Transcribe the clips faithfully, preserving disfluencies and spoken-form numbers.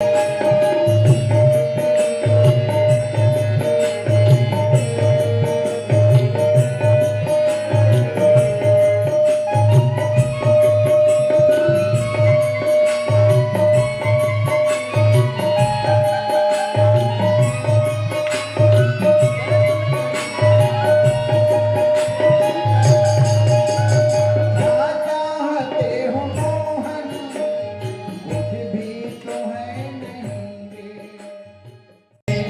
चाहते हो मोहन, कुछ भी तो है नहीं रे।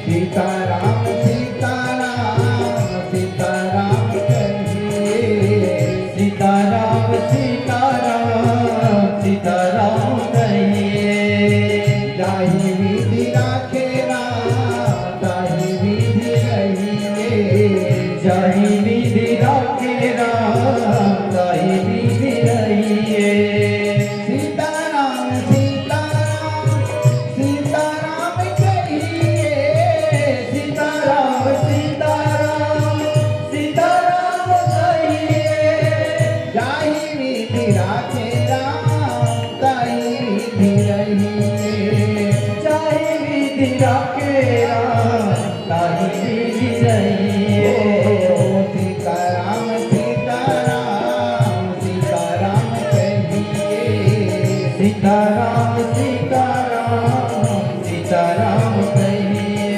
सीताराम, सीताराम, सीताराम कहिए। सीताराम, सीताराम, सीताराम कहिए। जाहि विधि राखे राम, ताहि विधि रहिए। जाहि विधि राखे राम, ताहि विधि रहिए। सीताराम, सीताराम, सीताराम कहिए। सीताराम, सीताराम, सीताराम कहिए। जाहि विधि राखे राम, ताहि विधि रहिए। जाहि विधि राखे राम, ताहि विधि रहिए। ओ सीताराम, सीताराम, सीताराम कहिए। सीताराम, सीताराम, सीताराम कहिए।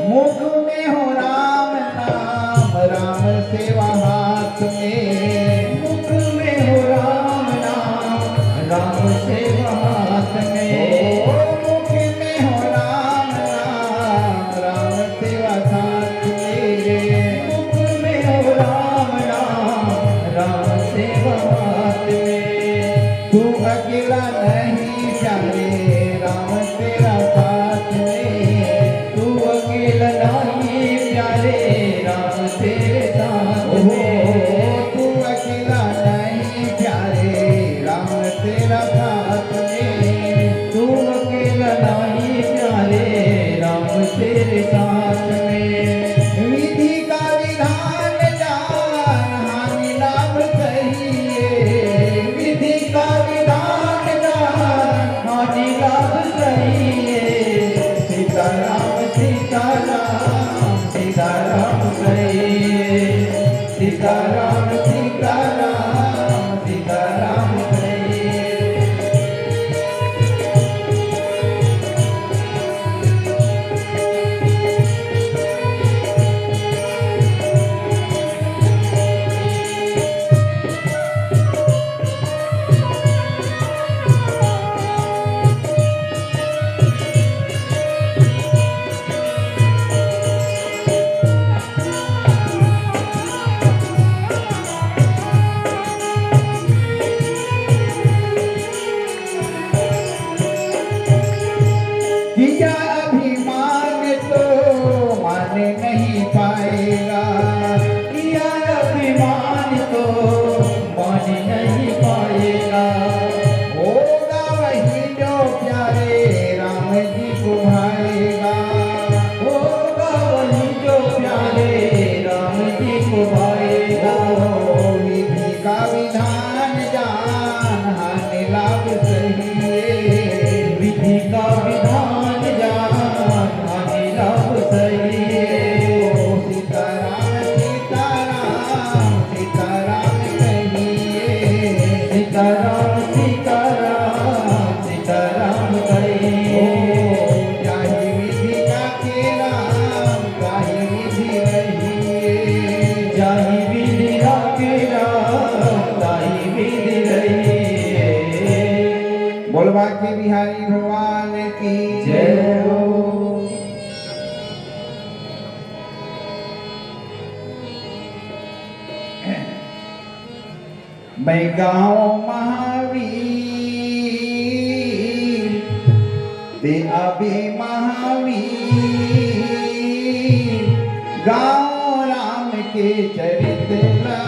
मुख में हो राम नाम, राम सेवा हाथ में। मुख में हो राम नाम, राम सेवा हाथ में। ओ, मुख में हो राम नाम, राम सेवा हाथ में। मुख में हो राम नाम, राम सेवा हाथ में। तू अकेला नहीं प्यारे, राम तेरा साथ में। तू अकेला नहीं प्यारे, राम तेरे साथ में। तू अकेला नहीं प्यारे, राम तेरा साथ में। तू अकेला नहीं प्यारे, राम तेरे साथ में। विधि का विधान जान, हानि लाभ सहिए। विधि का विधान जान, हानि लाभ सहिए। सीताराम, सीताराम, सीताराम कहिए। सीताराम, सीताराम, सीताराम कहिए। किया अभिमान तो मान नहीं पाएगा। किया अभिमान तो मान नहीं पाएगा। होगा वही जो प्यारे राम जी को भाएगा। होगा वही जो प्यारे राम जी को भाएगा। ओ, विधि का विधान जान, हानि लाभ सहिए। विधि का विधान जान, हानि लाभ सहिए। ओ सीताराम, सीताराम, सीताराम कहिए। सीताराम, सीताराम, सीताराम कहिए। ओ जाहि विधि राखे राम, ताहि विधि रहिए। जाहि विधि राखे राम, ताहि विधि रहिए। बोल बांके बिहारी भगवान की जय हो। मैं गाँव महावीर, दे अबे महावीर, गाँव राम के चरित ला,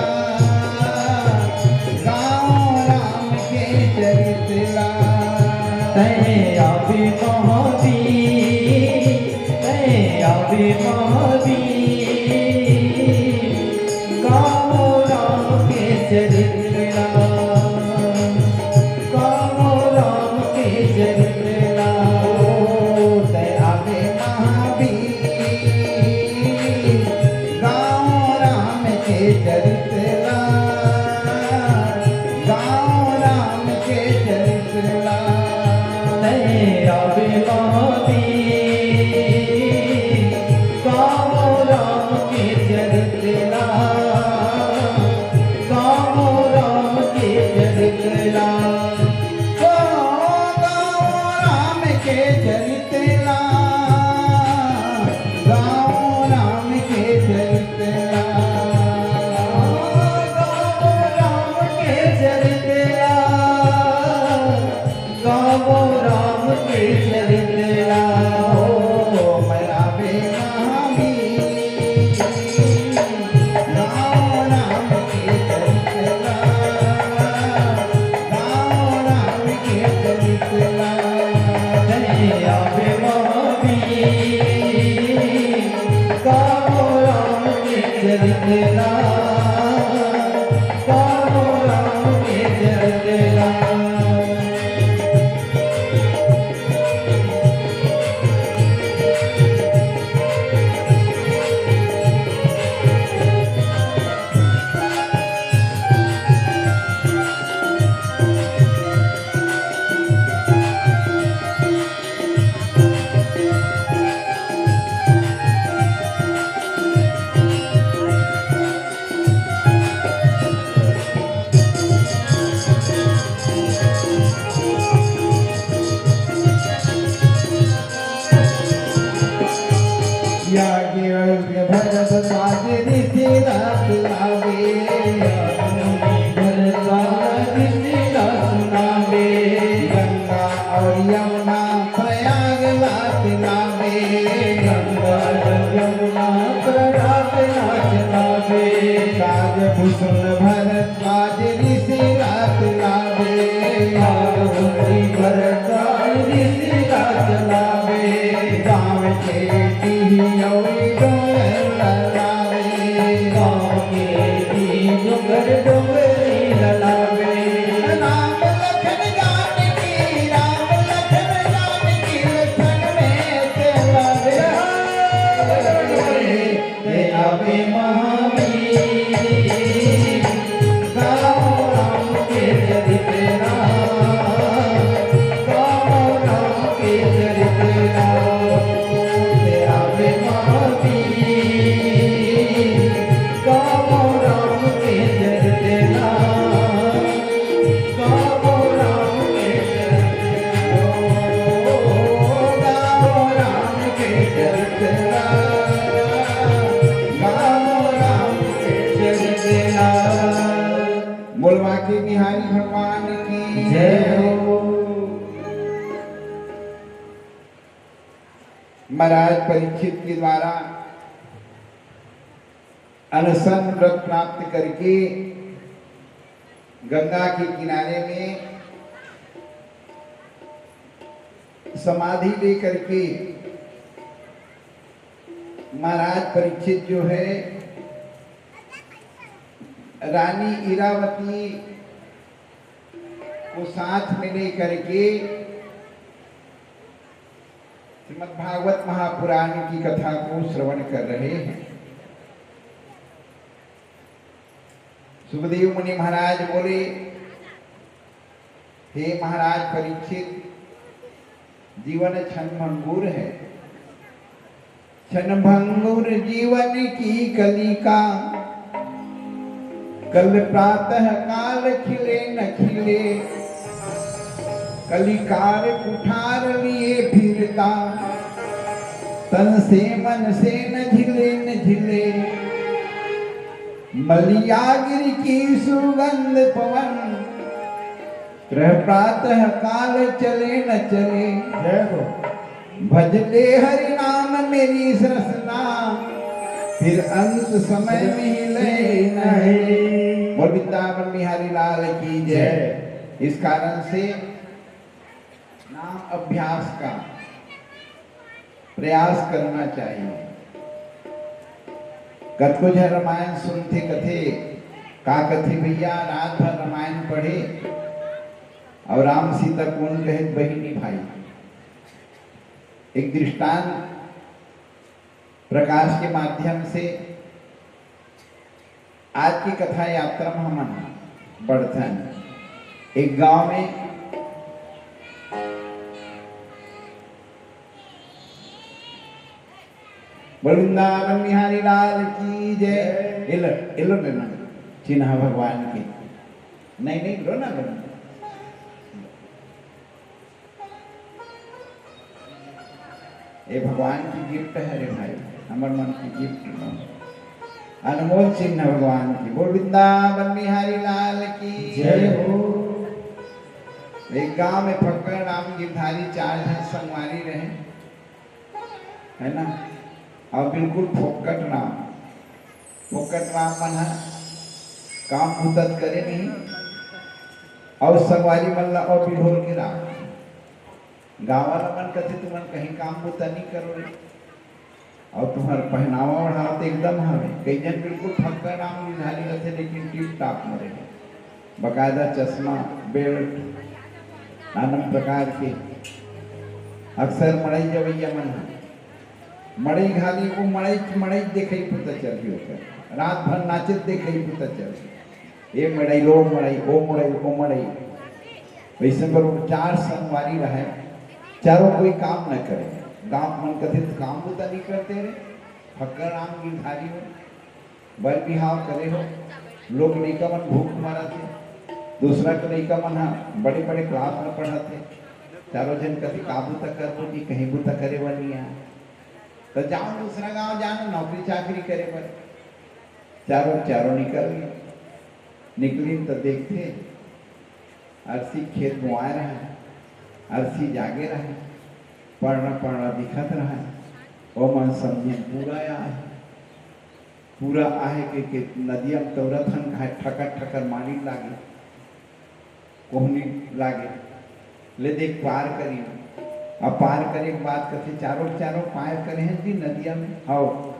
गाँव राम के चरित ला। तैं अबे महावीर, तैं अबे महावीर, गाँव राम के चरित ला, गाँव राम के चरित ला। ओ, तैं अबे महावीर, गाँव राम के चरित ला, गाँव राम के चरित ला। तैं अबे महावीर, गाँव राम के चरित ला, गाँव राम के चरित ला। ओ, गाँव राम के चरित ला, गाँव राम के चरित ला, गाँव राम के चरित ला, गाँव राम के चरित ला। ओ, मैं अबे महावीर, गाँव राम के चरित ला, गाँव राम के चरित ला। तैं अबे महावीर, गाँव राम के चरित ला, गाँव राम के चरित ला। या गिरल के भरत बाज ऋषि रथ लावे, भरत बाज ऋषि रथ लावे। गंगा और यमुना प्रयाग लात लावे, गंगा और यमुना प्रयाग लात लावे। काज कुसुम भरत बाज ऋषि रथ लावे, काज कुसुम भरत बाज ऋषि रथ लावे। गाँव के टीह अउरी डोंगर ललावे, गाँव के टीह डोंगर डोंगरी ललावे। राम लखन जानकी, राम लखन जानकी, लखन में ते लावे। हे अबे महावीर, गाओ राम के चरित ला, गाओ राम के चरित ला। हे अबे महावीर, गाओ राम के चरित ला। बोल बांके बिहारी भगवान की जय हो। महाराज परीक्षित के द्वारा अनशन व्रत प्राप्त करके गंगा के किनारे में समाधि लेकर के महाराज परीक्षित जो है, रानी इरावती को साथ में लेकर के श्रीमद्भागवत महापुराण की कथा को श्रवण कर रहे हैं। सुखदेव मुनि महाराज बोले, हे महाराज परीक्षित, जीवन क्षण भंगुर है। क्षण भंगुर जीवन की कलिका, कल प्रातः काल खिले न खिले। कलिकार कुठार लिए फिरता, तन से मन से न झिले न झिले। मलियागिरि की सुगंध पवन, रह प्रातः काल चले न चले। जय हो। भजले हरि नाम मेरी सृसना, फिर अंत समय मिले नहीं। बोल वृंदावन बिहारी लाल की जय। जय। इस कारण से नाम अभ्यास का प्रयास करना चाहिए। कतको झन रामायण सुनथे, कथे, "का कथे भैया, रात भर रामायण पढ़े अउ राम सीता कोन कहे बहिनी भाई।" एक दृष्टांत प्रकाश के माध्यम से आज की कथा यात्रा में हमन बढ़थन। एक गांव में वृंदावन बिहारी लाल की जय। एलो, एलो लेना, चिन्हा भगवान के। नहीं, नहीं, लो ना, लो ना। ये भगवान की गिफ्ट है रे भाई, हमर मन की गिफ्ट नो। अनमोल चिन्ह भगवान की। बोल वृंदावन बिहारी लाल की जय हो। एक गांव में फक्कड़ राम गिरधारी चार झन संगवारी रहे, है ना? और बिल्कुल फोकट राम, फोकट राम मन ह काम बुतत करे नहीं, और संगवारी मन ला और बिहोर के राख। गाँव वाला मन कथे, "तुमन कहीं काम बुता नहीं करो रे, और तुम्हार पहनावा ओढ़ावा तो एकदम हवे।" कई जन बिल्कुल फक्का नाम निधारी रथे, लेकिन टिप टाप में रहे, बकायदा चश्मा, बेल्ट, नाना प्रकार के। अक्सर मड़ई जवैया मन ह मड़ई घाली, वो मड़ई, मड़ई देखई पुता चलही ओकर, रात भर नाचत देखई पुता चलही। ए मड़ई, लो मड़ई, ओ मड़ई, ओ मड़ई। वैसे पर वो चार संगवारी रहे, चारों कोई काम न करे। गांव मन कथे, "तो काम बुता नहीं करते रे, फक्कर राम गिरधारी हो, बर बिहाव करे हो, लोग लइका मन भूख मरत हे, दूसरा के लइका मन ह बड़े-बड़े क्लास में पढ़त हे, चारों झन कथे, 'का बुता करबो जी, कहीं बुता करे बर नहीं आए, तो जाओ दूसरा गांव, जाओ नौकरी चाकरी करे बर।'" चारों, चारों निकल गए। निकलिन त देखथे, अरसी खेत बोआए रहय, अरसी जागे रहय, पड़रा, पड़रा दिखत रहय। ओमन समझिन पूरा आहे, पूरा आहे के, के नदिया म तौरत हन, खाए ठकर, ठकर मारी लागे। कोहनी लागे, ले देख पार करी। अब पार करे के बाद कथे, "चारों, चारों पार करे हैं जी नदिया में, आओ,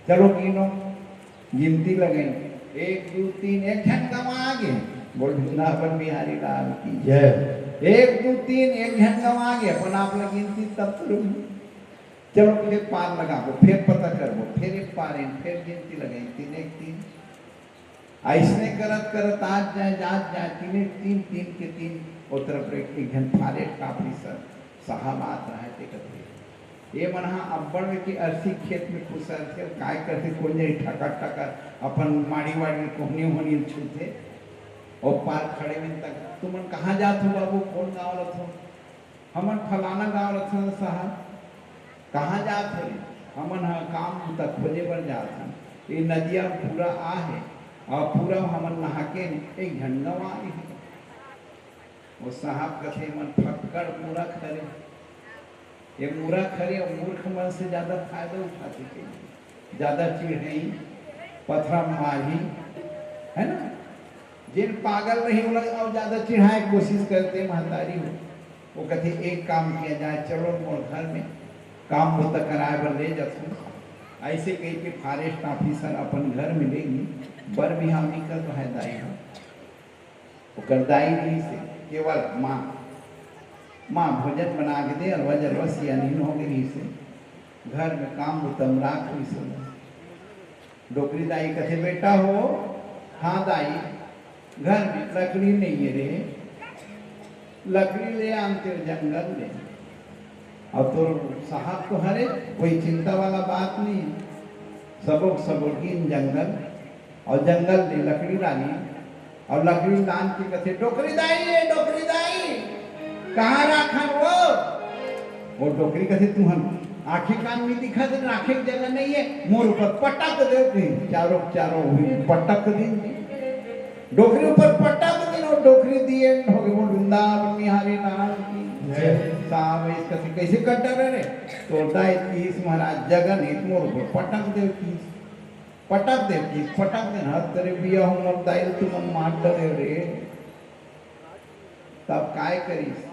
चलो गिनो।" गिनती लगाई, एक, दू, तीन, एक झन गंवा गे। बोल वृंदावन बिहारी लाल की जय। एक, दू, तीन, एक झन गंवा गे, अपन आप ल गिनती तब तो रुक। चलो फिर पार लगाबो, फिर पता करबो, फिर एक पार इन, फिर गिनती लगाई, तीन एक तीन। अइसने करत करत आज जाए, आज जाए, तीने तीन, तीन के तीन, ओ तरफ एक, एक झन forest officer साहब आत रहय, ते कथे, "ये मन ह अब्बड़ में के अरसी खेत में खुसरथे, काय करथे, कोन जनी ठकर ठकर अपन माड़ी वाड़ी कोहनी होनी छूथे, ओ पार खड़े में तक, तुमन कहाँ जात हो बाबू, कोन गाँव रथो?" "हमन फलाना गांव रथन साहब।" "कहाँ जात हो रे?" "हमन ह काम बुता खोजे बर जात हन, ये नदिया पूरा आहे और पूरा हमन नहा के एक झन गंवा गे।" वो साहब कथे, "मन फक्कड़ मूरख हरे, ये मूरख हरे और मूर्ख मन से ज्यादा फायदा उठाथे कहिके।" ज्यादा चिढ़ई, पथरा मारही, है ना? जेन पागल रही, ओला अउ ज्यादा चिढ़ाए के कोशिश करथे महतारी हो। वो कथे, "एक काम किया जाए, चलो मोर घर में काम बुता कराए बर ले जाथों।" अइसे कहिके forest officer अपन घर में ले गे, बर बिहाव नइ कर पाए दाई हो। ओकर दाई रहिस हे, केवल माँ, माँ भोजन बना के दे, अलवा जलवा सियानिन हो गे रहिस हे, घर में काम बुता म राख रहिस हे। डोकरी दाई कथे, "बेटा हो, हाँ दाई, घर में लकड़ी नइ हे रे, लकड़ी ले आन तें जंगल ले।" अब तोर साहब तो हरे, कोई चिंता वाला बात नहीं। सबो के सबो गिन जंगल, और जंगल ले लकड़ी लानी, और लकड़ी लान के कथे, "डोकरी दाई, ए डोकरी दाई, कहाँ राखन वो?" वो डोकरी कथे, "तुहन आँखी कान नइ दिखत हे, राखे के जगह नइ हे, मोर ऊपर पटक दे, चारों चारों ओर पटक दिन। डोकरी ऊपर पटक दिन अउ डोकरी दिए हो गे। बोल वृंदावन बिहारी लाल की जय। साहब, इसका से कैसे कट डरे रे? तोर दाई किहिस महाराज, जगह नइ, मोर ऊपर पटक दे किहिस, पटक दे किहिस, पटक दे ना। तेरे बिया हो मोर दाई ल तुमन मार डरे रे। तब काय करिस?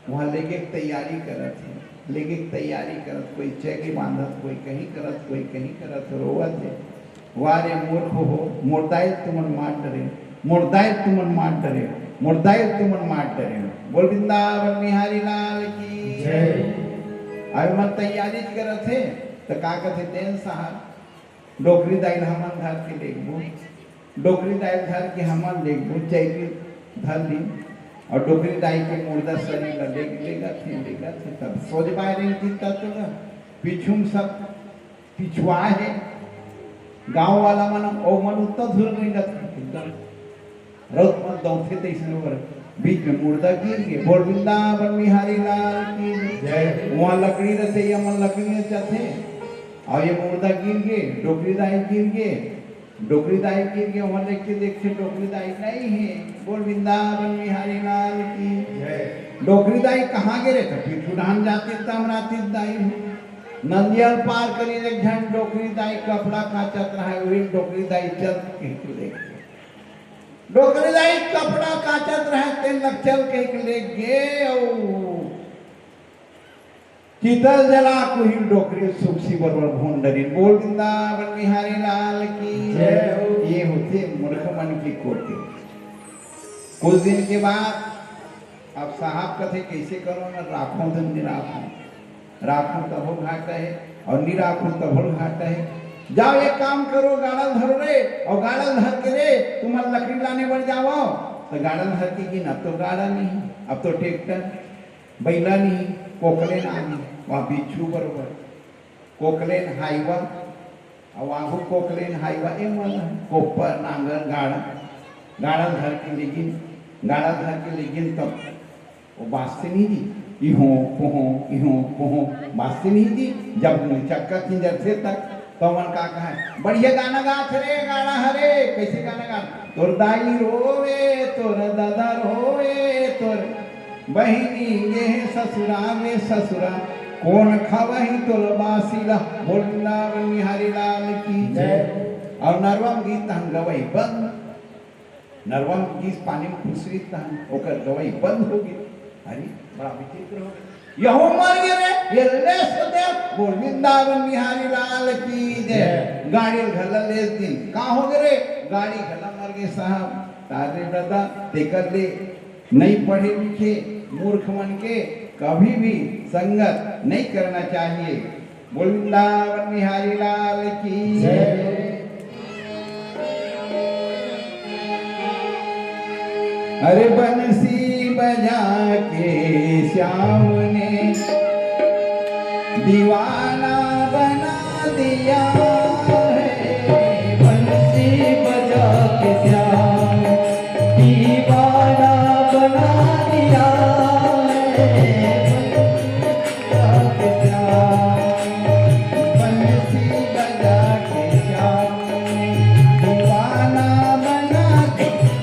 वहाँ लेगे के तैयारी करत हे, लेगे के तैयारी करत, कोई चेगी बांधत, कोई कहीं करत, कोई कहीं करत, रोवत हे। "वाह रे मूर्ख हो, मोर दाई तुमन मार डरे, मोर दाई तुमन मार डरे, मोर दाई तुमन मार डरे।" बोल वृंदावन बिहारी लाल की जय। अभी मन तैयारी करत हे, त का कथे तेन साहब, डोकरी दाई ल हमन धर के लेगबो, डोकरी दाई ल धर के हमन लेगबो, चैली धर ली, अउ डोकरी दाई के मुर्दा शरीर ल लेग-, लेगत हे, लेगत हे, तब सोझ बाय रही चिंता तो न, पीछू म सब पिछुआ हे, गांव वाला मन, ओ मन उत्ता धुर रेंगत हे, एकदम रउत मन दौंथे तइसने ओकर बीच में मुर्दा गिर गे। बोल वृंदावन बिहारी लाल की जय। वहाँ लकड़ी रथे, ये मन लकड़ी नचाथे, अउ ये मुर्दा गिर गे, डोकरी दाई गिर गे। डोकरी दाई गिर गे, वहाँ देख के देखथे डोकरी दाई नइ हे। बोल वृंदावन बिहारी लाल की जय। डोकरी दाई कहाँ गे रे? त पीछू डहन जातिस त हमर आतिस दाई हो। नंदिया ल पार करिस, एक झन डोकरी दाई कपड़ा काचत रहय, उही डोकरी दाई चल के देख डोकरी दाई कपड़ा काचत रहय, तेन ल चल कहिके लेग गे अउ चिता ल जला के उही डोकरी ल सुखसी बरोबर भूंज डरिन। बोल वृंदावन बिहारी लाल की जय हो। ये होथे मूर्ख मन के कोते। कुछ दिन के बाद अब साहब कथे, "कइसे करो न, राखो धन नइ राखो।" राखो तभो घाटा हे अउ नइ राखो तभो घाटा हे। जाओ, एक काम करो, गाड़ा ल धरो रे, अउ गाड़ा ल धर के रे, तुमन लकड़ी लाने बर जावव। त गाड़ा ल धर के गिन, अब तो गाड़ा नइ हे, अब तो ट्रैक्टर, बइला नइ हे, कोकलेन आगे, वहाँ बिच्छू बरोबर, कोकलेन हाईवा, अउ आघू कोकलेन हाईवा, ए मन कोपर, नांगर, गाड़ा, गाड़ा ल धर के लेगिन, गाड़ा ल धर के लेगिन, तब ओ बाजथे नहीं जी, इहों, पोहों, इहों, पोहों, बाजथे नहीं जी, जब चक्का खिंजरथे तक, तो मन का कहे, "बढ़िया गाना गात रे, गाना हरे।" कइसे गाना गात? "तोर दाई रोवे, तोर दादा रोवे, तोर बहिनी गे हे ससुरा में ससुरा, कोन खवही तोर बासी ला।" बोल वृंदावन बिहारी लाल की जय। अउ नरवा म गीत हम गवई बंद। नरवा म गिस पानी म खुसरिस तहन ओकर गवई बंद हो गे। अरे, बड़ा विचित्र हो गे। यहू मर गे रे, ये ले सो दे, बोल वृंदावन बिहारी लाल की जय। जय। गाड़ी ल घला लेस दिन। का हो गे रे? गाड़ी घला मर गे साहब। अरे दादा, तेकर ले नइ पढ़े लिखे मूर्ख मन के कभी भी संगत नइ करना चाहिए। बोल वृंदावन बिहारी लाल की जय। अरे बंसी बजा के श्याम ने दीवाना बना दिया है। बंसी बजा के श्याम दीवाना बना दिया है। बंसी बजा के श्याम ने दीवाना बना दिया।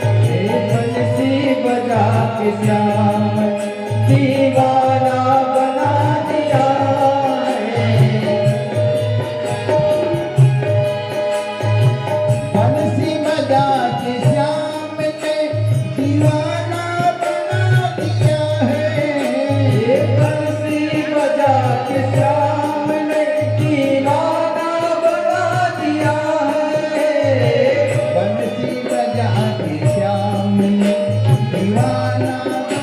हे बंसी बजा के श्याम दीवाना बना दिया है। बंसी बजा के श्याम ने दीवाना बना दिया है। बंसी बजा के श्याम ने दीवाना बना दिया है। बंसी बजा के श्याम ने दीवाना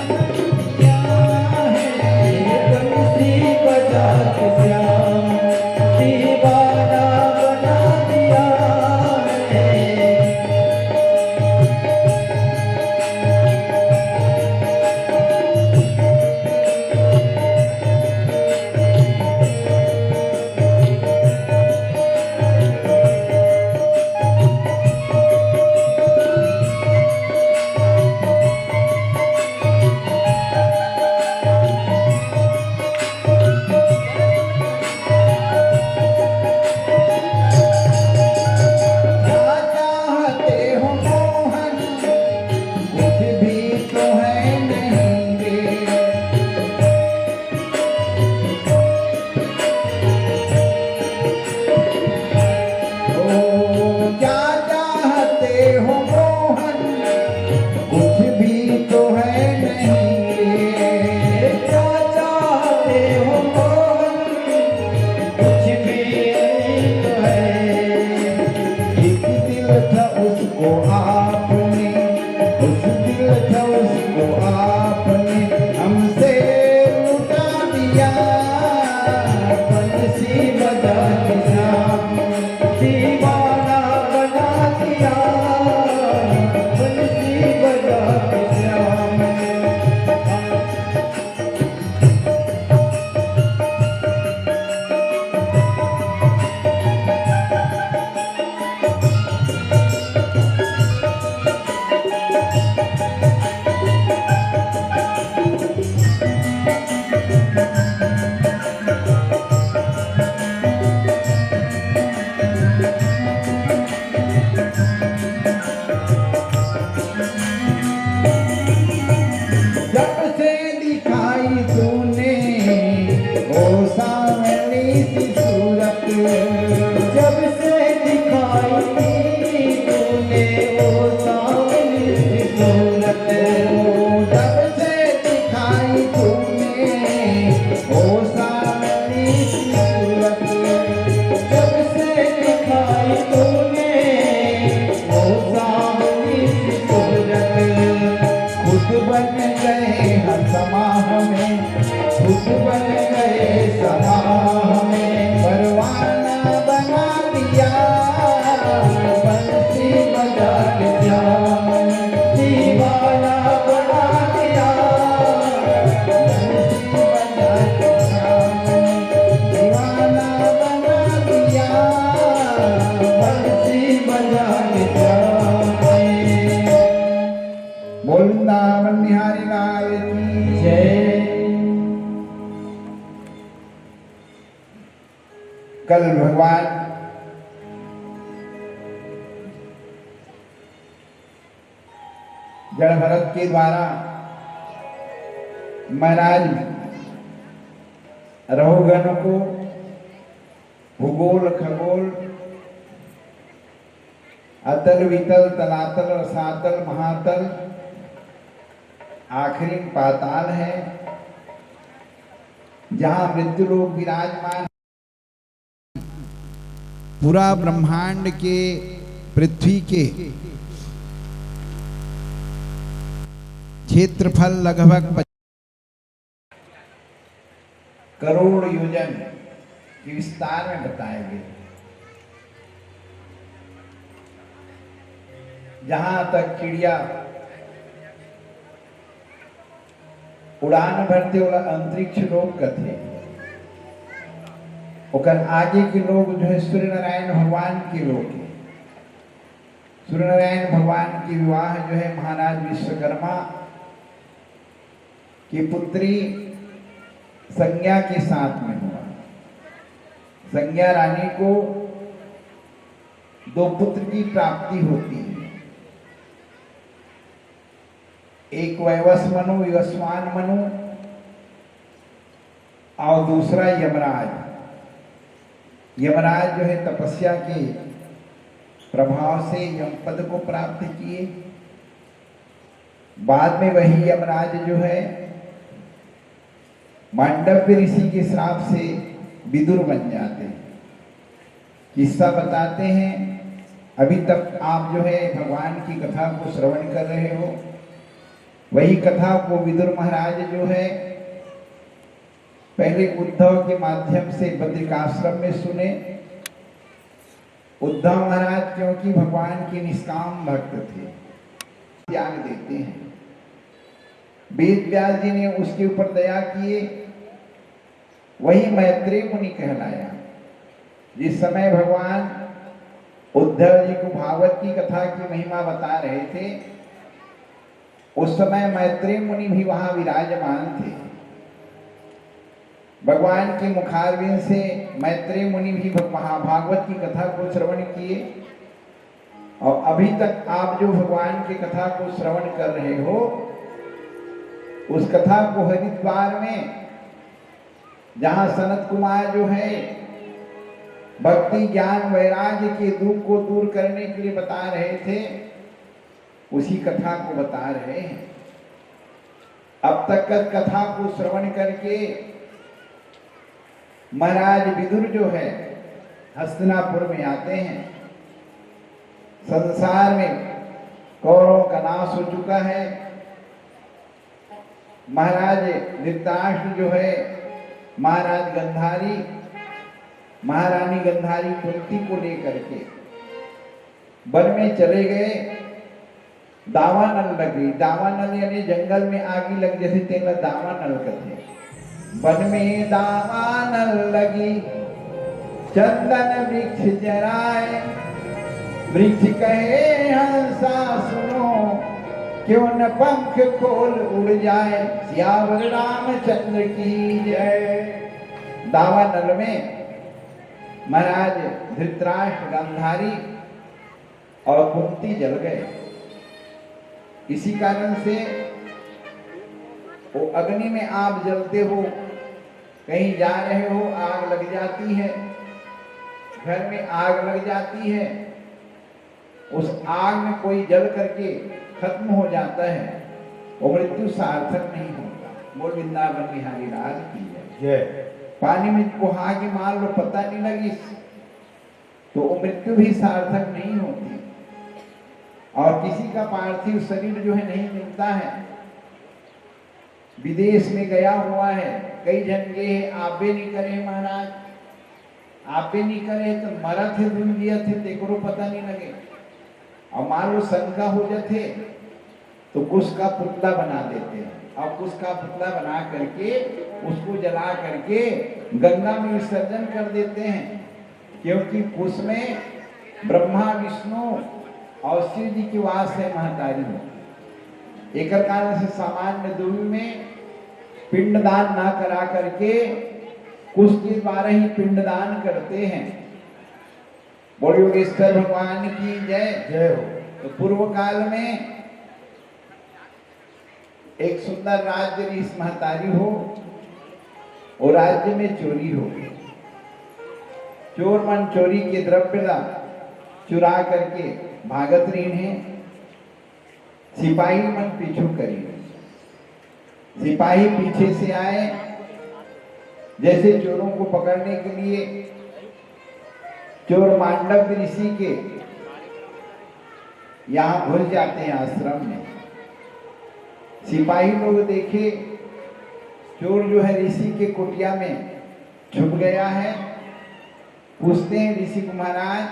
कल भगवान जड़ भरत के द्वारा महाराज रहुगण को भूगोल खगोल, अतल वितल तलातल रसातल महातल, आखिरी पाताल है, जहाँ मृत्यु लोग विराजमान। पूरा ब्रह्मांड के, पृथ्वी के क्षेत्रफल लगभग पच- करोड़ योजन के विस्तार में बताए गए, जहां तक चिड़िया उड़ान भरथे, ओला अंतरिक्ष लोक कथे। ओकर आगे के लोक जो है सूर्य नारायण भगवान के लोक है। सूर्य नारायण भगवान के विवाह जो है महाराज विश्वकर्मा की पुत्री संज्ञा के साथ में हुआ। संज्ञा रानी को दो पुत्र की प्राप्ति होती है, एक वैवस्वनु, विवस्वान मनु, और दूसरा यमराज। यमराज जो है तपस्या के प्रभाव से यम पद को प्राप्त किए। बाद में वही यमराज जो है मांडव्य ऋषि के श्राप से विदुर बन जाते हैं। किस्सा बताते हैं, अभी तक आप जो है भगवान की कथा को श्रवण कर रहे हो, वही कथा को विदुर महाराज जो है पहले उद्धव के माध्यम से बद्रिकाश्रम में सुने। उद्धव महाराज क्योंकि भगवान के निष्काम भक्त थे, त्याग देते हैं। वेद व्यास जी ने उसके ऊपर दया किए, वही मैत्रेय मुनि कहलाया। जिस समय भगवान उद्धव जी को भागवत की कथा की महिमा बता रहे थे, उस समय मैत्रेय मुनि भी वहां विराजमान थे। भगवान के मुखारविंद से मैत्रेय मुनि भी भग-, महाभागवत की कथा को श्रवण किए। और अभी तक आप जो भगवान की कथा को श्रवण कर रहे हो, उस कथा को हरिद्वार में, जहां सनत कुमार जो है भक्ति ज्ञान वैराग्य के दुख को दूर करने के लिए बता रहे थे, उसी कथा को बता रहे हैं। अब तक कथा को श्रवण करके महाराज विदुर जो है हस्तिनापुर में आते हैं। संसार में कौरवों का नाश हो चुका है। महाराज धृतराष्ट्र जो है महाराज गंधारी, महारानी गंधारी कुंती को लेकर के वन में चले गए। दावानल लगी, दावानल यानी जंगल में आगी लग जथे, तेला दावानल कथे। वन में दावानल लगी, चंदन वृक्ष जराए। वृक्ष कहे हंसा सुनो, क्यों न पंख खोल उड़ जाए। सियावर रामचंद्र की जय। दावानल में महाराज धृतराष्ट्र, गांधारी और कुंती जल गए। इसी कारण से वो अग्नि में आप जलते हो, कहीं जा रहे हो, आग लग जाती है, घर में आग लग जाती है, उस आग में कोई जल करके खत्म हो जाता है, वो मृत्यु सार्थक नहीं होता। बोल वृंदावन बिहारी लाल की जय। जय। पानी में कुहा के मान लो, पता नहीं लगी, तो वो मृत्यु भी सार्थक नहीं होती। और किसी का पार्थिव शरीर जो है नहीं मिलता है, विदेश में गया हुआ है, कई झन गे हे, आबे नहीं करे महाराज, आबे नहीं करे तो मरत हे, धुल गया थे, तेकरो पता नहीं लगे। और मान लो शंका हो जाते तो कुश का पुतला बना देते हैं, और कुश का पुतला बना करके उसको जला करके गंगा में विसर्जन कर देते हैं, क्योंकि कुश में ब्रह्मा, विष्णु और शिव जी की वास है महतारी हो। एकर कारण से सामान्य दुनिया में पिंडदान ना करा करके उसके द्वारा ही पिंडदान करते हैं। बोल योगेश्वर भगवान की जय। जय हो। तो पूर्व काल में एक सुंदर राज्य रिहिस, महतारी हो, वो राज्य में चोरी हो गई। चोर मन चोरी के द्रव्य ला चुरा करके भागत रहिन हे। सिपाही मन पीछू करिन। सिपाही पीछे से आए, जैसे चोरों को पकड़ने के लिए। चोर मांडव ऋषि के यहाँ घुस जाते हैं आश्रम में। सिपाही लोग देखे, चोर जो है ऋषि के कुटिया में छुप गया है। पूछते हैं ऋषि को, महाराज,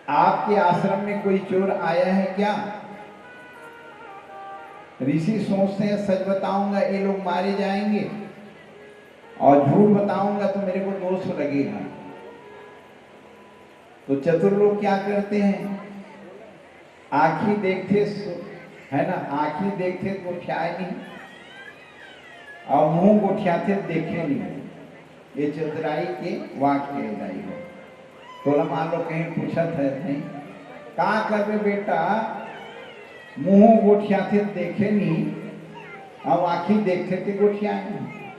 आपके आश्रम में कोई चोर आया है क्या? ऋषि सोचते हैं, सच बताऊंगा, ये लोग मारे जाएंगे, और झूठ बताऊंगा तो मेरे को दोष लगेगा। तो चतुर लोग क्या करते हैं, आँखी देखथे सो-, है ना, आँखी देखथे गोठियाय नहीं, और मुंह गोठियाथे देखे नहीं। ये चतुराई के वाक्य हे दाई हो। तोला मान लो कहीं पूछत है नहीं, का करबे बेटा, मुंह गोठियाथे देखे नहीं, अब आँखी देखथे ते गोठियाय नहीं।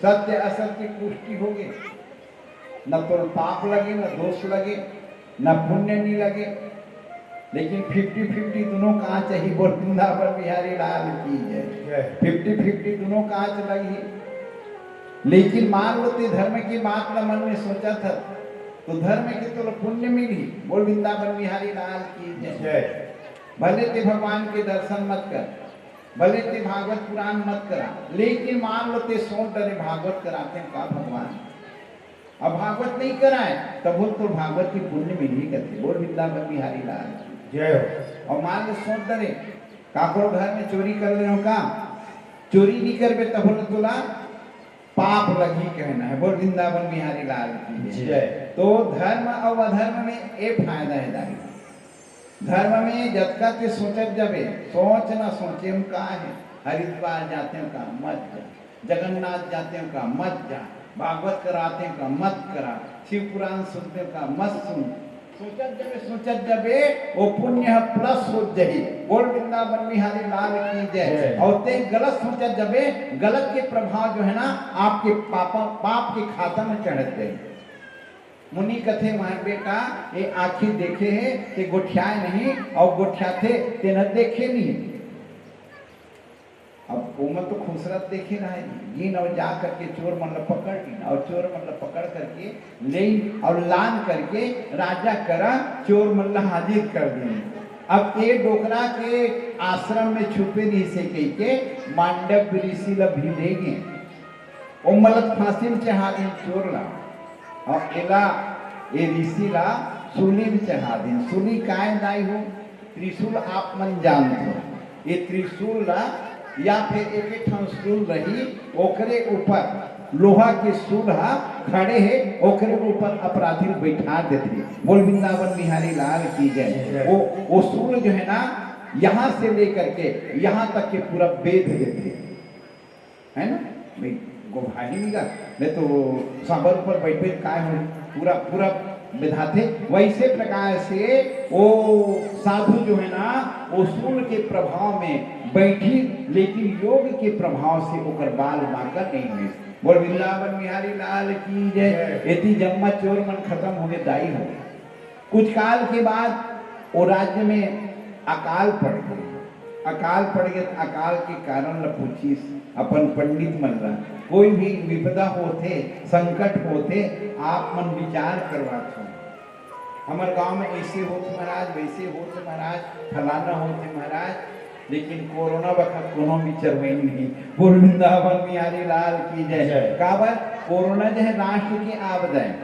सत्य असत्य पुष्टि हो गए, न तो पाप लगे, न दोष लगे, न पुण्य नहीं लगे, लेकिन फिफ्टी फिफ्टी दोनों कांच ही। बोल वृंदावन बिहारी लाल की जय। जय। फिफ्टी फिफ्टी दोनों कांच लगी। लेकिन मान लो ते धर्म की बात ला मन में सोचा था, तो धर्म के तो पुण्य मिली। बोल वृंदावन बिहारी लाल की जय। जय। भले ते भगवान के दर्शन मत कर, भले ते भागवत पुराण मत करा, लेकिन मान लो ते सोच डरे भागवत कराते हैं का भगवान, अब भागवत नहीं कराए, तब बोल तो भागवत की पुण्य मिली कथे। बोल वृंदावन बिहारी लाल की जय हो। और मान लो सोच डरे, काकरो घर में चोरी कर ले हो का, चोरी नहीं करबे, तब बोल तोला पाप लगी कहना है। बोल वृंदावन बिहारी लाल की जय। जय। तो धर्म और अधर्म में ये फायदा है दाई। धर्म में जतका ते सोचत जाबे, सोच ना सोचे में का है, हरिद्वार जाते हो का, मत जा। जगन्नाथ जाते हो का, मत जा। भागवत कराते हो का, मत करा। शिव पुराण सुनते हो का, मत सुन। सोचत जाबे, सोचत जाबे, वो पुण्य ह प्लस हो जाही। बोल वृंदावन बिहारी लाल की जय। जय। और ते गलत सोचत जाबे, गलत के प्रभाव जो है ना, आपके पापा, पाप के खाता में चढ़त जाही। मुनि कथे, "मार बेटा, ये आँखी देखे हे, ते गोठियाय नहीं, और गोठियाथे, तेन देखे नहीं।" अब ओमन तो खुसरत देखे रहे, गिन और जा करके चोर मन ला पकड़ लीन, और चोर मन ला पकड़ करके ले और लान करके राजा करा चोर मन ला हाजिर कर दीन। अब ये डोकरा के आश्रम में छुपे रहिसे कहिके मांडव ऋषि ला भी ले गे। ओमन ला फांसी में चढ़ा दीन चोर ला, और एला, ए ऋषि ला सूली में चढ़ा दीन। सूली काय दाई हो? त्रिशूल आप मन जानत हो। ये त्रिशूल ला या फिर एक एक ठन सूल रही, ओकरे ऊपर लोहा के सूल हा खड़े हे, ओकरे ऊपर अपराधी ल बैठा देथे। बोल वृंदावन बिहारी लाल की जय। जय। वो, वो सूल जो है ना, यहाँ से लेकर के यहाँ तक के पूरा बेध देथे। है ना? भाई, गोभाही नहीं गा, नहीं तो सांबर ऊपर बैठे काय हो, पूरा, पूरा बिधाथे। वैसे प्रकार से वो साधु जो है ना, वो सूल के प्रभाव में बैठी, लेकिन योग के प्रभाव से ओकर बाल बांका नहीं हुए। बोल वृंदावन बिहारी लाल की जय। जय। एती जम्मा चोर मन खत्म हो गए, दाई हो गए। कुछ काल के बाद वो राज्य में अकाल पड़ गए। अकाल पड़ गए तो अकाल के कारण ल पूछिस अपन पंडित मन ला। कोई भी विपदा होथे, संकट होथे, आप मन विचार करवात हो, हमर गांव में ऐसे होथे महाराज, वैसे होथे महाराज, फलाना होथे महाराज, लेकिन कोरोना बखत कोनो विचरवई नहीं। बोल वृंदावन बिहारी लाल की जय। जय। काबर कोरोना जो है राष्ट्र के आपदा है,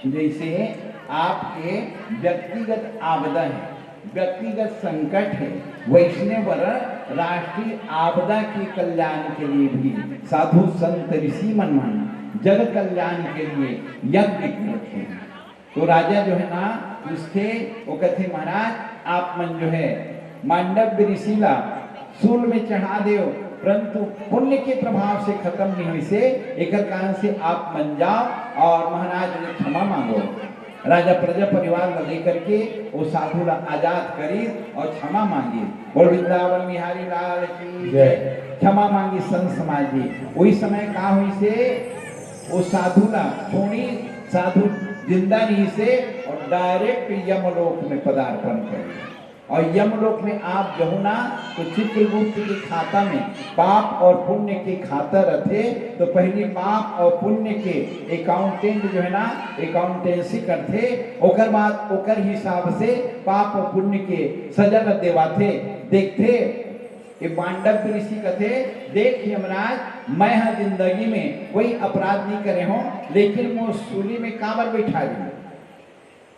जैसे आपके व्यक्तिगत आपदा है, व्यक्तिगत संकट है, वैसने बर राष्ट्रीय आपदा के कल्याण के लिए भी साधु संत ऋषि मन मन जग कल्याण के लिए यज्ञ करते हैं। तो राजा जो है ना, उसके वो कहते, महाराज, आप मन जो है मांडव्य ऋषि ला सूल में चढ़ा देव, परंतु पुण्य के प्रभाव से खत्म नहीं होइसे, एकर कारण से आप मन जाओ और महाराज ले क्षमा मांगो। राजा प्रजा परिवार ला लेकर के वो साधु ला आजाद करी और क्षमा मांगी। बोल वृंदावन बिहारी लाल की जय। जय। क्षमा मांगी संत समाज जी। वही समय का होइसे, वो साधु ला छोड़ी, साधु जिंदा नहीं से और डायरेक्ट यमलोक में पदार्पण करी। और यमलोक में आप जहू ना, तो चित्रगुप्त के खाता में पाप और पुण्य के खाता रथे। तो पहली पाप और पुण्य के अकाउंटेंट जो है ना, अकाउंटेंसी करथे, ओकर बाद ओकर हिसाब से पाप और पुण्य के सजा ल देवाथे। देखथे, ये मांडव्य ऋषि कथे, "देख यमराज, मैं ह जिंदगी में कोई अपराध नहीं करे हों, लेकिन मोर सूली में काबर बैठा दिए?"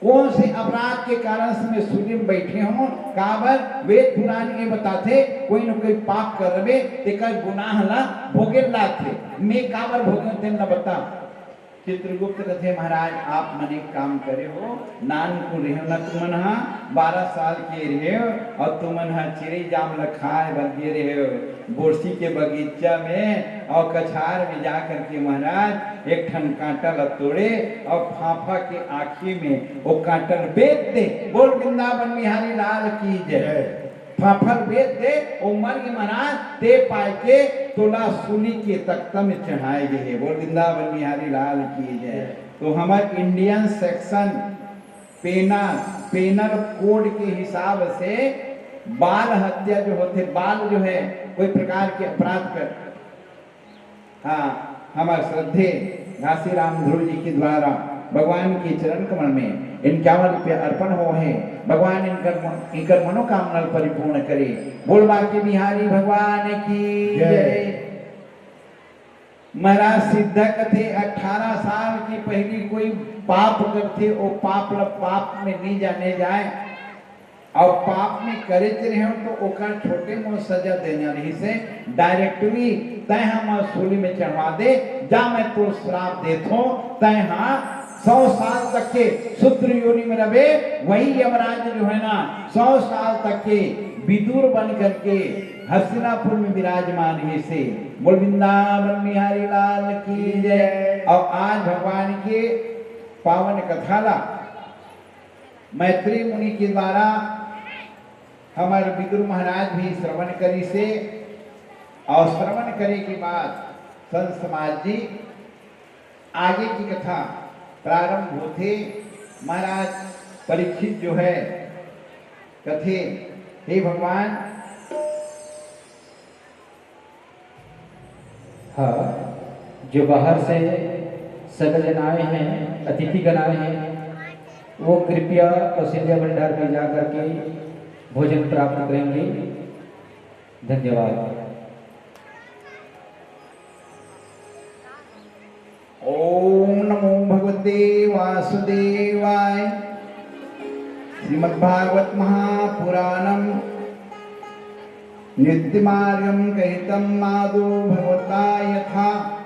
कौन से अपराध के कारण से मैं सूली में बैठे हों? काबर वेद पुराण ये बताथे, कोई न कोई पाप करबे, तेकर गुनाह ला भोगे लागथे। मैं काबर भोगे, तेन ला बता। चित्रगुप्त कथे, महाराज, आप मन एक काम करे हो, नानकुन रहे हो ना तुमन हा, बारह साल के रहे हो, और तुमन हा चिरई जाम ला खाए बर गे रहे हो। बोरसी के बगीचा में और कछार में जा करके महाराज एक ठन कांटा ला तोड़े और फाफा के आँखी में वो कांटा ला बेध दे। बोल वृंदावन बिहारी लाल की जय। जय। फाफा ला बेध दे, वो मर गे महाराज, ते पाए के तोला सूली के तख्ता में चढ़ाए गे हे। बोल वृंदावन बिहारी लाल की जय। तो हमर Indian section penal, penal code के हिसाब से बाल हत्या जो होथे, बाल जो है कोई प्रकार के अपराध कर, हाँ, हमर श्रद्धेय घासीराम ध्रुव जी के द्वारा भगवान के चरण कमल में इक्यावन रुपया अर्पण होहे। भगवान इनकर म-, इनकर मनोकामना ल परिपूर्ण करे। बोल बांके बिहारी भगवान की जय। जय। महाराज सिद्धा कथे, अठारह साल के पहिली कोई पाप करथे, ओ पाप ल पाप में नी जाने जाए, अउ पाप में करे रहे हो तो ओकर छोटे मोट सजा देना रहिसे। डायरेक्टली तय हम सूली में चढ़वा दे, जा मैं तो श्राप देथो, तय हा सौ साल तक के शूद्र योनि में रहे। वही यमराज जो है ना, सौ साल तक के विदुर बन करके हस्तिनापुर में विराजमान हे से। बोल वृंदावन बिहारी लाल की जय। और आज भगवान के पावन कथा ला मैत्री मुनि के द्वारा हमर विदुर महाराज भी श्रवण करिसे, और श्रवण करे के बाद संत समाज जी आगे की कथा प्रारंभ होथे। महाराज परीक्षित जो है कथे, हे भगवान, हाँ, जो बाहर से सगल जन आए हैं, अतिथिगण आए हैं, वो कृपया कौशल्या भंडार में जा करके भोजन प्राप्त करेंगे। धन्यवाद। ओम नमो भगवते वासुदेवाय। श्रीमद्भागवत महापुराणम निवृत्ति मार्गम कहितम आदो भगवता यथा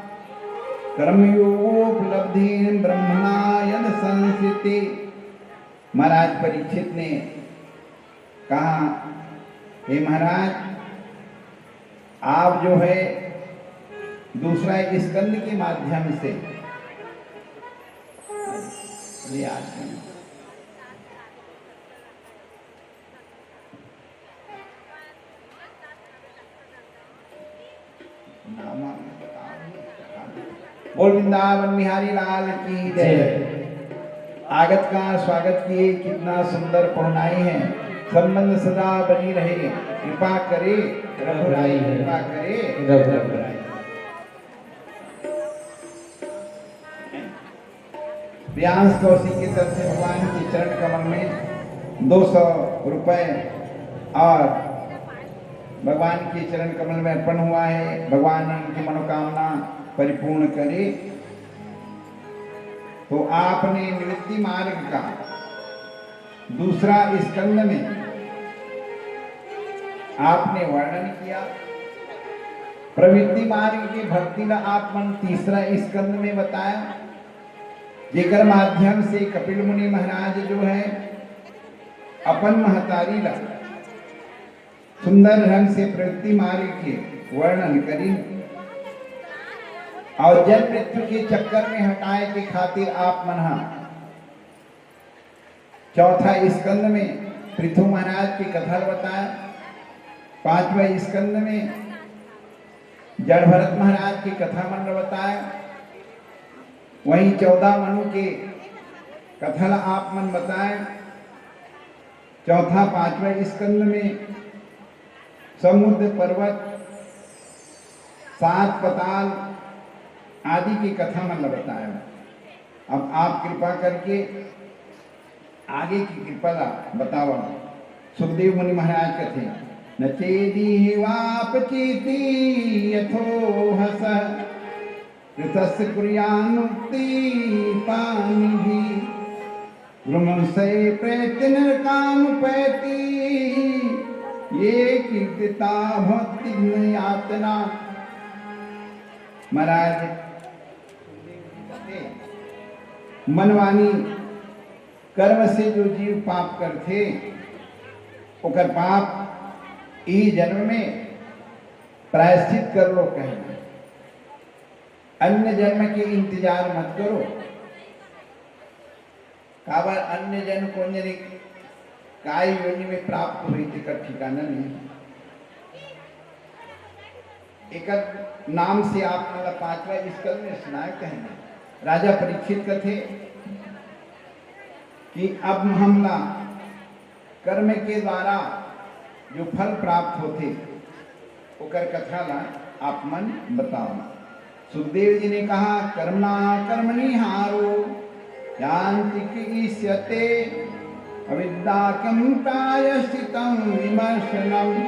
कर्मयोगोपलब्धि ब्रह्मणा यद संस्कृति। महाराज परीक्षित ने कहा, हे महाराज, आप जो है दूसरा स्कंद के माध्यम से, अरे आज बोल वृंदावन बिहारी लाल की जय। जय। आगत का स्वागत किए, कितना सुंदर पहुनाई है। संबंध सदा बनी रहे, कृपा करे रघुराई, कृपा करे रघुराई। प्रियांश कौशिक की तरफ से भगवान के चरण कमल में दो सौ रुपए और भगवान के चरण कमल में अर्पण हुआ है। भगवान उनकी मनोकामना परिपूर्ण करे। तो आपने निवृत्ति मार्ग का दूसरा स्कंद में आपने वर्णन किया, प्रवृत्ति मार्ग की भक्ति का आप मन तीसरा स्कंद में बताया, जेकर माध्यम से कपिल मुनि महाराज जो है अपन महतारी ला सुंदर ढंग से प्रवृत्ति मार्ग के वर्णन करिन। अउ जन्म मृत्यु के चक्कर में हटाए के खातिर आप मन ह चौथा स्कंद में पृथु महाराज के कथा ल बताए, पांचवा स्कंद में जड़ भरत महाराज के कथा मन ल बताए, वहीं चौदह मनु के कथा ल आप मन बताए। चौथा पांचवा स्कंद में समुद्र, पर्वत, सात पताल आदि के कथा मन ल बताए। अब आप कृपा करके आगे के कृपा ला बतावा। सुखदेव मुनि महाराज कथे, "न चेदिह वापचीति यथोहस, कृतस्य कुर्यानुक्ति पाणिभिः। भ्रमंसे प्रेत्य नरकानुपैति, ये कीर्तिता भवन्ति यातना।" महाराज, मनवानी कर्म से जो जीव पाप करथे, ओकर पाप ई जन्म में प्रायश्चित कर लो कहना। अन्य जन्म के इंतजार मत करो। काबर अन्य जन्म कोन जनी काय योनि में प्राप्त होही, तेकर ठिकाना नहीं। एकर नाम से आप मन ला पांचवा स्कंद में सुनाए कहेंगे। राजा परीक्षित कथे कि अब हमला कर्म के द्वारा जो फल प्राप्त होथे, ओकर कथा ला आप मन बताओ। सुखदेव जी ने कहा, "कर्मणा कर्मणि हारो यान्ति क्लेशते, अविद्या किं प्रायश्चितं विमर्शनम्।"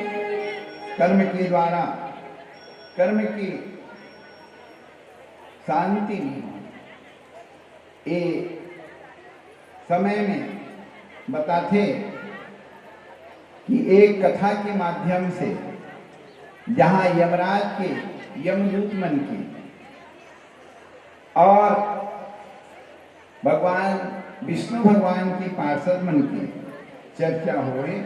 कर्म के द्वारा कर्म की शांति नहीं होती। ए समय में बताथे कि एक कथा के माध्यम से जहाँ यमराज के, यमदूत मन के और भगवान विष्णु भगवान के पार्षद मन के चर्चा होए,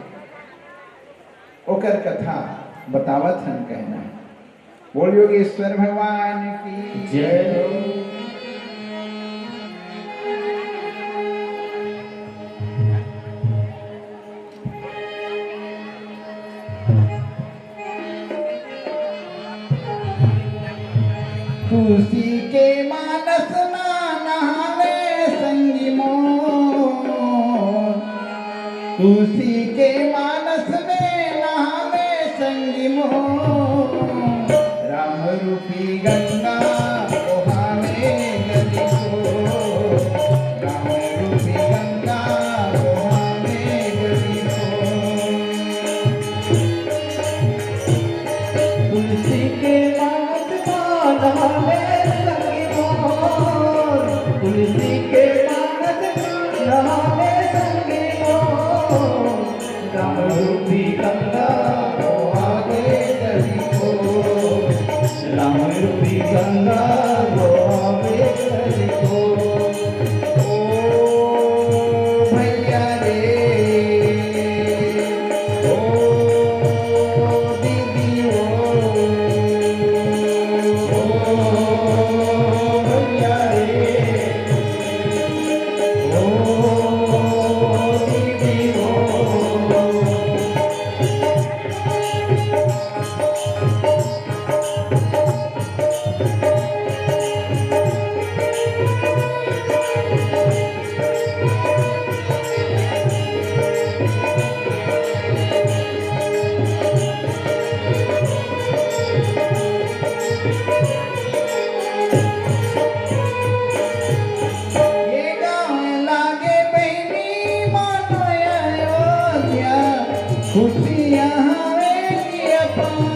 ओकर कथा बतावत हन कहना है। बोल योगेश्वर भगवान की जय। तुलसी के मानस मा नहावे संगी मोर, तुलसी के मानस में नहावे संगी मोर। राम रूपी गंगा बहावे गली को, राम रूपी गंगा बहावे गली को। तुलसी के मानस मा नहावे संगी मोर, तुलसी के मानस मा नहावे संगी मोर। राम रूपी गंगा बहावे गली को, राम रूपी गंगा बहावे गली को। ओ भैया रे, ओ दीदी ओ, ओ भैया रे, ओ दीदी ओ। ये गाँव लागे बहिनी मानो अयोध्या, खुशियाँ हवे जी अपार।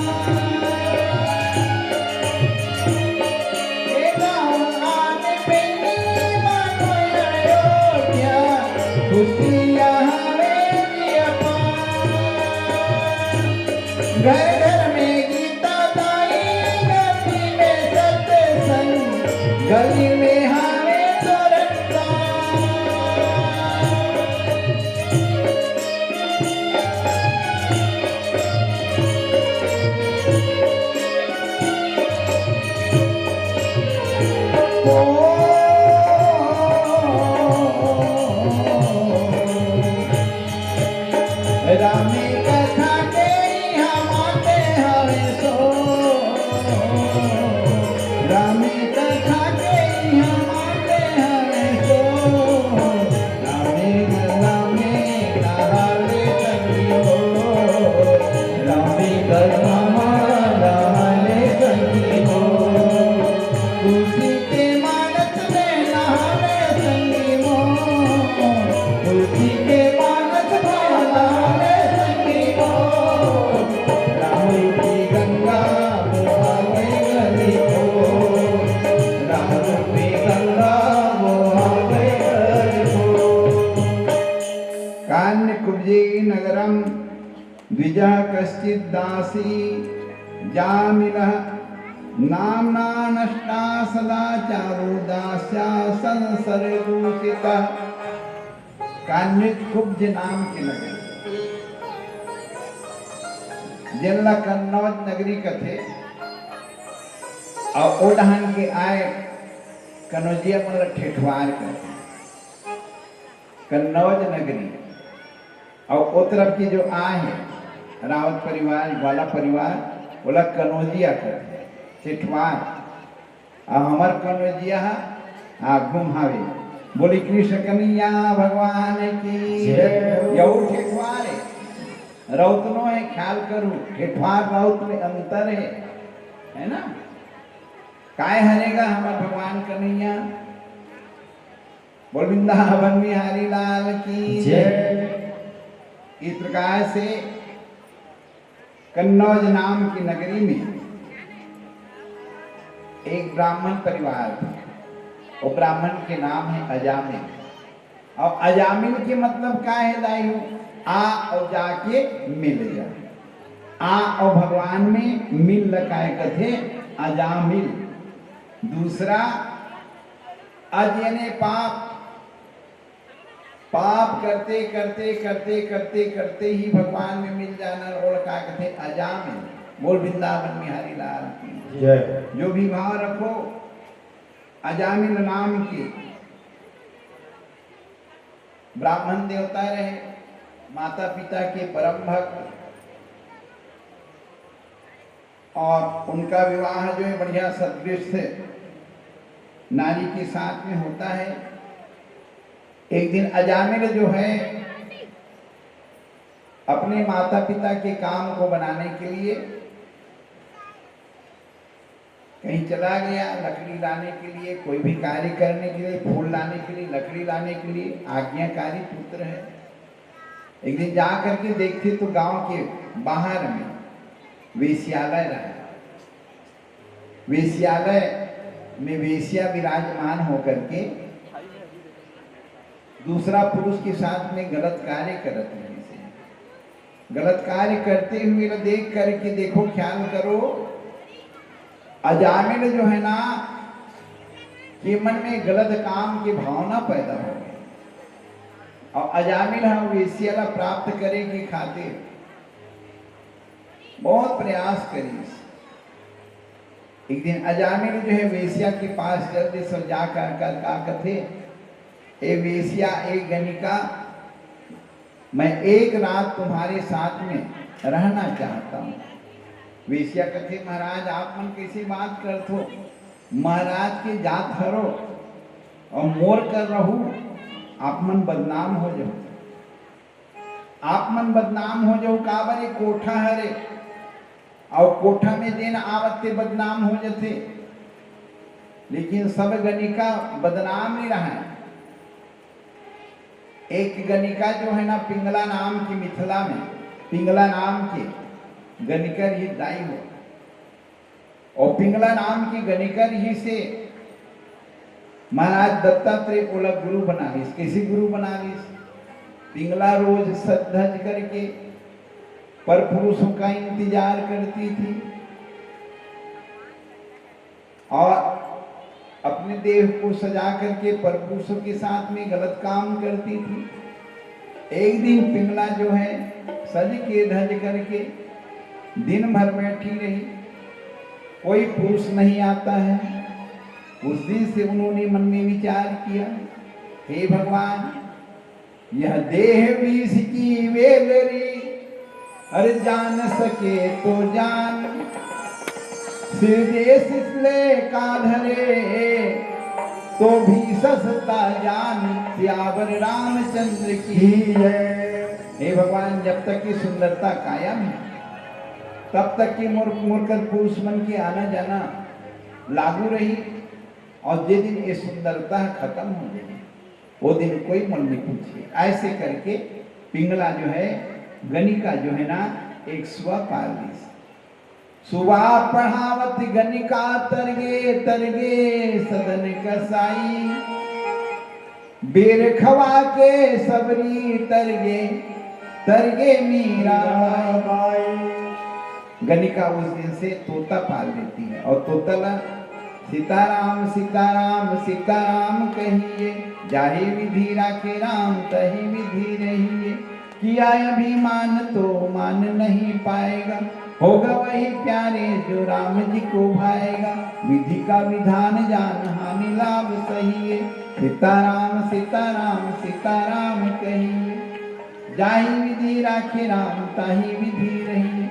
ये गाँव आने बहिनी मानो अयोध्या, खुशियाँ हवे जी अपार। घर घर में गीता दाई, गली में सत्संग, गली में हावे तोरण का। कुब्जे नगरं द्विजः कश्चिद्दासी जामिलः नाम्ना नष्टा सदाचारो दास्या संसर्गदूषितः। कान्वित कुब्ज नाम के नगरी, जेन ला कन्नौज नगरी कथे, अउ ओ डहन के आए कनौजिया मन ला ठेठवार कथे। कन्नौज नगरी, अउ ओ तरफ के जो आए हे रावत परिवार, ग्वाला परिवार, ओला कनौजिया कथे, ठेठवार। अउ हमर कनौजिया ह आगू म हावे। बोली कृष्ण कन्हैया भगवान की जय। यहू ठेठवार हे, रउतनो हे, ख्याल करू, ठेठवार रउत में अंतर हे, है ना? काय हरे गा हमर भगवान कन्हैया? बोल वृंदावन बिहारी लाल की जय। इस प्रकार से कन्नौज नाम की नगरी में एक ब्राह्मण परिवार था। वो ब्राह्मण के नाम है अजामिल। अउ अजामिल के मतलब का हे दाई हो? आ अउ जा के मिल जा। आ अउ भगवान में मिल ल काय कथे? अजामिल। दूसरा अज यानी पाप, पाप करते, करते, करते, करते, करते ही भगवान में मिल जाना, ओला का कथे? अजामिल। बोल वृंदावन बिहारी लाल की जय। जो भी भाव रखो, अजामिल नाम के ब्राह्मण देवता रहे, माता पिता के परम भक्त, और उनका विवाह जो है बढ़िया सदृश नारी के साथ में होता है। एक दिन अजामिल जो है अपने माता पिता के काम को बनाने के लिए कहीं चला गया, लकड़ी लाने के लिए, कोई भी कार्य करने के लिए, फूल लाने के लिए, लकड़ी लाने के लिए आज्ञाकारी पुत्र है। एक दिन जा करके देखते तो गांव के बाहर में वेश्यालय रहा। वेश्यालय में वेश्या विराजमान होकर के दूसरा पुरुष के साथ में गलत कार्य करत रहिस हे। गलत कार्य करते हुए ला देख करके, देखो, ख्याल करो, अजामिल जो है ना, के मन में गलत काम की भावना पैदा हो गई। अउ अजामिल ह वेश्या ला प्राप्त करे के खातिर बहुत प्रयास करिस। एक दिन अजामिल जो है वेश्या के पास चल दिस अउ जा कर, कर का कथे, "ए वेश्या, ए गणिका, मैं एक रात तुम्हारे साथ में रहना चाहता हूँ।" वेश्या कथे, "महाराज, आप मन कैसे बात करत हो? महाराज के जात हरो अउ मोर कर रहू, आप मन बदनाम हो जाओ।" आप मन बदनाम हो जाओ, काबर? ये कोठा हरे, अउ कोठा में जेन आवत ते बदनाम हो जथे। लेकिन सब गणिका बदनाम नहीं रहा। एक गणिका जो है ना, पिंगला नाम की, मिथिला में पिंगला नाम की गणिका रही दाई हो। अउ पिंगला नाम की गणिका रहिस हे, महाराज दत्तात्रेय ओला गुरु बनाविस। कैसे गुरु बनाविस? पिंगला रोज सज धज करके पर पुरुषों का इंतजार करती थी और अपने देह को सजा करके पर पुरुषों के साथ में गलत काम करती थी। एक दिन पिंगला जो है सज के धज करके दिन भर बैठी रही, कोई पुरुष नहीं आता है। उस दिन से उन्होंने मन में विचार किया, "हे भगवान, यह देह विष की वेलरी, अरे जान सके तो जान, सिर देश इसले का धरे, तो भी सस्ता जान।" सियावर रामचंद्र की जय। हे भगवान, जब तक ये सुंदरता कायम है, तब तक के मोर, मोर कर पुरुष मन के आना जाना लागू रही, और जे दिन ये सुंदरता खत्म हो जाए, वो दिन कोई मन नहीं पूछे। ऐसे करके पिंगला जो है, गणिका जो है ना, एक सुआ पाल दी। सुआ पढ़ावत गणिका तरगे, तरगे सदन कसाई। बेर खवा के सबरी तरगे, तरगे मीरा बाई। गणिका उस दिन से तोता पाल लेती है और तोता ला सीताराम सीताराम सीताराम कहिए, जाहि विधि राखे राम तहि विधि रहिए। किया अभिमान तो मान नहीं पाएगा, होगा वही प्यारे जो राम जी को भाएगा। विधि का विधान जान हानि लाभ सहिए, सीताराम सीताराम सीताराम कहिए। जाहि विधि राखे राम ताहि विधि रहिए।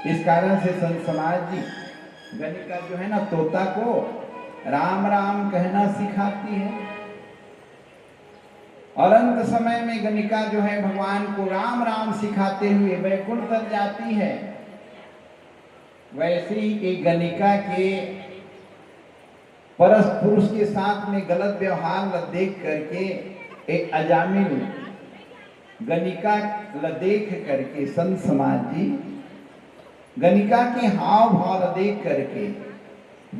इस कारण से संत समाज जी गणिका जो है ना, तोता को राम राम कहना सिखाती है। और अंत समय में गणिका जो है, भगवान को राम राम सिखाते हुए बैकुंठ तक जाती है। वैसे ही एक गणिका के परस पुरुष के साथ में गलत व्यवहार ल देख करके एक अजामिल गणिका ल देख करके संत समाज जी गणिका के हाव भाव ल देख करके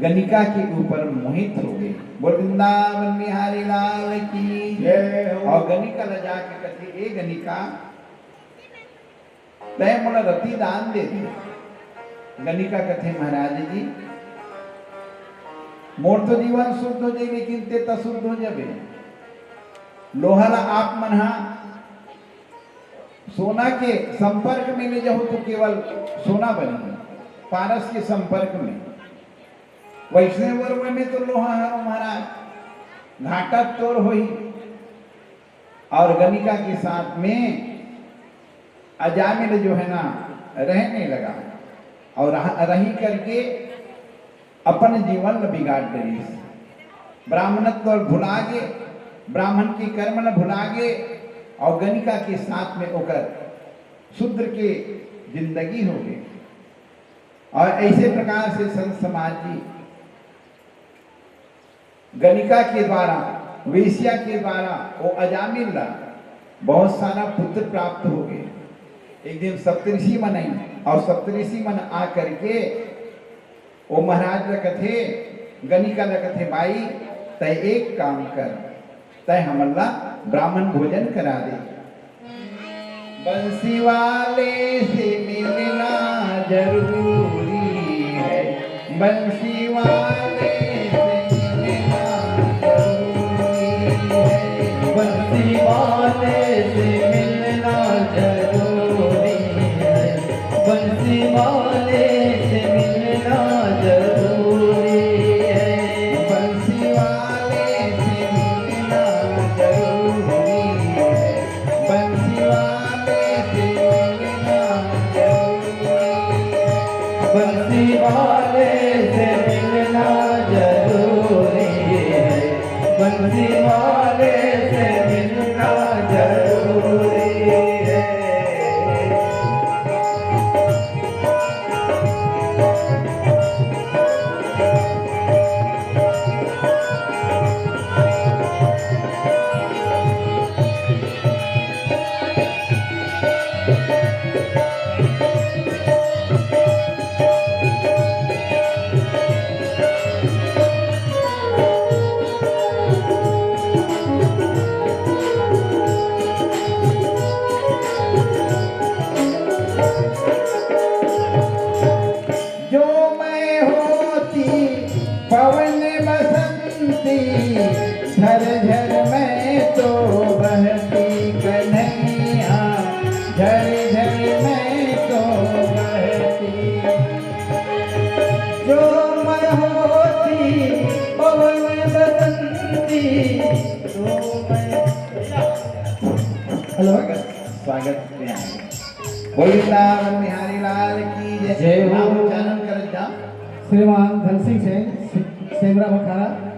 गणिका के ऊपर मोहित हो गए। बोल वृंदावन बिहारी लाल की जय हो। और गणिका ल जाके कथे, "ए गणिका, तैं मोला रति दान दे दे।" गणिका कथे, "महाराज जी, मोर तो जीवन शुद्ध हो जाए, लेकिन तैं त शुद्ध हो जाबे। लोहा ला आप मन हा सोना के संपर्क में ले जाहू तो केवल सोना बनही, पारस के संपर्क में। वैष्णव वर्ग में तो लोहा हरो महाराज, घाटा तोर होही।" और गणिका के साथ में अजामिल जो है ना, रहने लगा और रह, रही करके अपन जीवन ल बिगाड़ डरिस। ब्राह्मणत्व ल भुला गे, ब्राह्मण के कर्म ल भुला गे और गणिका के साथ में ओकर शूद्र के जिंदगी हो गई। और ऐसे प्रकार से संत समाज जी गणिका के द्वारा, वेश्या के द्वारा वो अजामिल ला बहुत सारा पुत्र प्राप्त हो गए। एक दिन सप्तऋषि मन आई और सप्तऋषि मन आ करके वो महाराज ला कथे, गणिका ला कथे, "भाई, तय एक काम कर, तय हमन ला ब्राह्मण भोजन करा दे।" बंसी वाले से मिलना जरूरी है, बंसी वाले से मिलना जरूरी है, बंसी वाले से मिलना जरूरी है, बंसी वाले से मिलना जरूरी है, बंसी वाले से मिलना जरूरी है। बंसी वाले से मिलना जरूरी है। बंसी वाले से मिलना जरूरी है। बंसी वाले से मिलना जरूरी है। जो मैं होती पवन बसंती, झरझर मैं तो बहती कन्हैया, झरझर मैं तो बहती। जो मैं होती पवन बसंती, तो मैं हेलो। स्वागत, स्वागत में आए। बोल वृंदावन बिहारी लाल की जय। जय हो। नाम उच्चारण करत जाओ। श्रीमान धन सिंह सेन, से-, सेमरा बखारा,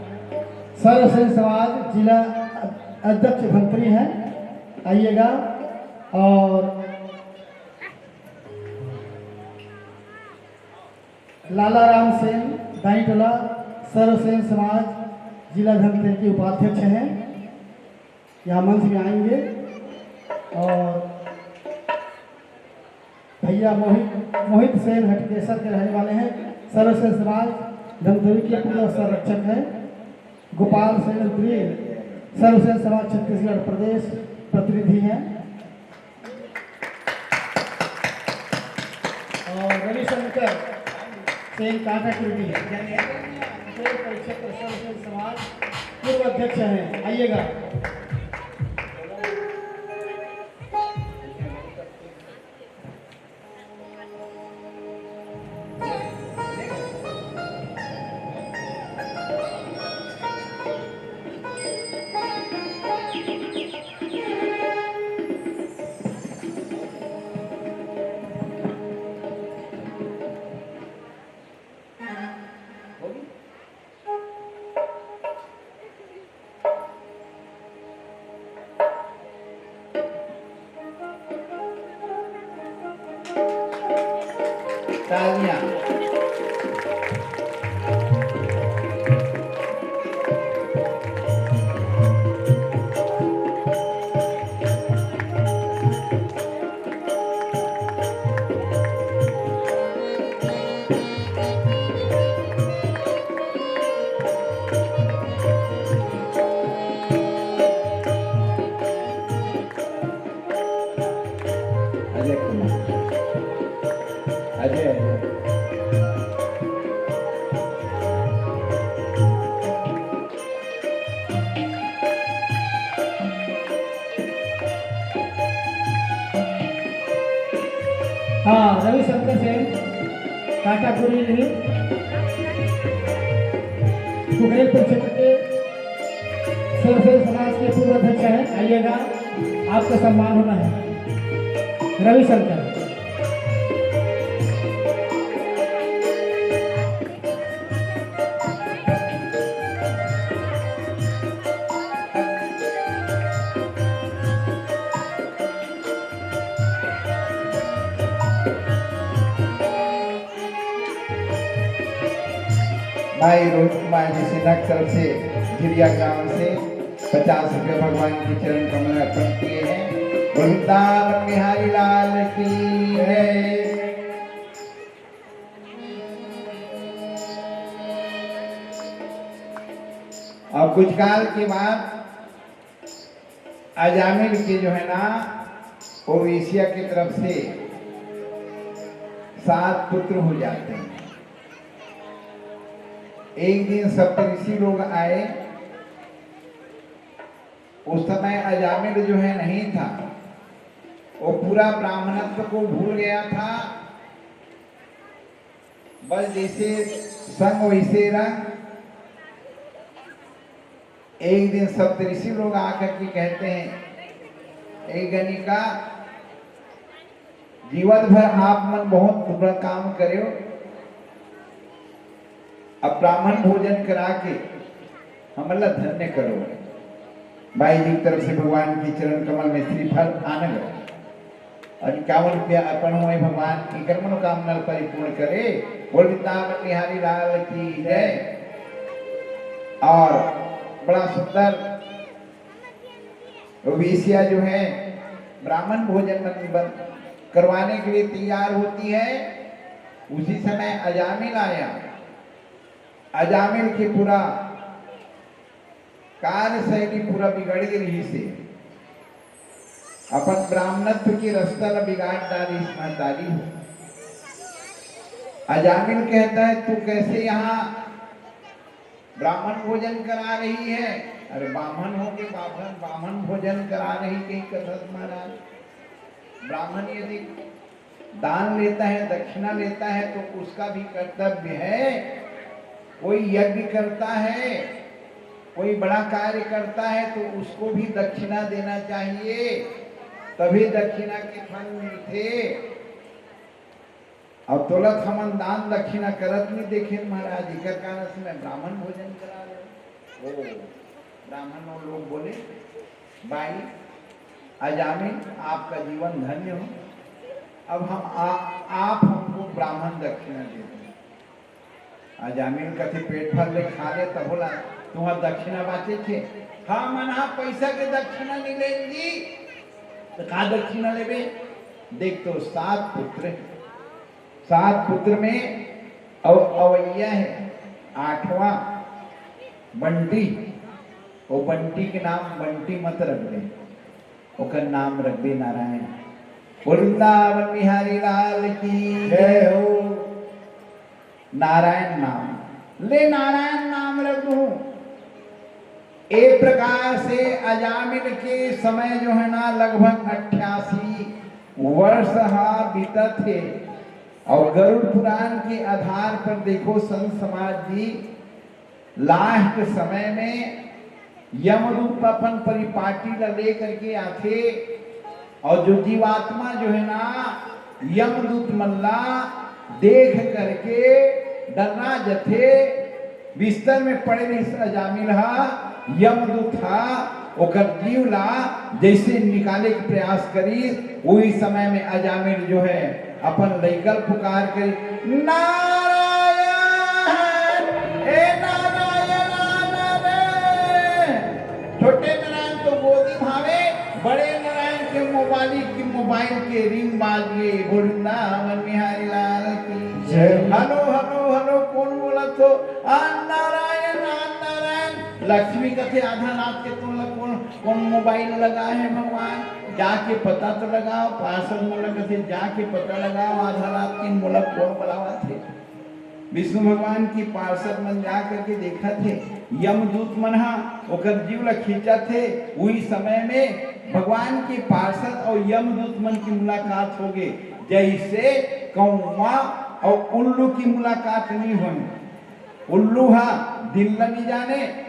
सर्वसेन समाज जिला अध्यक्ष धमतरी हैं, आइएगा। और लाला राम सेन, दाईटोला, सर्वसेन समाज जिला धमतरी के उपाध्यक्ष हैं, यहाँ मंच में आएंगे। और भैया मोहित, मोहित सेन हटकेसर के रहने वाले हैं, सर्वसेन समाज धमतरी के पूर्व संरक्षक हैं। गोपाल सेन उत्तरी, सर्वसेन समाज छत्तीसगढ़ प्रदेश प्रतिनिधि हैं। और रविशंकर सेन काटाकुर्मी, यानी कुकरेल परिक्षेत्र सर्वसेन समाज पूर्व अध्यक्ष हैं, आइएगा। तालियां। अजय कुमार, अजय, अजय। हाँ, रविशंकर सेन, काटाकुर्मी, कुकरेल परिक्षेत्र के सर्वसेन समाज के पूर्व अध्यक्ष हैं, आइएगा, आपका सम्मान होना है। रविशंकर। भाई रोहित कुमार जी सिन्हा की तरफ से झिरिया ग्राम से पचास रुपये भगवान के चरण कमल में अर्पण किए हैं। वृंदावन बिहारी लाल की जय। अब कुछ काल के बाद अजामिल के जो है ना, वो वेश्या की तरफ से सात पुत्र हो जाते हैं। एक दिन सप्तऋषि लोग आए, उस समय अजामिल जो है नहीं था, वो पूरा ब्राह्मणत्व को भूल गया था। बस जैसे संग वैसे रंग। एक दिन सप्तऋषि लोग आकर के कहते हैं, "ए गणिका, जीवन भर आप मन बहुत बड़ा काम करेव, अब ब्राह्मण भोजन करा के हमन ला धन्य करो।" भाई जी की तरफ से भगवान के चरण कमल में श्रीफल आनंद और इक्यावन रुपया अर्पण हुए। भगवान इनकर मनोकामना परिपूर्ण करे। बोल वृंदावन बिहारी लाल की जय। और बड़ा सुंदर वेश्या जो है ब्राह्मण भोजन बन, बन, करवाने के लिए तैयार होती है। उसी समय अजामिल आया। अजामिल की पूरा कार्यशैली पूरा बिगड़ गे रिहिस हे। अपन ब्राह्मणत्व के रस्ता ला बिगाड़ डारिस महतारी हो। अजामिल कहता है, "तू कैसे यहाँ ब्राह्मण भोजन करा रही है?" अरे, बाम्हन हो के बाम्हन, बाम्हन भोजन करा रही कहीं कथस महाराज। ब्राह्मण यदि दान लेता है, दक्षिणा लेता है, तो उसका भी कर्तव्य है। कोई यज्ञ करता है, कोई बड़ा कार्य करता है, तो उसको भी दक्षिणा देना चाहिए, तभी दक्षिणा के फल मिलथे। अब तोला तो हमन दान दक्षिणा करत नहीं देखेन महाराज, एकर कारण से मैं ब्राह्मण भोजन करा रहे हूँ। ओ, ब्राह्मण लोग बोले, "भाई, अजामिल, आपका जीवन धन्य हो। अब हम आ, आप हमको ब्राह्मण दक्षिणा दे दें।" अजामिल कथे, "पेट भर ले खा ले, तब बोला, तुम्हारा दक्षिणा बाचे थे।" "हाँ, मन हाँ, पैसा के दक्षिणा नहीं लेन जी।" "तो का दक्षिणा लेबे?" "देख तो, सात पुत्र हैं, सात पुत्र में अव-, अवैया है, आठवां बंटी, वो बंटी के नाम बंटी मत रख दे, ओकर नाम रख दे नारायण।" वृंदावन बिहारी लाल की जय हो। नारायण नाम ले, नारायण नाम रख दूं। ए प्रकार से अजामिल के समय जो है ना, लगभग अट्ठासी वर्ष हा बीतत हे। और गरुड़ पुराण के आधार पर देखो संत समाज जी, लास्ट समय में यमदूत अपन परिपाटी ला लेकर के आथे और जो जीवात्मा जो है ना, यमदूत मन ला देख करके डर्रा जथे। बिस्तर में पड़े रहिस अजामिल हा, यमदूत हा ओकर जीव ला जैसे निकाले के प्रयास करिस, वही समय में अजामिल जो है अपन लइका ल पुकार के, "नारायण, ए नारायण, आना रे।" छोटे नारायण तो गोदी में हावे, बड़े नारायण के मोबाइल की, मोबाइल के रिंग बाज गे। वृंदावन बिहारी लाल की जय। हेलो, हेलो, हेलो, कोन बोलत हो? आ नारायण, आ नारायण। लक्ष्मी कथे आधा रात के तुम लोग कोन कोन मोबाइल लगा है भगवान, जाके पता तो लगाओ। पार्षद मन ला कथे, "जाके पता लगाओ, आधा रात के मोला कोन बुलावत हे?" विष्णु भगवान की पार्षद मन जा करके देखत हे, यमदूत मन हा ओकर जीव ला खींचत हे। उही समय में भगवान के पार्षद और यमदूत मन की मुलाकात हो गे, जैसे कौवा और उल्लू की मुलाकात नहीं होय। उल्लू हा दिन ला नहीं जाने,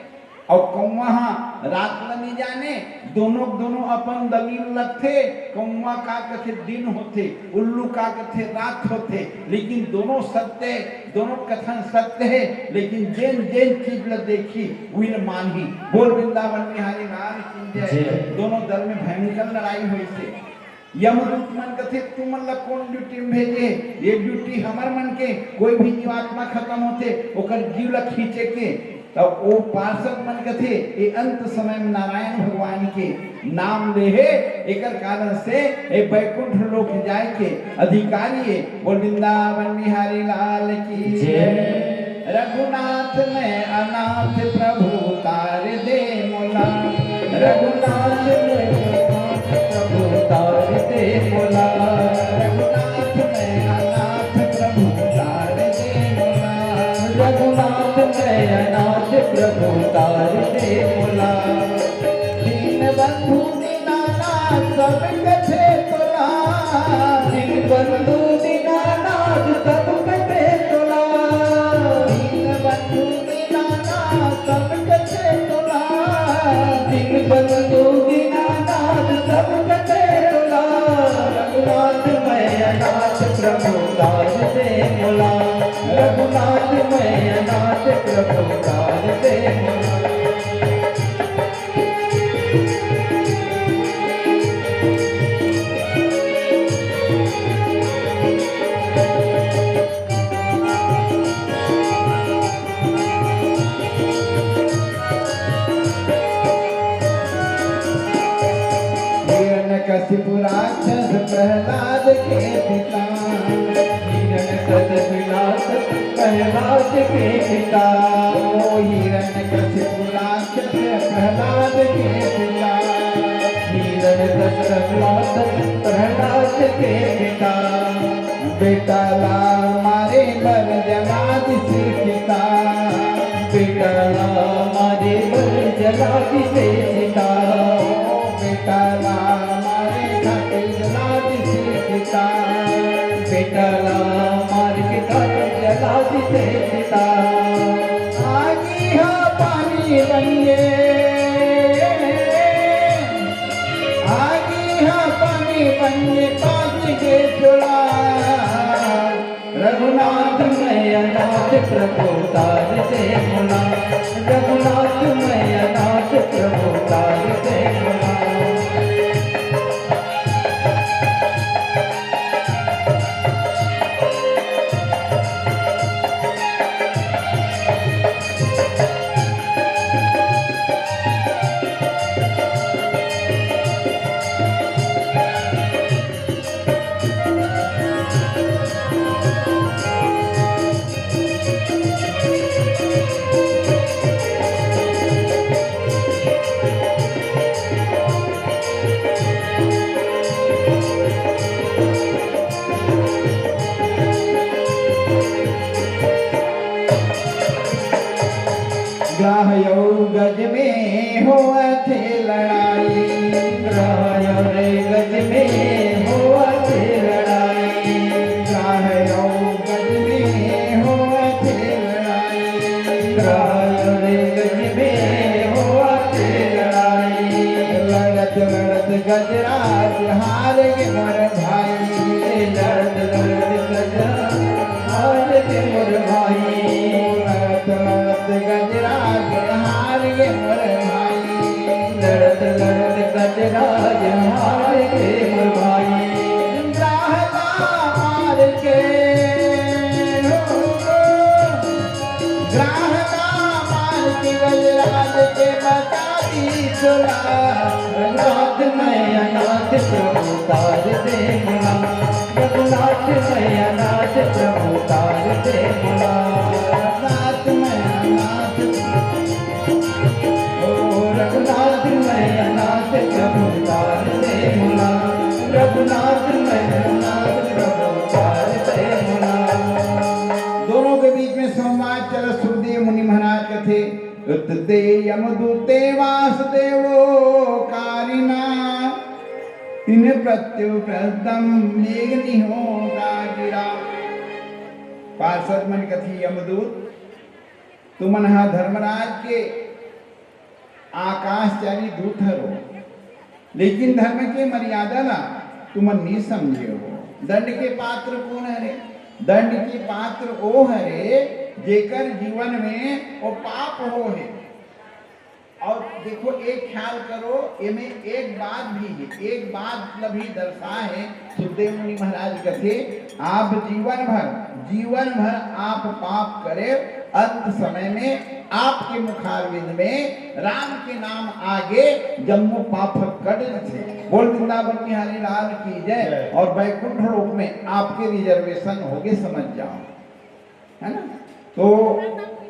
अउ कौवा हा रात ला नइ जाने, दोनों दोनों अपन दलील रखथे। कौवा का कथे दिन होथे, उल्लू का कथे रात होथे, लेकिन दोनों सत्य, दोनों कथन सत्य हे। लेकिन जेन जेन चीज ला देखी, उही ला मानही। बोल वृंदावन बिहारी लाल की जय। जय। दोनों दल में भयंकर लड़ाई होइसे। यमदूत मन कथे, "तुमन ला कोन ड्यूटी में भेजे? ये ड्यूटी हमर मन के, कोई भी जीवात्मा खत्म होथे, ओकर जीव ला खींचे के।" तब ओ पार्षद मन कथे, "ये अंत समय में नारायण भगवान के नाम ले हे, एकर कारण से ए बैकुंठ लोक जाए के अधिकारी हे।" बोल वृंदावन बिहारी लाल की जय। जय। रघुनाथ मैं अनाथ प्रभु तार दे मोला। रघुनाथ मैं अनाथ प्रभु तार दे मोला। रघुनाथ मैं अनाथ प्रभु तार दे मोला। रघुनाथ मैं अनाथ प्रभु तार दे मोला। दीनबंधु दीनानाथ सब कथे तोला। दीनबंधु दीनानाथ सब कथे तोला। दीनबंधु दीनानाथ सब कथे तोला। दीनबंधु दीनानाथ सब कथे तोला। रघुनाथ मैं अनाथ प्रभु तार दे मोला। रघुनाथ मैं अनाथ प्रभु तार दे मोला। हिरण्यकशिपु राक्षस प्रहलाद के पिता। हिरण्यकशिपु राक्षस प्रहलाद के पिता। ओ हिरण्यकशिपु राक्षस प्रहलाद के पिता। हिरण्यकशिपु राक्षस प्रहलाद के पिता। बेटा ला मारे बर जला दिसे पिता। बेटा ला मारे बर जला दिसे पिता। ओ बेटा ला मारे खातिर जला दिसे पिता। बेटा ला मारे के खातिर जला दिसे पिता। आगी हा पानी बन गे। आगी हा पानी बन गे, बाच गे चोला। रघुनाथ मैं अनाथ प्रभु तार दे मोला। रघुनाथ मैं अनाथ प्रभु तार दे मोला। गज में होवत लड़ाई, चाहे गज में होवत लड़ाई, गज में होवत लड़ाई। लड़त लड़त गजराज हार गे मोर भाई, लड़त लड़त गजराज हार गे मोर भाई, लड़त लड़त गजराज हार गे मोर भाई, लड़त लड़त गजराज हार गे मोर भाई। ग्राहता मार के, हो, ग्राहता मार के गजराज के बता दी चोला। रघुनाथ मैं अनाथ प्रभु तार दे मुना, रघुनाथ मैं अनाथ प्रभु तार दे मुना। रघुनाथ मैं अनाथ, ओ रघुनाथ मैं अनाथ प्रभु तार दे मुना, रघुनाथ मैं अनाथ प्रभु तार दे मुना। दोनों के बीच में संवाद चला। सुखदेव मुनि महाराज कथे, उत ते यमदूते वासुदेवो कारिना, तिन प्रत्यु प्रदम मेघ निहोगा गिरा। पार्षद मन कथे, यमदूत, तुमन हा धर्मराज के आकाशचारी दूत हरो, लेकिन धर्म के मर्यादा ला तुमन नी समझे हो। दंड के पात्र कौन हरे? दंड के पात्र ओ हरे, जेकर जीवन में ओ पाप हो हे। और देखो, एक ख्याल करो, एमे एक बात भी है, एक बात मतलब ही दर्शा है। सुखदेव मुनि महाराज कथे, आप जीवन भर, जीवन भर आप पाप करे, अंत समय में आपके मुखारविंद में राम के नाम आगे जम्मो पाप कट जथे। बोल वृंदावन बिहारी लाल की जय। जय। और बैकुंठ लोक में आपके रिजर्वेशन होगे, समझ जाओ, है ना? तो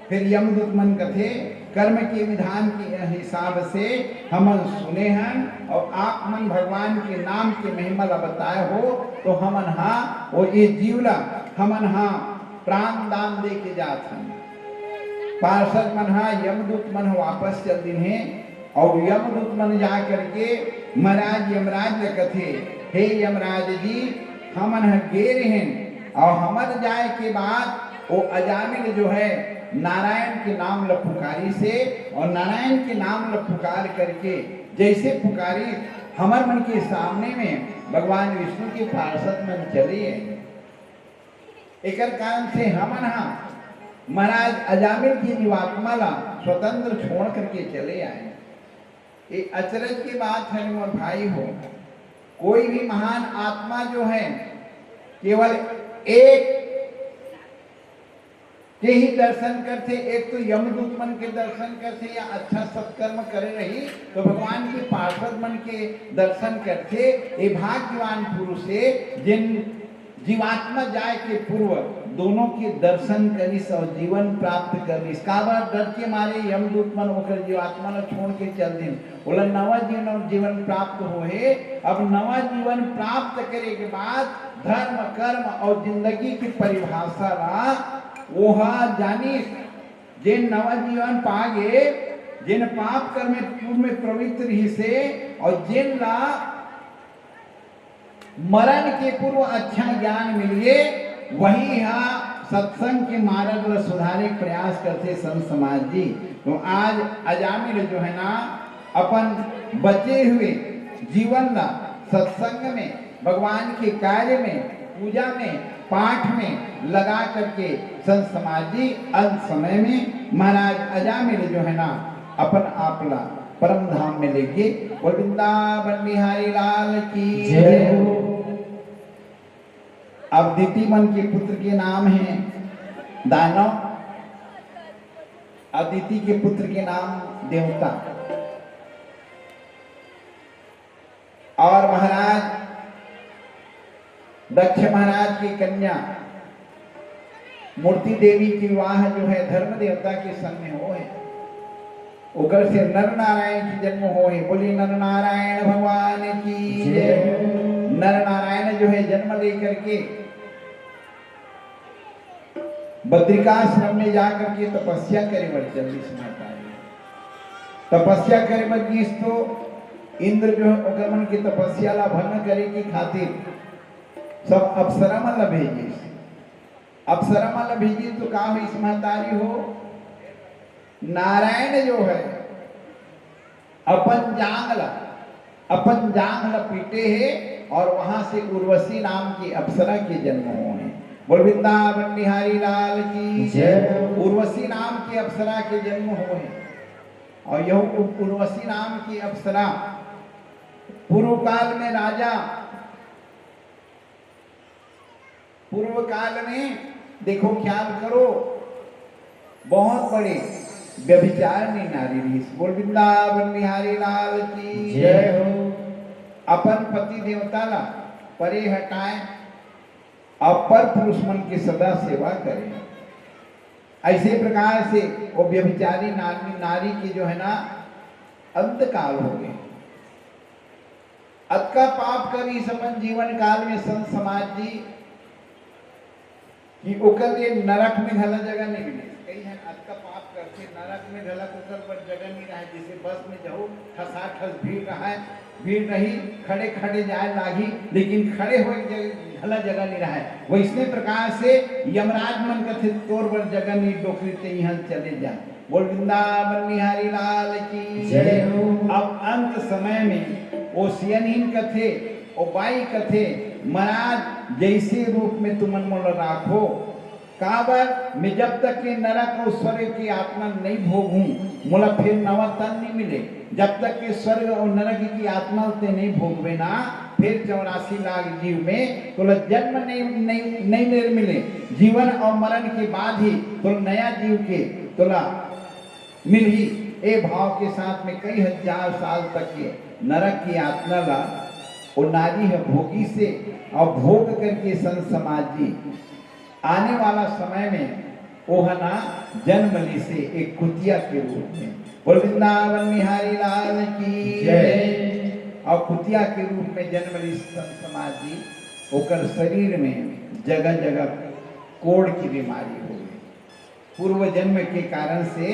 फिर यमदूत मन कथे, कर्म के विधान के हिसाब से हमन सुने हन और आप मन भगवान के नाम के महिमा ला बताए हो, तो हमन हा वो ये जीव ला, हमन हा प्राण दान दे के जात हन। पार्षद मन हा, यमदूत मन हा वापस चल दिन हे। और यमदूत मन जा करके महाराज यमराज ल कथे, हे यमराज जी, हमन ह गे रहेन और हमर जाए के बाद वो अजामिल जो है नारायण के नाम ल पुकारिस हे और नारायण के नाम ल पुकार करके जैसे पुकारिस, हमर मन के सामने में भगवान विष्णु के पार्षद मन चले आए। एकर कारण से हमन हा महाराज अजामिल के जीवात्मा ला स्वतंत्र छोड़ करके चले आए। ये अचरज की बात है मोर भाई हो, कोई भी महान आत्मा जो है केवल एक के ही दर्शन करथे, एक तो यमदूत मन के दर्शन करथे या अच्छा सत्कर्म करे रही तो भगवान के पार्षद मन के दर्शन करथे। ये भाग्यवान पुरुष हे जिन जीवात्मा जाए के पूर्व दोनों के दर्शन करिस और जीवन प्राप्त कर लिस। काबर? डर के मारे यमदूत मन ओकर जीवात्मा ला छोड़ के चल दिन। ओला नवा जीवन, जीवन प्राप्त होहे। अब नवा जीवन प्राप्त करे के बाद धर्म, कर्म और जिंदगी की परिभाषा ला ओहा जानिस। जेन नवा जीवन पागे, जेन पाप कर्म में पूर्व में प्रवृत्त रहिसे और जेन ला मरण के पूर्व अच्छा ज्ञान मिलिए, वही हा सत्संग के मार्ग ला सुधारे के प्रयास करथे संत समाज जी। तो आज अजामिल जो है ना, अपन बचे हुए जीवन ला सत्संग में, भगवान के कार्य में, पूजा में, पाठ में लगा करके संत समाज जी अंत समय में महाराज अजामिल जो है ना, अपन आप ला परम धाम में लेके। बोल वृंदावन बिहारी लाल की जय हो। अदिति मन के पुत्र के नाम है दानव, अदिति के पुत्र के नाम देवता। और महाराज दक्ष महाराज की कन्या मूर्ति देवी के विवाह जो है धर्म देवता के संग में होहे। ओकर से नर नारायण के जन्म होहे। बोलिए नर नारायण भगवान की जय। जय। नर नारायण जो है जन्म लेकर के बद्रिकाश्रम में जाकर के तपस्या करे बर चलिस माता जी। तपस्या करे बर गिस तो इंद्र जो है ओकर मन के तपस्या ला भंग करे के खातिर सब अप्सरा मन ला भेजिस। अप्सरा मन ला भेजिस तो का होइस महतारी हो, नारायण जो है अपन जांग ला, अपन जांग ला पीटे हे और वहां से उर्वशी नाम की अप्सरा के जन्म होए हे। बोल वृंदावन बिहारी लाल की जय। उर्वशी नाम की अप्सरा के जन्म होए हे। और यह उ-, उर्वशी नाम की अप्सरा पूर्व काल में राजा, पूर्व काल में देखो, ख्याल करो, बहुत बड़े व्यभिचारिणी नारी रहिस। बोल वृंदावन बिहारी लाल की जय हो। अपन पति देवता ला परे हटाए, अपर पुरुष मन के सदा सेवा करे। ऐसे प्रकार से वो व्यभिचारी नारी, नारी के जो है ना, अंतकाल हो गए। अतका पाप करिस अपन जीवन काल में संत समाज जी कि ओकर लिए नरक में घला जगह नहीं मिले। कई है अतका पाप करथे, नरक में घला ओकर बर जगह नहीं रहे। जैसे बस में जाओ, ठसाठस भीड़ रहे, भीड़ रही, खड़े खड़े जाए लागी, लेकिन खड़े होए जग-, घला जगह नहीं रहे। वैसने प्रकार से यमराज मन कथे, "तोर बर जगह नहीं डोकरी, ते यहाँ चले जा।" बोल वृंदावन बिहारी लाल की जय हो। अब अंत समय में ओ सियनहीन कथे, ओ बाई कथे, "महाराज, जैसे रूप में तुमन मोला राखो, काबर मैं जब तक के नरक और स्वर्ग की आत्मा नहीं भोगूं, मोला फिर नवा तन नहीं मिले। जब तक के स्वर्ग और नरक की आत्मा ते नहीं भोगबे ना, फिर चौरासी लाख जीव में तोला जन्म नहीं, नहीं, नहीं ले मिले। जीवन और मरण के बाद ही तोला नया जीव के तोला मिलही।" ए भाव के साथ में कई हजार साल तक के नरक की यातना ला ओ नारी ह भोगिस हे और भोग करके संत समाज जी आने वाला समय में ओह ना जन्म लिस हे एक कुतिया के रूप में। बोल वृंदावन बिहारी लाल की जय। और कुतिया के रूप में जन्म लिस संत समाज जी, ओकर शरीर में जगह जगह कोढ़ की बीमारी हो गई। पूर्व जन्म के कारण से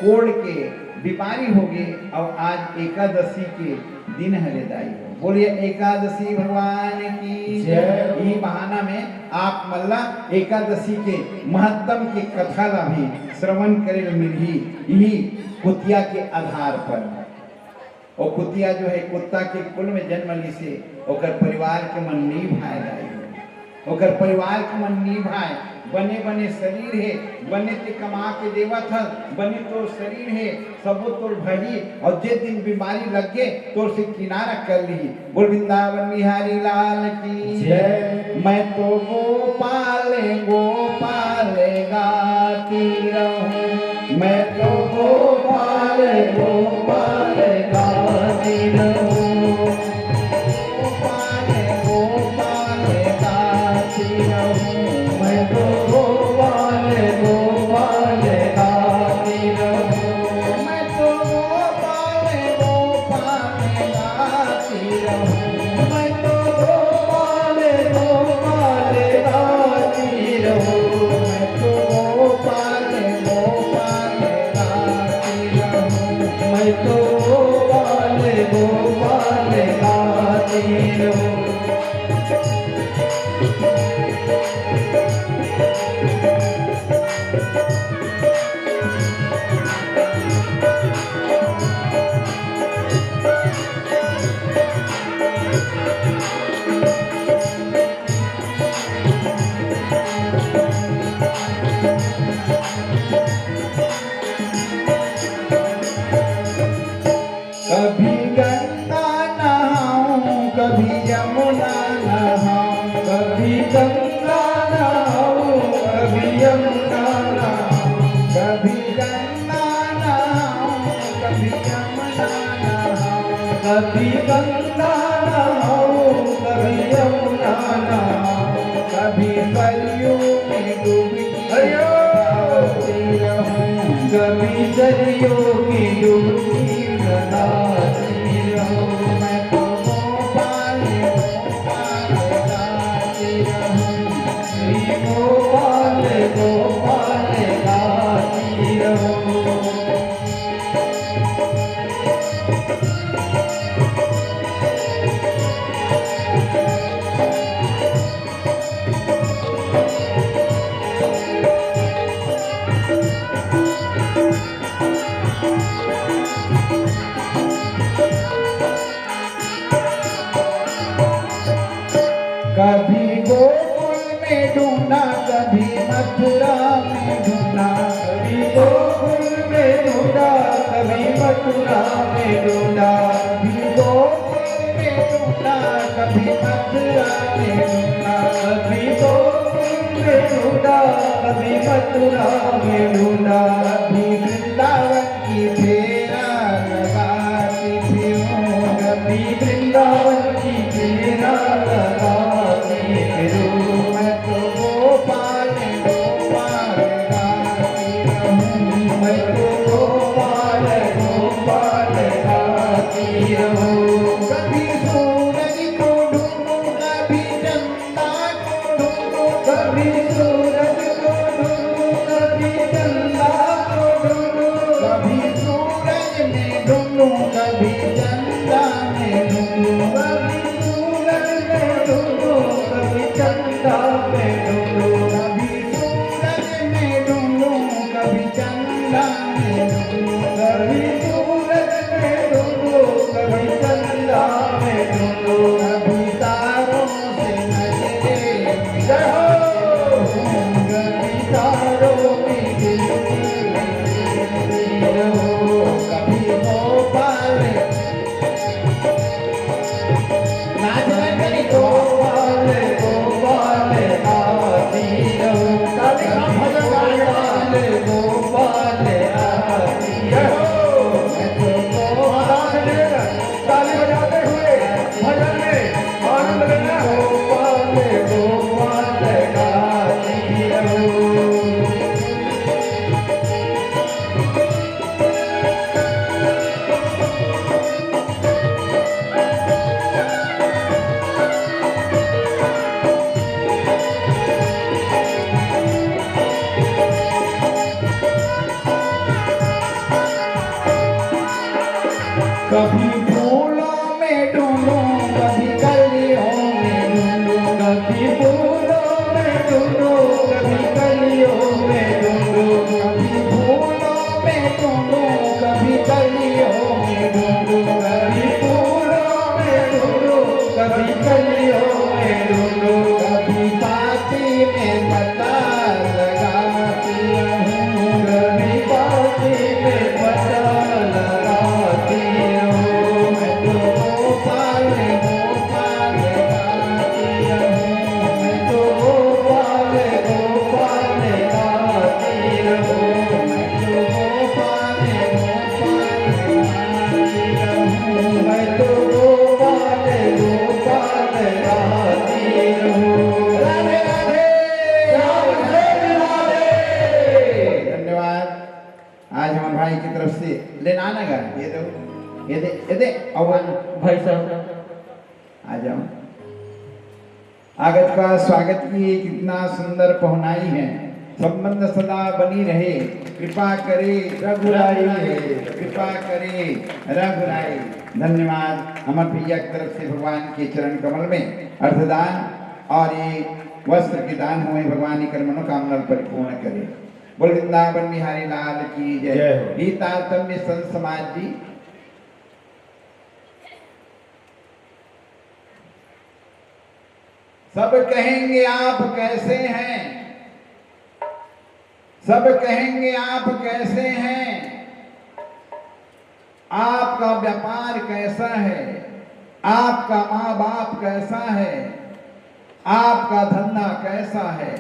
कोढ़ के बीमारी हो गई। और आज एकादशी के दिन हरे दाई हो। बोलिए एकादशी भगवान की जय। ई बहाना में आप मन ला एकादशी के महत्तम के कथा ला भी श्रवण करे ल मिलही, यही कुतिया के आधार पर। ओ कुतिया जो है, कुत्ता के कुल में जन्म लिस हे, ओकर परिवार के मन नी भाय दाई हो। ओकर परिवार के मन नी भाय, बने बने शरीर हे, बने ते कमा के देवत हस, बने तोर शरीर हे, सबो तोर भरी, और जे दिन बीमारी लग गे, तोर से किनारा कर लिही। बोल वृंदावन बिहारी लाल की जय। मैं तो गोपाल गोपाल गाती रहूं, मैं तो गोपाल गोपाल गाती रहूं, गोपाल गोपाल गाती रहूं, मैं तो गोपाल गोपाल गाती रहूं, मैं तो गोपाल गोपाल गाती रहूं, मैं तो गोपाल गोपाल गाती रहूं, मैं तो गोपाल गोपाल गाती रहूं, मैं तो गोपाल गोपाल गाती रहूं। कभी गंगा नहाऊं, कभी यमुना नहाऊं, कभी गंगा नहाऊं, कभी यमुना नहाऊं, कभी गंगा नहाऊं, कभी यमुना नहाऊं, कभी गंगा नहाऊं, कभी यमुना नहाऊं, कभी सरयू में डुबकी लगाती रहूं, कभी सरयू की डुबकी लगाती रहूं। मैं तो गोपाल गोपाल गाती रहूं, श्री गोपाल गोपाल गाती रहूं। कभी गोकुल में ढूंढा, कभी मथुरा में ढूंढा, कभी गोकुल में ढूंढा, कभी मथुरा में ढूंढा, कभी गोकुल में ढूंढा, कभी मथुरा में ढूंढा, कभी गोकुल में ढूंढा, कभी मथुरा में ढूंढा, कभी वृंदावन की फेरा लगाती फिरूं, कभी वृंदावन की फेरा लगाती फिरूं। मैं तो गोपाल, गोपाल गाती रहूं, मैं तो गोपाल, गोपाल गाती रहूं। कभी सूरज को ढूंढूं, कभी चंद्रमा को ढूंढूं, कभी सूरज को ढूंढूं, कभी चंदा को ढूंढूं, कभी सूरज में ढूंढूं, कभी चंदा में ढूंढूं, कभी सूरज में ढूंढूं, कभी चंदा में ढूंढूं, कभी सूरज में ढूंढूं, कभी चंदा में ढूंढूं, कभी सूरज में ढूंढूं, कभी चंदा में ढूंढूं, कभी तारों से नजरें मिलाऊं, कभी तारों की किलकिल में रहूं, कभी गोपाल नाच रहे कभी गोपाल, गोपाल आती रहूं। कभी गोपाल, गोपाल आती रहूं। मैं तो गोपाल, ताली बजाते हुए भजन में आनंद लेना। गोपाल, गोपाल आती रहूं। कभी फूलों में ढूंढूं, कभी कलियों में ढूंढूं, कभी फूलों में ढूंढूं, कभी कलियों में ढूंढूं, कभी फूलों में ढूंढूं, कभी कलियों में ढूंढूं, कभी फूलों में ढूंढूं, कभी कलियों में ढूंढूं, कभी पाती में पता लगाती रहूं, कभी पाती में पता लगाती रहूं। मैं तो गोपाल, गोपाल गाती रहूं, मैं तो गोपाल, गोपाल गाती रहूं, मैं तो गोपाल, गोपाल गाती रहूं, मैं तो गोपाल, गोपाल गाती रहूं। राधे राधे। राधे राधे। धन्यवाद। आज हमर भाई की तरफ से लेना ना गा, ये दो, ये दे, ये दे, आवा ना। भाई साहब। आ जाओ। आगत का स्वागत की एक इतना सुंदर पहुनाई है। संबंध सदा बनी रहे, कृपा करे रघुराई। कृपा करे रघुराई। धन्यवाद। हमर भैया की तरफ से भगवान के चरण कमल में अर्धदान और ये वस्त्र के दान हुए, भगवान एकर मनोकामना परिपूर्ण करे। बोल वृंदावन बिहारी लाल की जय। जय हो। ई तारतम्य संत समाज जी। सब कहेंगे आप कैसे हैं, सब कहेंगे आप कैसे हैं, आपका व्यापार कैसा है, आपका माँ बाप कैसा है, आपका धंधा कैसा है,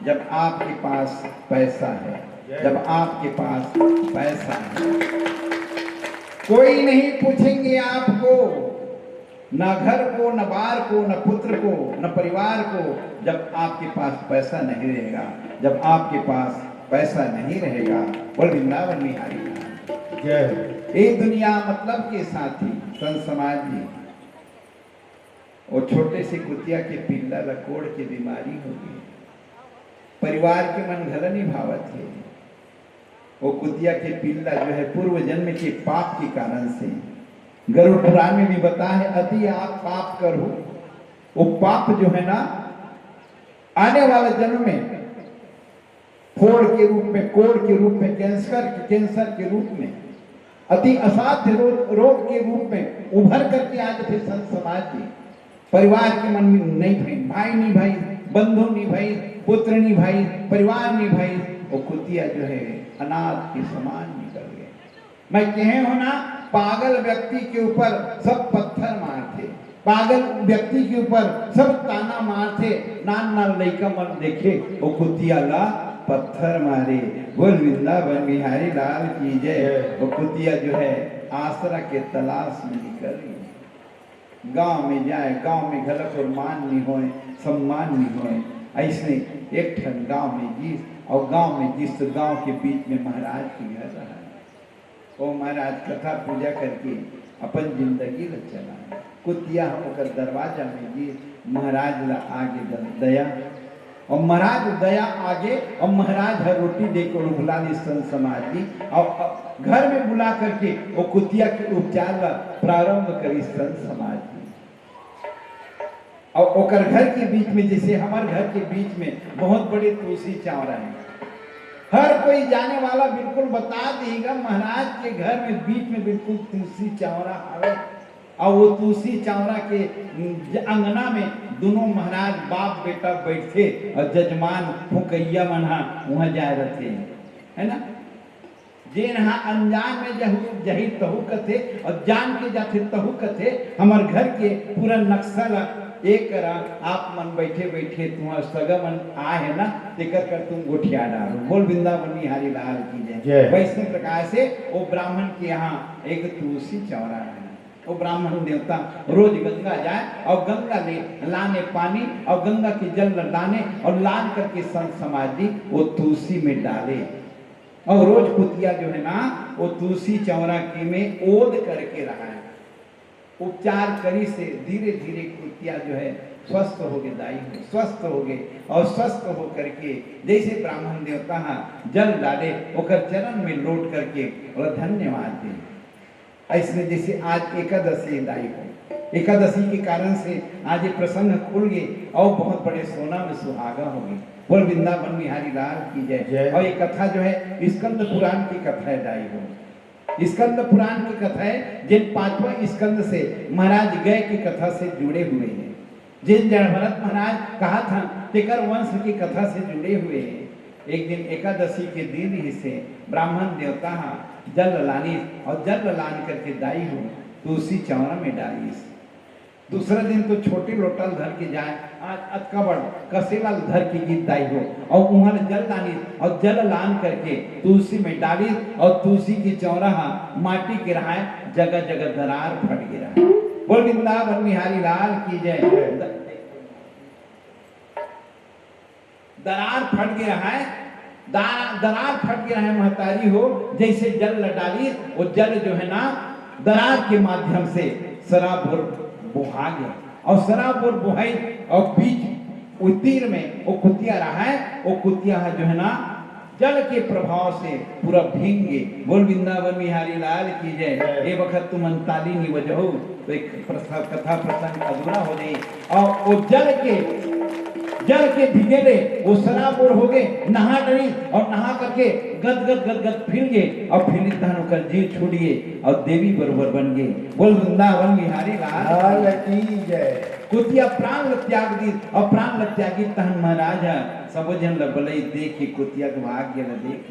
जब आपके पास पैसा है, जब आपके पास पैसा है। कोई नहीं पूछेंगे आपको, ना घर को, न बार को, न पुत्र को, न परिवार को, जब आपके पास पैसा नहीं रहेगा, जब आपके पास पैसा नहीं रहेगा। बोल वृंदावन बिहारी लाल। जय हो। ए दुनिया मतलब के साथी, संत समाज जी, वो छोटे से कुतिया के पिल्ला ला कोढ़ के बीमारी हो गई। परिवार के मन घला निभावत हे। वो कुतिया के पिल्ला जो है पूर्व जन्म के पाप के कारण से, गरुड़ पुराण में भी बता है, अति आप पाप करो, वो पाप जो है ना आने वाला जन्म में फोड़ के रूप में, कोढ़ के रूप में, कैंसर, कैंसर के रूप में, अति असाध्य रो-, रोग के रूप में उभर करके आज फिर संत समाज जी परिवार के मन में नहीं भई, भाई नहीं भई, बंधु नहीं भई, पुत्र नहीं भई, परिवार नहीं भई, वो कुतिया जो है अनाथ के समान निकल गए। मैं कहे हो ना, पागल व्यक्ति के ऊपर सब पत्थर मारथे, पागल व्यक्ति के ऊपर सब ताना मारथे। नान नान लइका मन देखे, वो कुतिया ला पत्थर मारे। बोल वृंदावन बिहारी लाल की जय। जय। वो कुतिया जो है आसरा के तलाश में निकल गई। गांव में जाए, गांव में घलक और मान नहीं होए, सम्मान नहीं होए। ऐसने एक ठन गांव में गिस, और गांव में गिस तो गांव के बीच में महाराज के घर रहा। वो महाराज कथा पूजा करके अपन जिंदगी ल चलाए। कुतिया ओकर दरवाजा में गिस, महाराज ला आगे द-, दया, और महाराज दया आगे, और महाराज हर रोटी दे के उभला ली संत समाज जी, और घर में बुला करके वो कुतिया के उपचार ला प्रारंभ करी संत समाज जी। और ओकर घर के बीच में, जैसे हमार घर के बीच में बहुत बड़े तुलसी चौरा है, हर कोई जाने वाला बिल्कुल बता देगा, महाराज के घर में बीच में बिल्कुल तुलसी चौरा हवे। और वो तुलसी चौरा के ज-, अंगना में दोनों महाराज बाप बेटा बैठे और जजमान फुकैया मन हा वहाँ जाए रहते हैं, है ना? जेन हा अनजान में जहू, जही तहू कथे और जान के जाथे तहू कथे, हमर घर के पूरा नक्शा ला ए करा, आप मन बैठे बैठे तुहर सगा मन आए है ना, तेकर कर तुम गोठिया डालो। बोल वृंदावन बिहारी लाल की जय। जय। वैसे प्रकार से वो ब्राह्मण के यहाँ एक तुलसी चौरा है। वो ब्राह्मण देवता रोज गंगा जाए और गंगा ले लाने पानी और गंगा के जल लाने और लान करके संत समाज जी वो तुलसी में डाले। और रोज कुतिया जो है ना, वो तुलसी चौरा के में ओद करके रहा है। उपचार करी से धीरे धीरे कुतिया जो है स्वस्थ हो गए, दाई हो, स्वस्थ हो गए। और स्वस्थ हो करके जैसे ब्राह्मण देवता हा जल डाले, ओकर चरण में लोट करके ओला धन्यवाद दे। ऐसने जैसे आज एकादशी दाई हो, एकादशी के कारण से आज ये प्रसंग खुल गए और बहुत बड़े सोना में सुहागा हो गए। बोल वृंदावन बिहारी लाल की जय। जय। और ये कथा जो है स्कंद पुराण की कथा है दाई हो, स्कंद पुराण की कथा है, जिन पांचवा स्कंद से महाराज गय की कथा से जुड़े हुए हैं। जिन जड़ भरत महाराज कहा था, तेकर वंश की कथा से जुड़े हुए हैं। एक दिन एकादशी के दिन ही से ब्राह्मण देवता हा जल लानिस और जल लान करके दाई हो तुलसी चौरा में डालिस। दूसरा दिन तो छोटे लोटा ल धर के जाए, आज अतका बड़ कसेला ल धर के गिस दाई हो और उहाँ ले जल लानिस और जल लान करके तुलसी में डालिस और तुलसी के चौरा हा माटी के रहाय, जगह जगह दरार फट गे रहाय। बोल वृंदावन बिहारी लाल की जय। दरार फट गे रहाय, दा-, दरार फट गे रहाय महतारी हो, जैसे जल ल डालिस, वो जल जो है ना, दरार के माध्यम से सराबोर बोहा गया। और सराबोर बोहाय और बीच वो तीर में वो कुतिया रहाय, वो कुतिया है जो है ना, जल के प्रभाव से पूरा भींग गे। बोल वृंदावन बिहारी लाल की जय। जय। ए वक्त तुमन ताली नहीं बजाओ तो एक प्रस-, कथा प्रसंग अधूरा हो जाए। और वो जल के, जल के भीगे ले वो सराबोर हो गए, नहा डरी और नहा करके गदगद गदगद फिर गए और फिर तहन ओकर जीव छूट गए और देवी बरोबर बन गए। बोल वृंदावन बिहारी लाल लाल की जय। कुतिया प्राण ल त्याग दी और प्राण ल त्यागी तहन महाराज ह सबो झन ल बलई देख के कुतिया के भाग्य ल देख।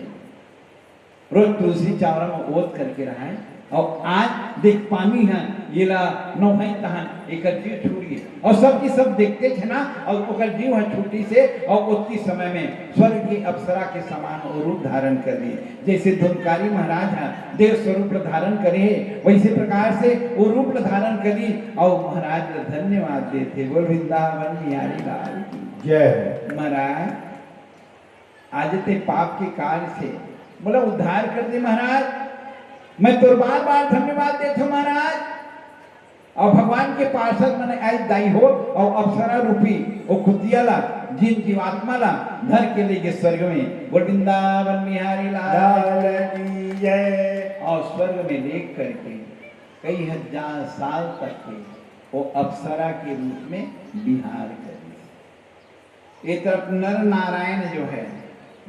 रोज तुलसी चावरा में ओत करके रहाय। और आज देख पानी है, ये ला नौहाई तहान एकर जीव छूटी है। और सब की सब देखते थे ना, और ओकर जीव है छुट्टी से, और उतनी समय में स्वर्ग की अप्सरा के समान वो रूप धारण कर ली। जैसे धुंधकारी महाराज है, देव स्वरूप धारण करे है, वैसे प्रकार से वो रूप धारण कर ली। और महाराज ला धन्यवाद देते, बोल वृंदावन बिहारी लाल की जय। महाराज, आज ते पाप के कार्य से मोला उद्धार कर दे महाराज, मैं तोर बार बार धन्यवाद देथो महाराज। और भगवान के पार्षद मने आए दाई हो और अप्सरा रूपी वो कुतिया ला, जिन जीवात्मा ला धर के ले गए स्वर्ग में। बोल वृंदावन बिहारी लाल लाल की जय। और स्वर्ग में लेख करके कई हजार साल तक के वो अप्सरा के रूप में विहार करी। ये तरफ नर नारायण जो है,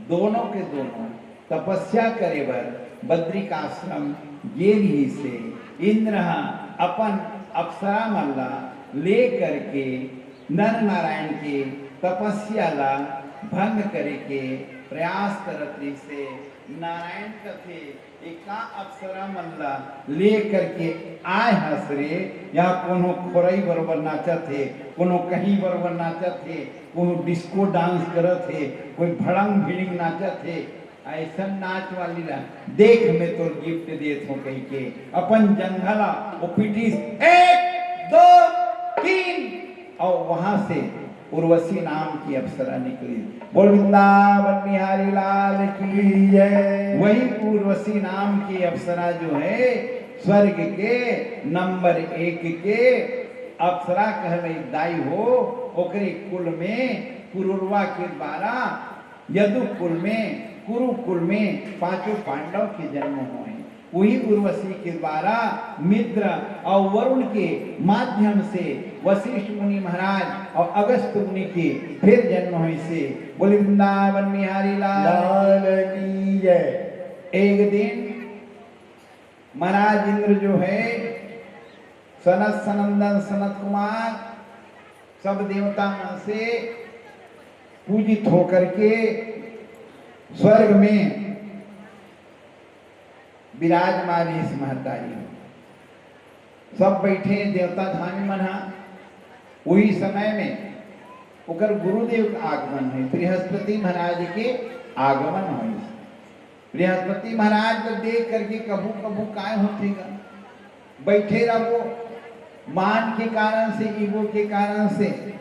दोनों के दोनों तपस्या करे बर बद्रिकाश्रम गे रिहिस हे। इंद्र ह अपन अप्सरा मन ला ले करके नर नारायण के तपस्या ला भंग करे के प्रयास करत रहिसे। नारायण कथे, "एका अप्सरा मन ला ले करके आय हस रे, या कोनो खोरई बरोबर नाचत हे, कोनो कहीं बरोबर नाचत हे, कोनो डिस्को डांस करत हे, कोई भड़ंग भिड़िंग नाचत हे, अइसन नाच वाली ला देख, मैं तोर गिफ्ट देत हों," कहिके अपन जंघा ला वो पीटिस, एक, दो, तीन, और वहां से उर्वशी नाम की अप्सरा निकली। बोल वृंदावन बिहारी लाल की जय। वही उर्वशी नाम की अप्सरा जो है, स्वर्ग के नंबर एक के अप्सरा कहलई दाई हो, ओकरे कुल में पुरुरवा के द्वारा यदु कुल में, कुरु कुल में पांचों पांडव के जन्म होय। वही उर्वशी के द्वारा मित्र और वरुण के माध्यम से वशिष्ठ मुनि महाराज और अगस्त मुनि के फिर जन्म होइसे। बोले वृंदावन बिहारी लाल लाल की जय। एक दिन महाराज इंद्र जो है, सनत सनंदन सनत कुमार सब देवता मन से पूजित होकर के स्वर्ग में विराजमान इस महतारी हो। सब बैठे देवता धामी मन हा। वही समय में ओकर गुरुदेव के आगमन हुई, बृहस्पति महाराज के आगमन हुई। बृहस्पति महाराज को देख करके कभू कभू काय होथे गा, बैठे रहो, मान के कारण से, ईगो के कारण से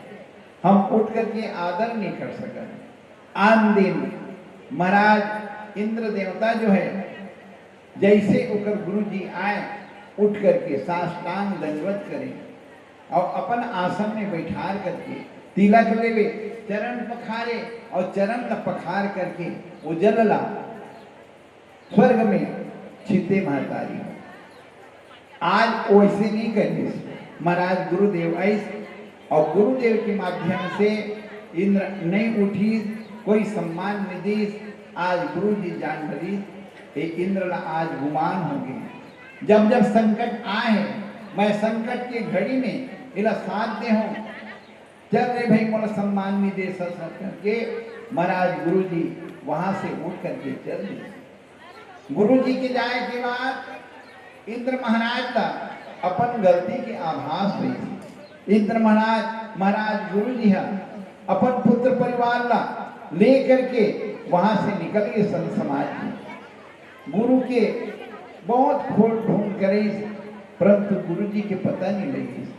हम उठ करके आदर नहीं कर सकते। आन दिन महाराज इंद्र देवता जो है, जैसे ओकर गुरु जी आए, उठ करके साष्टांग दंडवत करे और अपन आसन में बैठार करके तिलक लेवे, चरण पखारे और चरण ल पखार करके वो जल ला स्वर्ग में छिते महतारी हो। आज वैसे नहीं करिस, महाराज गुरुदेव आइस और गुरुदेव के माध्यम से इंद्र नहीं उठिस, कोई सम्मान नहीं दिस। आज गुरु जी जान डरिस, ये इंद्र ला आज गुमान हो गए। जब जब संकट आए है, मैं संकट के घड़ी में इला साथ दे हूँ, चल रे भाई, मोला सम्मान नहीं दे सक करके महाराज गुरु जी वहां से उठ करके चल दिए। गुरु जी के जाए के बाद इंद्र महाराज ला अपन गलती के आभास हुई। इंद्र महाराज, महाराज गुरु जी हा अपन पुत्र परिवार ला लेकर के वहां से निकल गए संत समाज में। गुरु के बहुत खोज ढूंढ करे, परंतु गुरु जी के पता नहीं लगी।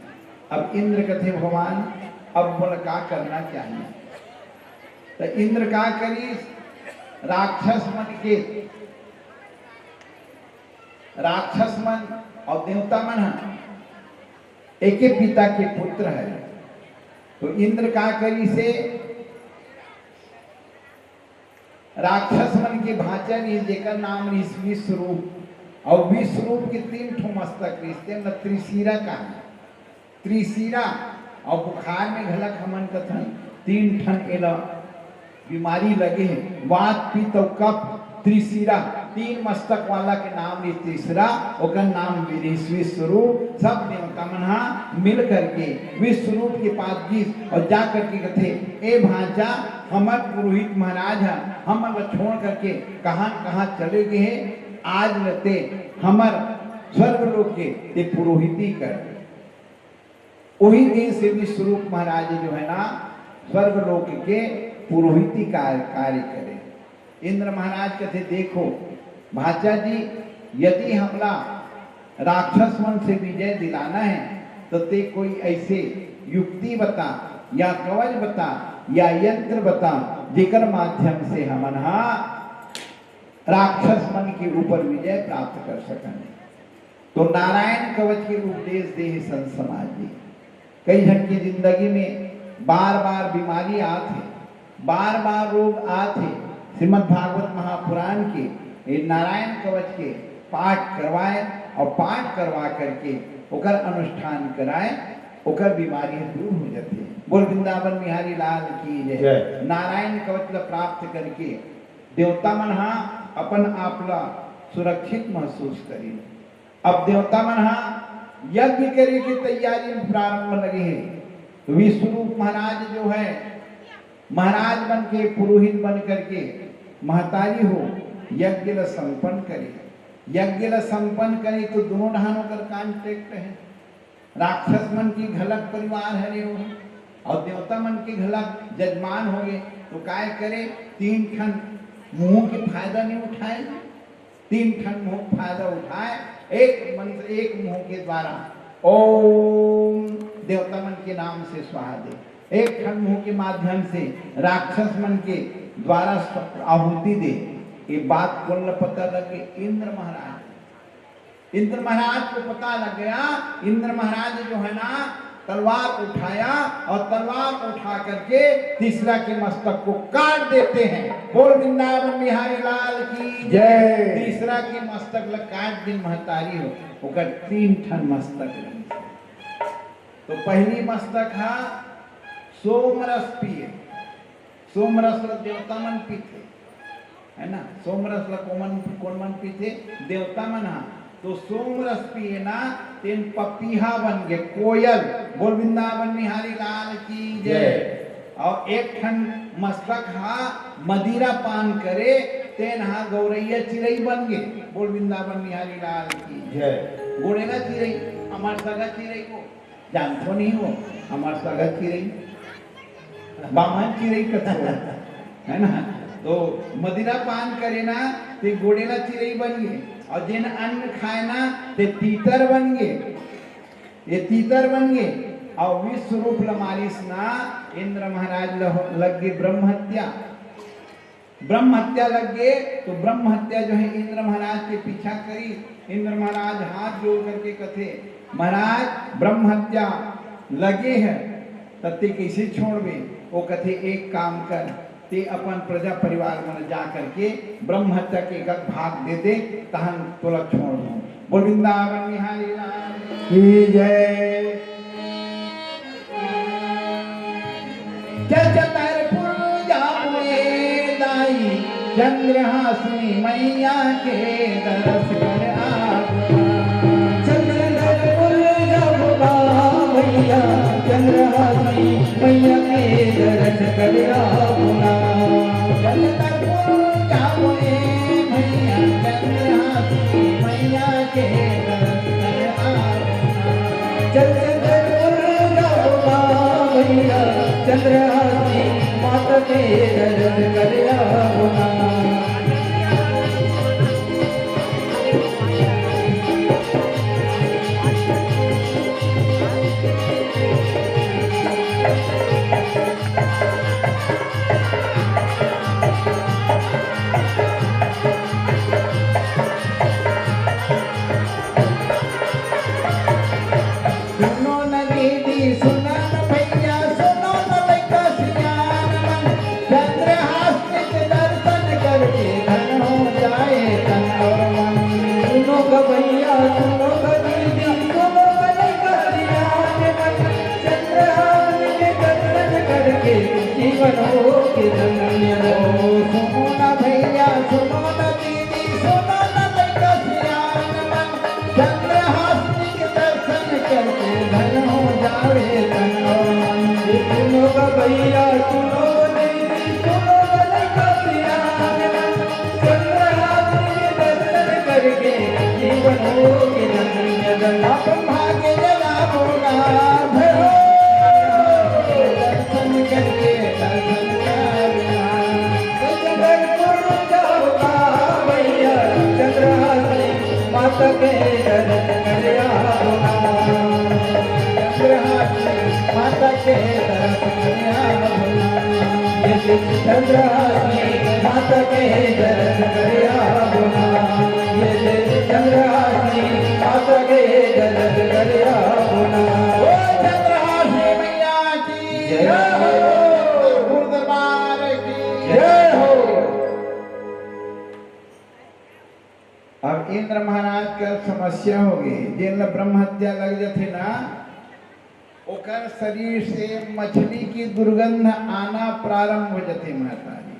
अब इंद्र कथे, "भगवान, अब मोला का करना चाहिए?" तो इंद्र का करिस, राक्षस मन के, राक्षस मन और देवता मन ह एके पिता के पुत्र है। तो इंद्र का करिसे, राक्षस मन के भांचा रहिस, जेकर नाम रहिस विश्वरूप, और विश्वरूप के तीन ठो मस्तक रहिस, तेन ल त्रिशिरा कहा। त्रिशिरा, और बुखार में घलक हमन कथन तीन ठन एला बीमारी लगे हे, वात, पित्त और कफ, त्रिशिरा, तीन मस्तक वाला के नाम रहिस त्रिशिरा, ओकर नाम रहिस विश्वरूप। सब देवता मन हा मिल करके विश्वरूप के पास गिस और जा करके कथे, "ए भांचा, हमर पुरोहित महाराज हा हमन ला छोड़ करके कहाँ कहाँ चले गए हे, आज ले ते हमर स्वर्ग लोक के ते पुरोहिती कर।" वही दिन से विश्वरूप महाराज जो है ना, स्वर्ग लोक के पुरोहिती का कार्य करे। इंद्र महाराज कथे, "देखो भांचा जी, यदि हमला राक्षस मन से विजय दिलाना है, तो ते कोई ऐसे युक्ति बता या कवच बता या यंत्र बता, जेकर माध्यम से हमन हा राक्षस मन के ऊपर विजय प्राप्त कर सकन।" तो नारायण कवच के उपदेश दे हे संत समाज जी। कई झन के जिंदगी में बार बार बीमारी आत हे, बार बार रोग आत हे। श्रीमद् भागवत महापुराण के ये नारायण कवच के पाठ करवाए और पाठ करवा करके ओकर अनुष्ठान कराए, ओकर बीमारी दूर हो जाते। बोल वृंदावन बिहारी लाल की जय। जय। नारायण कवच ला प्राप्त करके देवता मन हा अपन आप ला सुरक्षित महसूस करी। अब देवता मन हा यज्ञ करे के तैयारी में प्रारंभ लगे हे। तो विश्वरूप महाराज जो है, महाराज बन के, पुरोहित बन करके, महतारी हो, यज्ञ ल संपन्न करे। यज्ञ ल संपन्न करे तो दोनों डहान ओकर कॉन्ट्रैक्ट है। राक्षस मन के घलक परिवार हरे हो, और देवता मन के घलक जजमान हो गए, तो काय करे? तीन ठन मुंह के फायदा नहीं उठाए, तीन ठन मुंह फायदा उठाए। एक मंत्र, एक मुंह के द्वारा ओम देवता मन के नाम से स्वाहा दे, एक ठन मुंह के माध्यम से राक्षस मन के द्वारा स्व-, आहुति दे। ये बात कोन ल पता लगे? इंद्र महाराज। इंद्र महाराज को पता लग गया। इंद्र महाराज जो है ना, तलवार उठाया और तलवार उठा करके तीसरा के मस्तक को काट देते हैं। बोल वृंदावन बिहारी लाल की जय। तीसरा के मस्तक ल काट दिन महतारी हो, ओकर तीन ठन मस्तक रहिस। तो पहली मस्तक हा सोमरस पिए। सोमरस ल देवता मन पीथे, है ना? सोमरस ल कोमन, कोन मन पीथे? देवता मन हा। तो सोमरस पिए ना, तेन पपीहा बन गे, कोयल। बोल वृंदावन बिहारी लाल की जय। जय। और एक ठन मस्तक हा मदिरा पान करे, तेन हा गौरैया चिरई बन गे। बोल वृंदावन बिहारी लाल की जय। गोड़ेला चिरई, हमार सगा चिरई को जानथो नहीं हो, हमार सगा चिरई, बामन चिरई कथो, है ना? तो मदिरा पान करे ना, ते गोड़ेला चिरई बन गे, और जेन अन्न खाए ना, ते तीतर बन गे, ये तीतर बन गे। और विश्वरूप ल मारिस ना, इंद्र महाराज ल-, लग गे ब्रह्म हत्या। ब्रह्म हत्या लग गे, तो ब्रह्म हत्या जो है इंद्र महाराज के पीछा करी। इंद्र महाराज हाथ जोड़ करके कथे, "महाराज, ब्रह्म हत्या लगे है, त ते कैसे छोड़बे?" वो कथे, "एक काम कर, ते अपन प्रजा परिवार मन जा करके ब्रह्म हत्या के एक भाग दे दे, तहन तोला छोड़ दूं।" बोल वृंदावन बिहारी लाल की जय। चल चंद्रपुर जाबो ए दाई, चंद्रहासिनी मैया के दरस कर आबो। चंद्रपुर जाबो गा भैया, चंद्रहासिनी मैया के दरस कर आबो ना। चंद्रपुर जाबो ए भैया, चंद्रहासिनी मैया के दरस कर आबो ना। चंद्रपुर जाबो ना भैया, चंद्रहासिनी माता के दरस कर आबो ना। सुनो न दीदी, सुनो न भैया, सुनो न लइका सियान मन, चंद्रहासिनी के दर्शन करके धन हो जाए तन और मन। सुनो ग भैया, सुनो ग दीदी, सुनो ग लइका सियान मन, चंद्रहासिनी के दर्शन करके जीवन हो के धन्य हो। सुनो न भैया, सुनो न दीदी, सुनो न लइका सियान मन, चंद्रहासिनी के दर्शन करके धन हो जावे तन और मन। सुनो ग भैया, सुनो ग दीदी, सुनो ग लइका सियान मन, चंद्रहासिनी के दर्शन करके जीवन हो के धन्य। अपन भाग्य जगाबो ना भैया, दर्शन करके दर्शन करना। चंद्रपुर जाबो गा भैया, चंद्रहासिनी माता के दरस कर आबो ना। चंद्रहासिनी माता के दरस कर आबो ना। ये चंद्रहासिनी माता के दरस कर आबो ना। ये चंद्रहासिनी माता के दरस कर आबो ना। ओ चंद्रहासिनी मैया की जय हो। गुरु दरबार की जय हो। अब इंद्र महाराज का समस्या हो गई, जेन ल ब्रह्म हत्या लग जाथे ना, ओकर शरीर से मछली की दुर्गंध आना प्रारंभ हो जाथे, महतारी,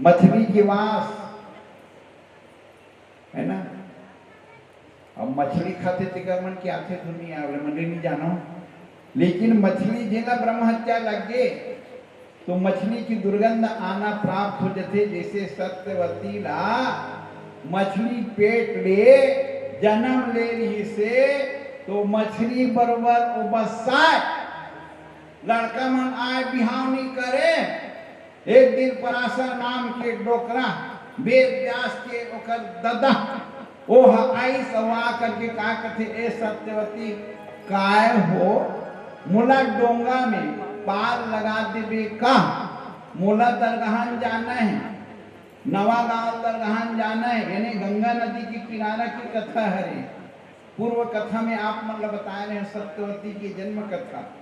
मछली की वास, है ना? अब मछली खाथे तेकर मन के आथे दुनिया वाले मन नहीं जानो, लेकिन मछली जेला ब्रह्म हत्या लग गे तो मछली की दुर्गंध आना प्राप्त हो जथे। जैसे सत्यवती ला मछली पेट ले जन्म ले रही से तो मछली बरोबर ओ बस्साय लड़का मन आय बिहाव नहीं करे। एक दिन पराशर नाम के डोकरा वेद व्यास के ओकर ददा ओह आइस अउ आ करके का कथे, ए सत्यवती, काय हो मोला डोंगा में पार लगा देबे का? मोला दरगाहन जाना है, नवा गांव दरगाहन जाना है। यानी गंगा नदी के किनारा की कथा हरे। पूर्व कथा में आप मन ला बताए रहे सत्यवती की जन्म कथा।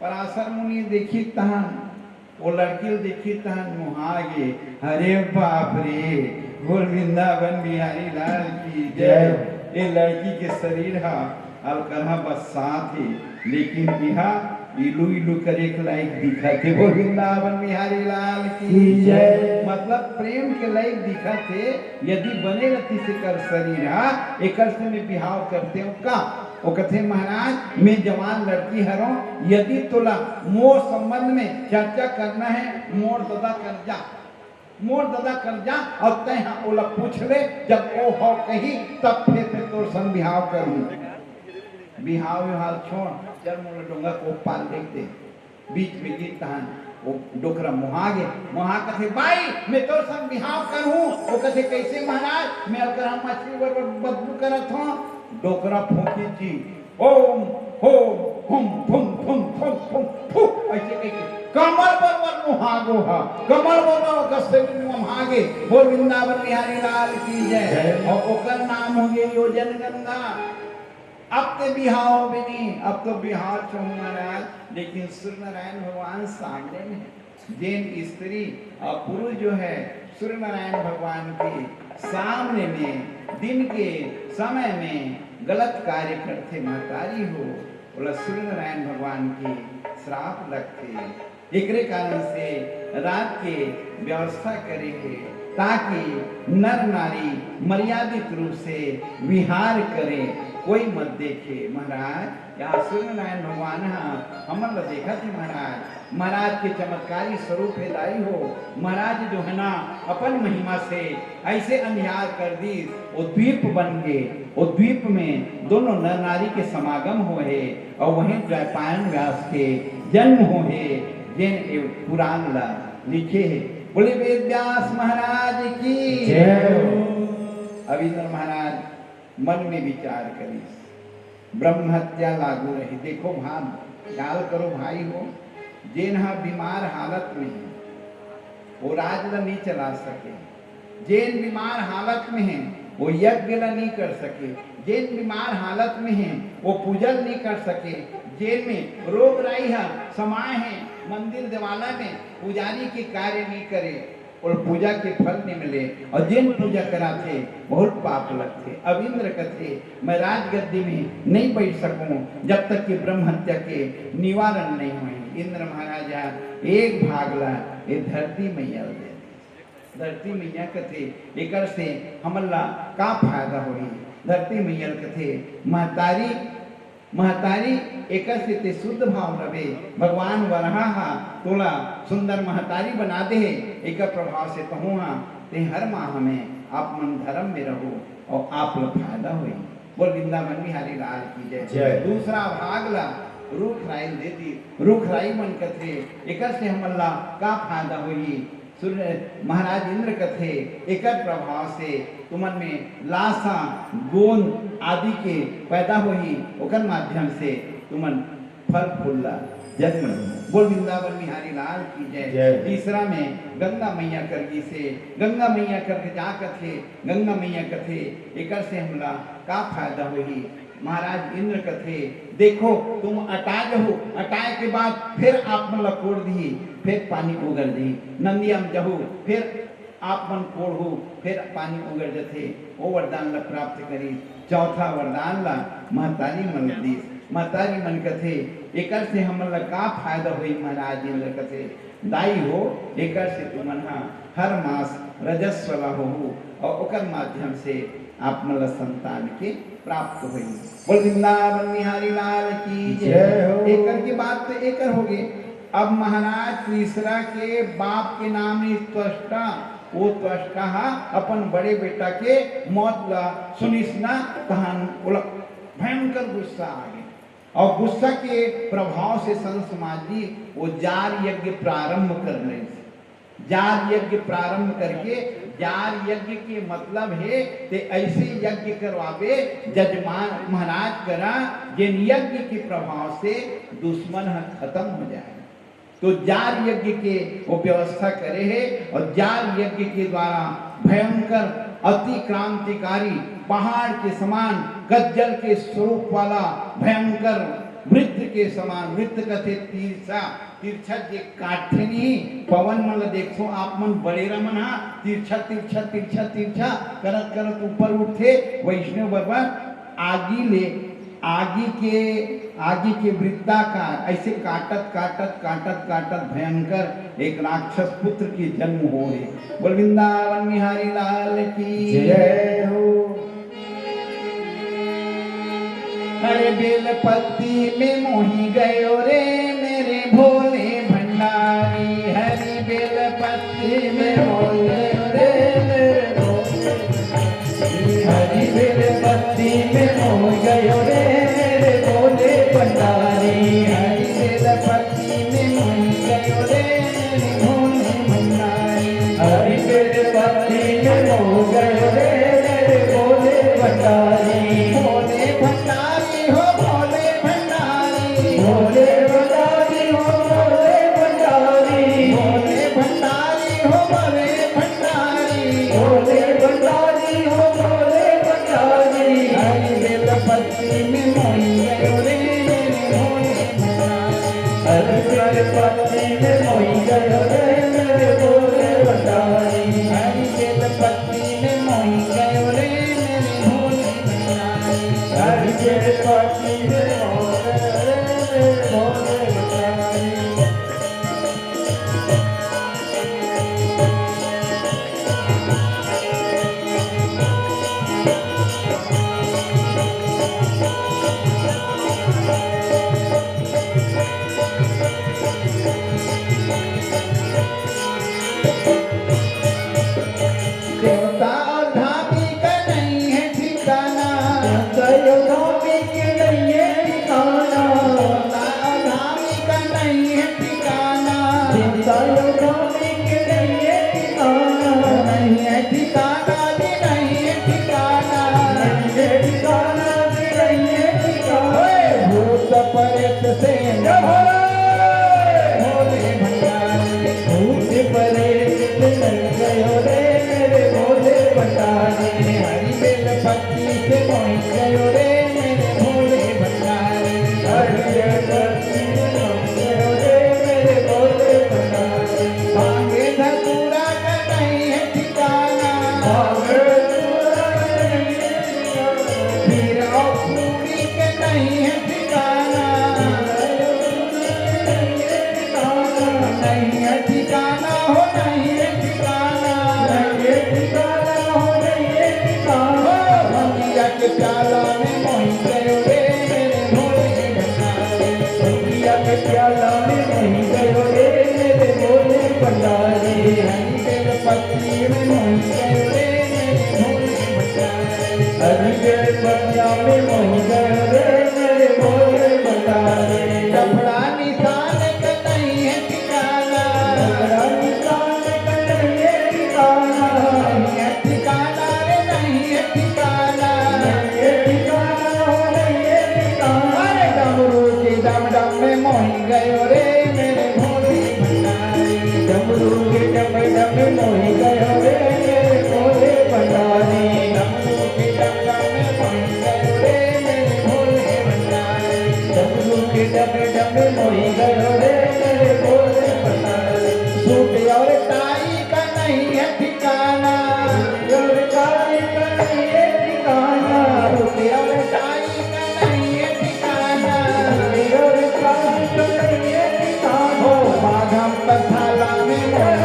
पराशर मुनि देखी तहन, वो लड़की देखी तहन मुहा गे। अरे बाप रे, बोल वृंदावन बिहारी लाल की जय। ये लड़की के शरीर हा अलकरहा बस्सात हे, लेकिन इहा इलू इलू करे के लायक दिखत हे। बोल वृंदावन बिहारी लाल की जय। मतलब प्रेम के लायक दिखत हे। यदि बने रहती से कर शरीर हा, एकर से मैं बिहाव करते हूँ का? वो कथे, महाराज, मैं जवान लड़की हरों, यदि तोला मोर संबंध में चर्चा करना है, मोर ददा कर जा, मोर ददा कर जा, अउ तैं हा ओला पूछ ले, जब ओ हो कही, तब फिर मैं तोर संग बिहाव करूँ। बिहाव विहाव छोड़, चल मोला डोंगा के ओ पार लेग दे। बीच में गिन तहन वो डोकरा मोहा गे। मोहा कथे, "बाई, मैं तोर संग बिहाव करहूँ।" वो कथे, "कैसे महाराज? मैं अलकरहा मछली बरोबर बदबू करत हों।" डोकरा फूंकी जी, "ओम होम हुम फुम फुम फुम फुम फू।" ऐसे कह के कमल बरोबर मोहा गो हा, कमल बरोबर ओकर शरीर में मोहा गे। बोल वृंदावन बिहारी लाल की जय। जय। अउ ओकर नाम हो गे योजन गंगा। अब ते बिहाव भी नहीं, अब तो बिहाव छो महाराज, लेकिन सूर्य नारायण भगवान सामने में है। जेन स्त्री और पुरुष जो है सूर्य नारायण भगवान के सामने में दिन के समय में गलत कार्य करथे महतारी हो, ओला सूर्य नारायण भगवान के श्राप लगथे। एकरे कारण से रात के व्यवस्था करे हे, ताकि नर नारी मर्यादित रूप से विहार करे, कोई मत देखे। महाराज, यहाँ सूर्य नारायण भगवान ह हमन ला देखत हे महाराज। महाराज के चमत्कारी स्वरूप हे दाई हो। महाराज जो है ना, अपन महिमा से ऐसे अंधियार कर दीस, वो द्वीप बन गे। वो द्वीप में दोनों नर नारी के समागम होहे और वहीं द्वैपायन व्यास के जन्म होहे, जेन ए पुराण ला लिखे हे। बोले वेद व्यास महाराज की जय हो। अब इंद्र महाराज मन में विचार करिस, ब्रह्म हत्या लागू रही। देखो भान, ख्याल करो भाई हो, जेन हा बीमार हालत में हे, वो राज ला नहीं चला सके। जेन बीमार हालत में हे, वो यज्ञ ला नहीं कर सके। जेन बीमार हालत में हे, वो पूजा ला नहीं कर सके। जेन में रोग राई हा समाय हे, मंदिर देवाला में पुजारी के कार्य नहीं करे, और पूजा के फल नहीं मिले, और जेन पूजा कराथे, बहुत पाप लगथे। अब इंद्र कथे, "मैं राजगद्दी में नहीं बैठ सकूं, जब तक कि ब्रह्म हत्या के निवारण नहीं होही।" इंद्र महाराज ह एक भाग ला ये धरती मैया ल दे दीस। धरती मैया कथे, "एकर से हमन ला का फायदा होही?" धरती मैया ल कथे, "महतारी, महतारी, एकर से ते शुद्ध भाव रवे। भगवान वराह हा तोला सुंदर महतारी बना दे हे, एकर प्रभाव से तहूं हा ते हर माह में आप मन धर्म में रहो और आप ला फायदा होही।" बोल वृंदावन बिहारी लाल की जय। जय। दूसरा भाग ला रूख राई दे दीस। रूख राई मन कथे, "एकर से हमन ला का फायदा होही?" सूर्य महाराज इंद्र कथे, "एकर प्रभाव से तुमन में लासा, गोंद आदि के पैदा होही, ओकर माध्यम से तुमन फल फूल ला जन्म लो।" बोल वृंदावन बिहारी लाल की जय। जय। तीसरा में गंगा मैया कर गिसे, गंगा मैया करके जा कथे, गंगा मैया कथे, "एकर से हमला का फायदा होही?" महाराज इंद्र कथे, "देखो, तुम अटा जहू, अटाए के बाद फिर आप मन ला कोड़ दिही, फिर पानी उगर दिही। नंदिया में जहू, फिर आप मन कोड़हू, फिर पानी उगर जथे।" ओ वरदान ला प्राप्त करी। चौथा वरदान ला महतारी मन ला दीस। महतारी मन कथे, "एकर से हमन ला का फायदा होही?" महाराज इंद्र कथे, "दाई हो, एकर से तुमन हा हर मास रजस्वला होहू और ओकर माध्यम से आप मन ला संतान के प्राप्त होई। बोल वृंदावन बिहारी लाल की जय। जय हो। एकर के बात तो एकर हो गे। अब महाराज तीसरा के बाप के नाम ही त्वष्टा, वो त्वष्टा हा अपन बड़े बेटा के मौत ला सुनिस ना, तहान ओला भयंकर गुस्सा आ गे। और गुस्सा के प्रभाव से संत समाज जी वो जार यज्ञ प्रारंभ कर रहे थे। जार यज्ञ प्रारंभ करके, जार यज्ञ के मतलब हे ते ऐसे यज्ञ करवाबे जजमान महाराज करा, जेन यज्ञ के प्रभाव से दुश्मन ह खत्म हो जाए। तो जार यज्ञ के वो व्यवस्था करे हे और जार यज्ञ के द्वारा भयंकर, अति क्रांतिकारी, पहाड़ के समान गज्जल के स्वरूप वाला भयंकर वृत्त के समान, वृत्त कथे तिरछा, तिरछा जे काटथे नहीं, पवन मन ल देखथो आप मन, बड़ेरा मन हा तिरछा, तिरछा, तिरछा, तिरछा करत करत ऊपर उठथे। वैष्णव बरबर आगी ले, आगी के, आगी के वृत्ताकार ऐसे काटत, काटत, काटत, काटत भयंकर एक राक्षस पुत्र के जन्म होय। बोल वृंदावन बिहारी लाल की जय हो। अरे बेल पत्ती में मोही गयो रे मेरे भोले भंडारी, हरी बेल पत्ती में मोही गयो रे मेरे भोले भंडारी, हरी बेल पत्ती में मोही गयो रे मेरे भोले भंडारी, हरी बेल पत्ती में मोही गयो रे मेरे भोले भंडारी। हरी बेल पत्ती में मोह गयो रे मेरे भोले भंडारी। भोले भंडारी हो भोले भंडारी। भोले भंडारी हो भोले भंडारी। भोले भंडारी हो भोले भंडारी। भोले भंडारी हो भोले भंडारी। हरी बेल पत्ती में मोही गयो रे मेरे भोले भंडारी। हरी बेल पत्ती में मोही गयो रे मेरे भोले भंडारी। हरी बेल पत्ती में मोही गयो रे मेरे भोले भंडारी। हरी बेल पत्ती में मोही गयो रे मेरे भोले भंडारी। देवता और धामी का नहीं है ठिकाना। देवता और धामी के नहीं है ठिकाना। देवता और धामी का नहीं है ठिकाना। देवता और धामी के नहीं है ठिकाना। नहीं है ठिकाना जी, नहीं है ठिकाना। नहीं है ठिकाना जी, नहीं है ठिकाना। ओए, भूत प्रेत से जय हो। भोले भंडारी। भूत प्रेत से डर गयो रे मेरे भोले भंडारी। हरी बेल पत्ती से मोही गयो रे मेरे भोले भंडारी। हरी बेल पत्ती से मोही गयो रे मेरे भोले भंडारी। भांगे धतूरा का नहीं है ठिकाना। भांगे धतूरा का नहीं है ठिकाना। फिर और पूरी के नहीं है ठिकाना। नहीं है ठिकाना हो, नहीं है ठिकाना। नहीं है ठिकाना हो, नहीं है ठिकाना। हो, भंगिया के प्याला में मोही गयो रे मेरे भोले भंडारी। भंगिया के प्याला में मोही गयो रे मेरे भोले भंडारी। हरी बेल पत्ती में मोही गयो रे मेरे भोले भंडारी। हरी बेल पत्तिया में मोही गयो रे मेरे भोले भंडारी। कपड़ा निशान का नहीं है ठिकाना। कपड़ा निशान का नहीं है ठिकाना। नहीं है ठिकाना रे, नहीं है ठिकाना। नहीं है ठिकाना हो, नहीं है ठिकाना। अरे डमरू के डम डम में मोही गयो रे मेरे भोले भंडारी। डमरू के डम डम में मोही गयो रे मेरे भोले भंडारी। डमरू के डम डम में मोही गयो रे मेरे भोले भंडारी। डमरू के डम डम में मोही गयो रे मेरे भोले भंडारी। सूट और टाई का नहीं है ठिकाना। सूट और टाई का नहीं है ठिकाना। सूट और टाई का नहीं है ठिकाना। सूट और टाई का नहीं है ठिकाना। हो, बादाम का थाला में मोही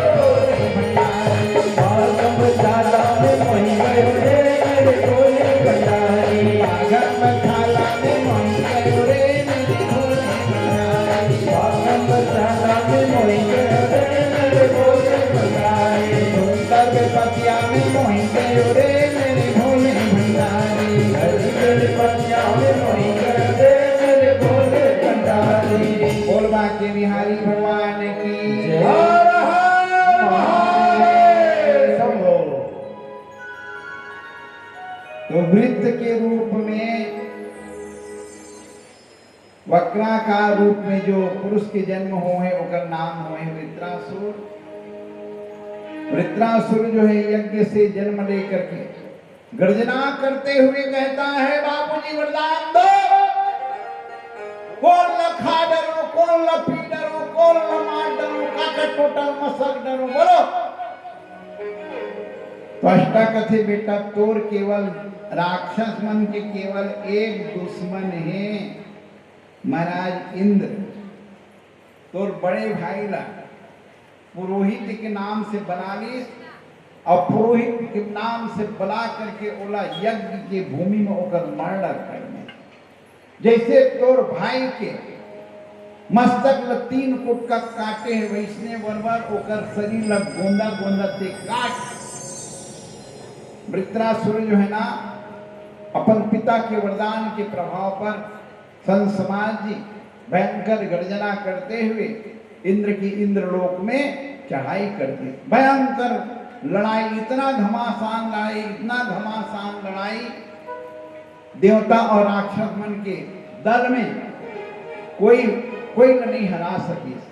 गयो रे भंडारी। बादाम का थाला में मोही गयो पतिया में मोहित रे मेरे भोले भंडारी। बोल बांके बिहारी भगवान की। जय। हर हर महादेव। शंभो। तो वृत्त के रूप में, वक्राकार रूप में जो पुरुष के जन्म होहे, ओकर नाम होहे वृत्रासुर। वृत्रासुर जो है, यज्ञ से जन्म लेकर के गर्जना करते हुए कहता है, "बाबूजी वरदान दो, कोन ला खा डरो, कोन ला पी डरो, कोन ला मार डरो, काका टोटल मसक डरो, बोलो।" तो अष्टा कथे, "बेटा, तोर केवल राक्षस मन के केवल एक दुश्मन हे, महाराज इंद्र।" तोर बड़े भाई ला पुरोहित के नाम से बला लिस, और पुरोहित के नाम से बला करके ओला यज्ञ के भूमि में ओकर murder कर दे। जैसे तोर भाई के मस्तक ल तीन कुटका काटे हे, वैसने बरोबर ओकर शरीर ल गोंदा गोंदा ते काट। वृत्रासुर जो है ना, अपन पिता के वरदान के प्रभाव पर संत समाज जी भयंकर गर्जना करते हुए इंद्र की इंद्रलोक में चढ़ाई कर दी। भयंकर लड़ाई, इतना घमासान लड़ाई, इतना घमासान लड़ाई, देवता और राक्षस मन के दल में कोई, कोई ल नहीं हरा सकिस।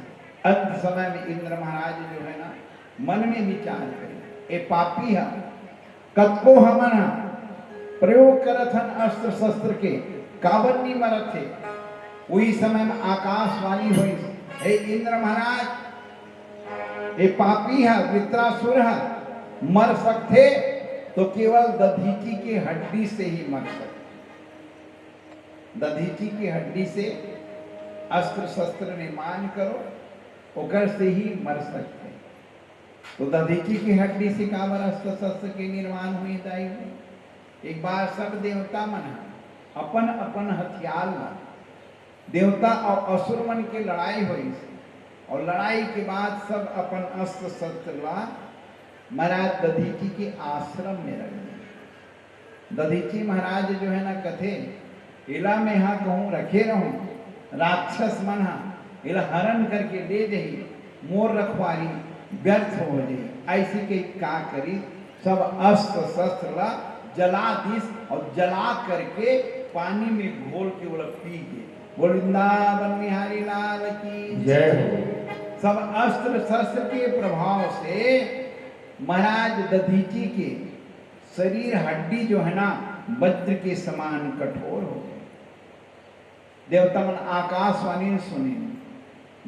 अंत समय में इंद्र महाराज जो है ना, मन में विचार करे, "ए पापी ह, कतको हमन ह प्रयोग करत हन अस्त्र शस्त्र के, काबर नी मरत हे?" उही समय में आकाशवाणी होइस, "हे इंद्र महाराज, ए पापी ह, वृत्रासुर ह मर सकथे तो केवल दधीचि के हड्डी से ही मर सकथे। दधीचि के हड्डी से अस्त्र शस्त्र निर्माण करो, ओकर से ही मर सकथे।" तो दधीचि के हड्डी से काबर अस्त्र शस्त्र के निर्माण होही दाई? एक बार सब देवता मन ह अपन अपन हथियार ला, देवता और असुर मन के लड़ाई होइस, और लड़ाई के बाद सब अपन अस्त्र शस्त्र ला महाराज दधीचि के आश्रम में रख दे। दधीचि महाराज जो है ना, कथे, "एला मैं हा कहूँ रखे रहूँ, राक्षस मन हा एला हरण करके ले जही, मोर रखवारी व्यर्थ हो जही।" ऐसी कही का करी, सब अस्त्र शस्त्र ला जला दिस और जला करके पानी में घोल के ओला पी गे। बोल वृंदावन बिहारी लाल की जय हो। सब अस्त्र शस्त्र के प्रभाव से महाराज दधीचि के शरीर हड्डी जो है ना, वज्र के समान कठोर हो गए। देवता मन आकाशवाणी सुनिन,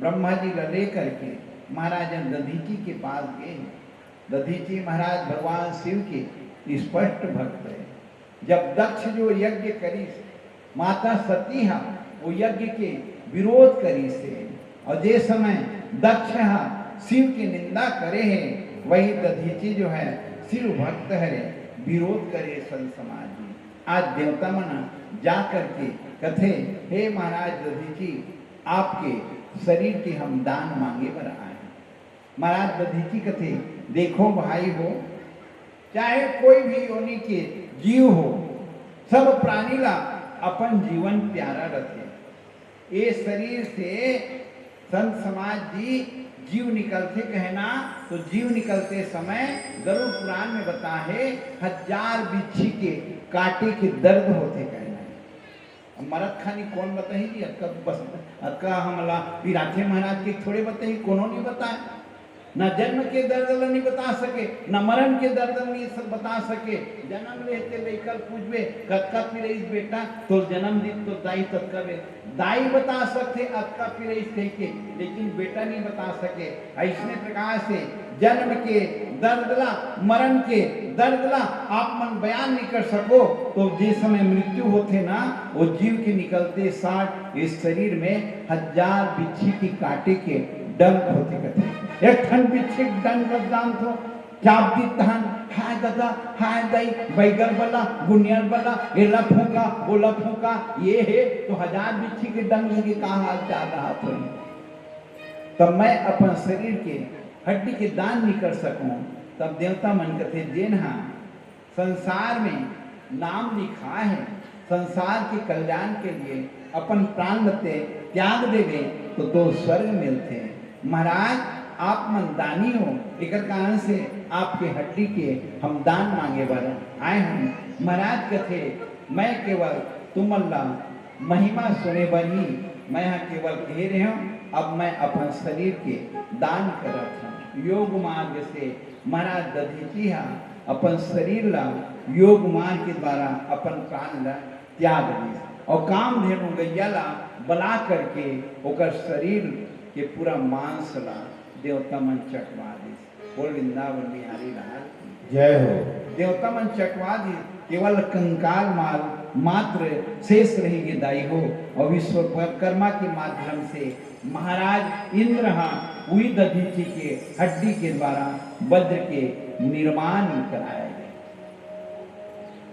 ब्रह्मा जी ला लेकर के महाराज दधीचि के पास गए। दधीचि महाराज भगवान शिव के स्पष्ट भक्त है। जब दक्ष जो यज्ञ करिस, माता सती हा वो यज्ञ के विरोध करिस हे, और जे समय दक्ष हा शिव के निंदा करे हे, वही दधीचि जो है शिव भक्त हरे, विरोध करे संत समाज जी। आज देवता मन जा करके कथे, "हे महाराज दधीचि, आपके शरीर के हम दान मांगे बर आए।" महाराज दधीचि कथे, "देखो भाई हो, चाहे कोई भी योनि के जीव हो, सब प्राणी ला अपन जीवन प्यारा रथे। ये शरीर से संत समाज जी जीव निकलथे कहना, तो जीव निकलते समय गरुड़ पुराण में बता है, हजार बिच्छी के काटे के दर्द होथे कहना।" अब मरत खानी कोन बताही जी, अतका बस, अतका हमला पिराथे महाराज के थोड़े बताही, कोनो नहीं बताए। ना जन्म के दर्द ल नहीं बता सके, ना मरण के दर्द ल नहीं स-, बता सके। जन्म लेते लेकर पूछबे, "कतका पिरइस बेटा, तोर जन्म दिन तो दाई ततका बे-," दाई बता सकथे, "अतका पिरइस," कहिके, लेकिन बेटा नहीं बता सके। ऐसने प्रकार से जन्म के दर्द ला, मरण के दर्द ला आप मन बयान नहीं कर सको, तो जे समय मृत्यु होथे ना, वो जीव के निकलते साथ इस शरीर में हजार बिच्छी के काटे के डंक होथे कथे। एक ठन बिच्छी के डंक ला जानथो, चाप दी तहन, "हाय दादा, हाय दाई, बैगल बला, गुनियल बला, एला फूंका, ओला फूंका, ये हे," तो हजार बिच्छी के डंक लगे का हाल चाल रहा तो। तब मैं अपन शरीर के हड्डी के दान नहीं कर सकूं, तब देवता मन कथे, "जेन हा संसार में नाम लिखाय हे, संसार के कल्याण के लिए अपन प्राण ल ते त्याग देबे, तो तोर स्वर्ग मिलथे।" महाराज, आप मन दानी हो, एकर कारण से आपके हड्डी के हम दान मांगे बर आए हन। महाराज कथे, "मैं केवल तुमन ला महिमा सुने बर ही मैं ह केवल कहे रेहेंव, अब मैं अपन शरीर के दान करत हंव।" योग मार्ग से महाराज दधीचि ह अपन शरीर ला योग मार्ग के द्वारा अपन प्राण ला त्याग दिस अउ कामधेनु गैया ला बला करके ओकर शरीर के पूरा मांस ला देवता मन चटवा दिस। बोल वृंदावन बिहारी लाल की जय हो। देवता मन चटवा दिस, केवल कंकाल माल मात्र शेष रहि गे दाई हो। अउ विश्वकर्मा के माध्यम से महाराज इंद्र हा उही दधीचि के हड्डी के द्वारा वज्र के निर्माण कराय गे।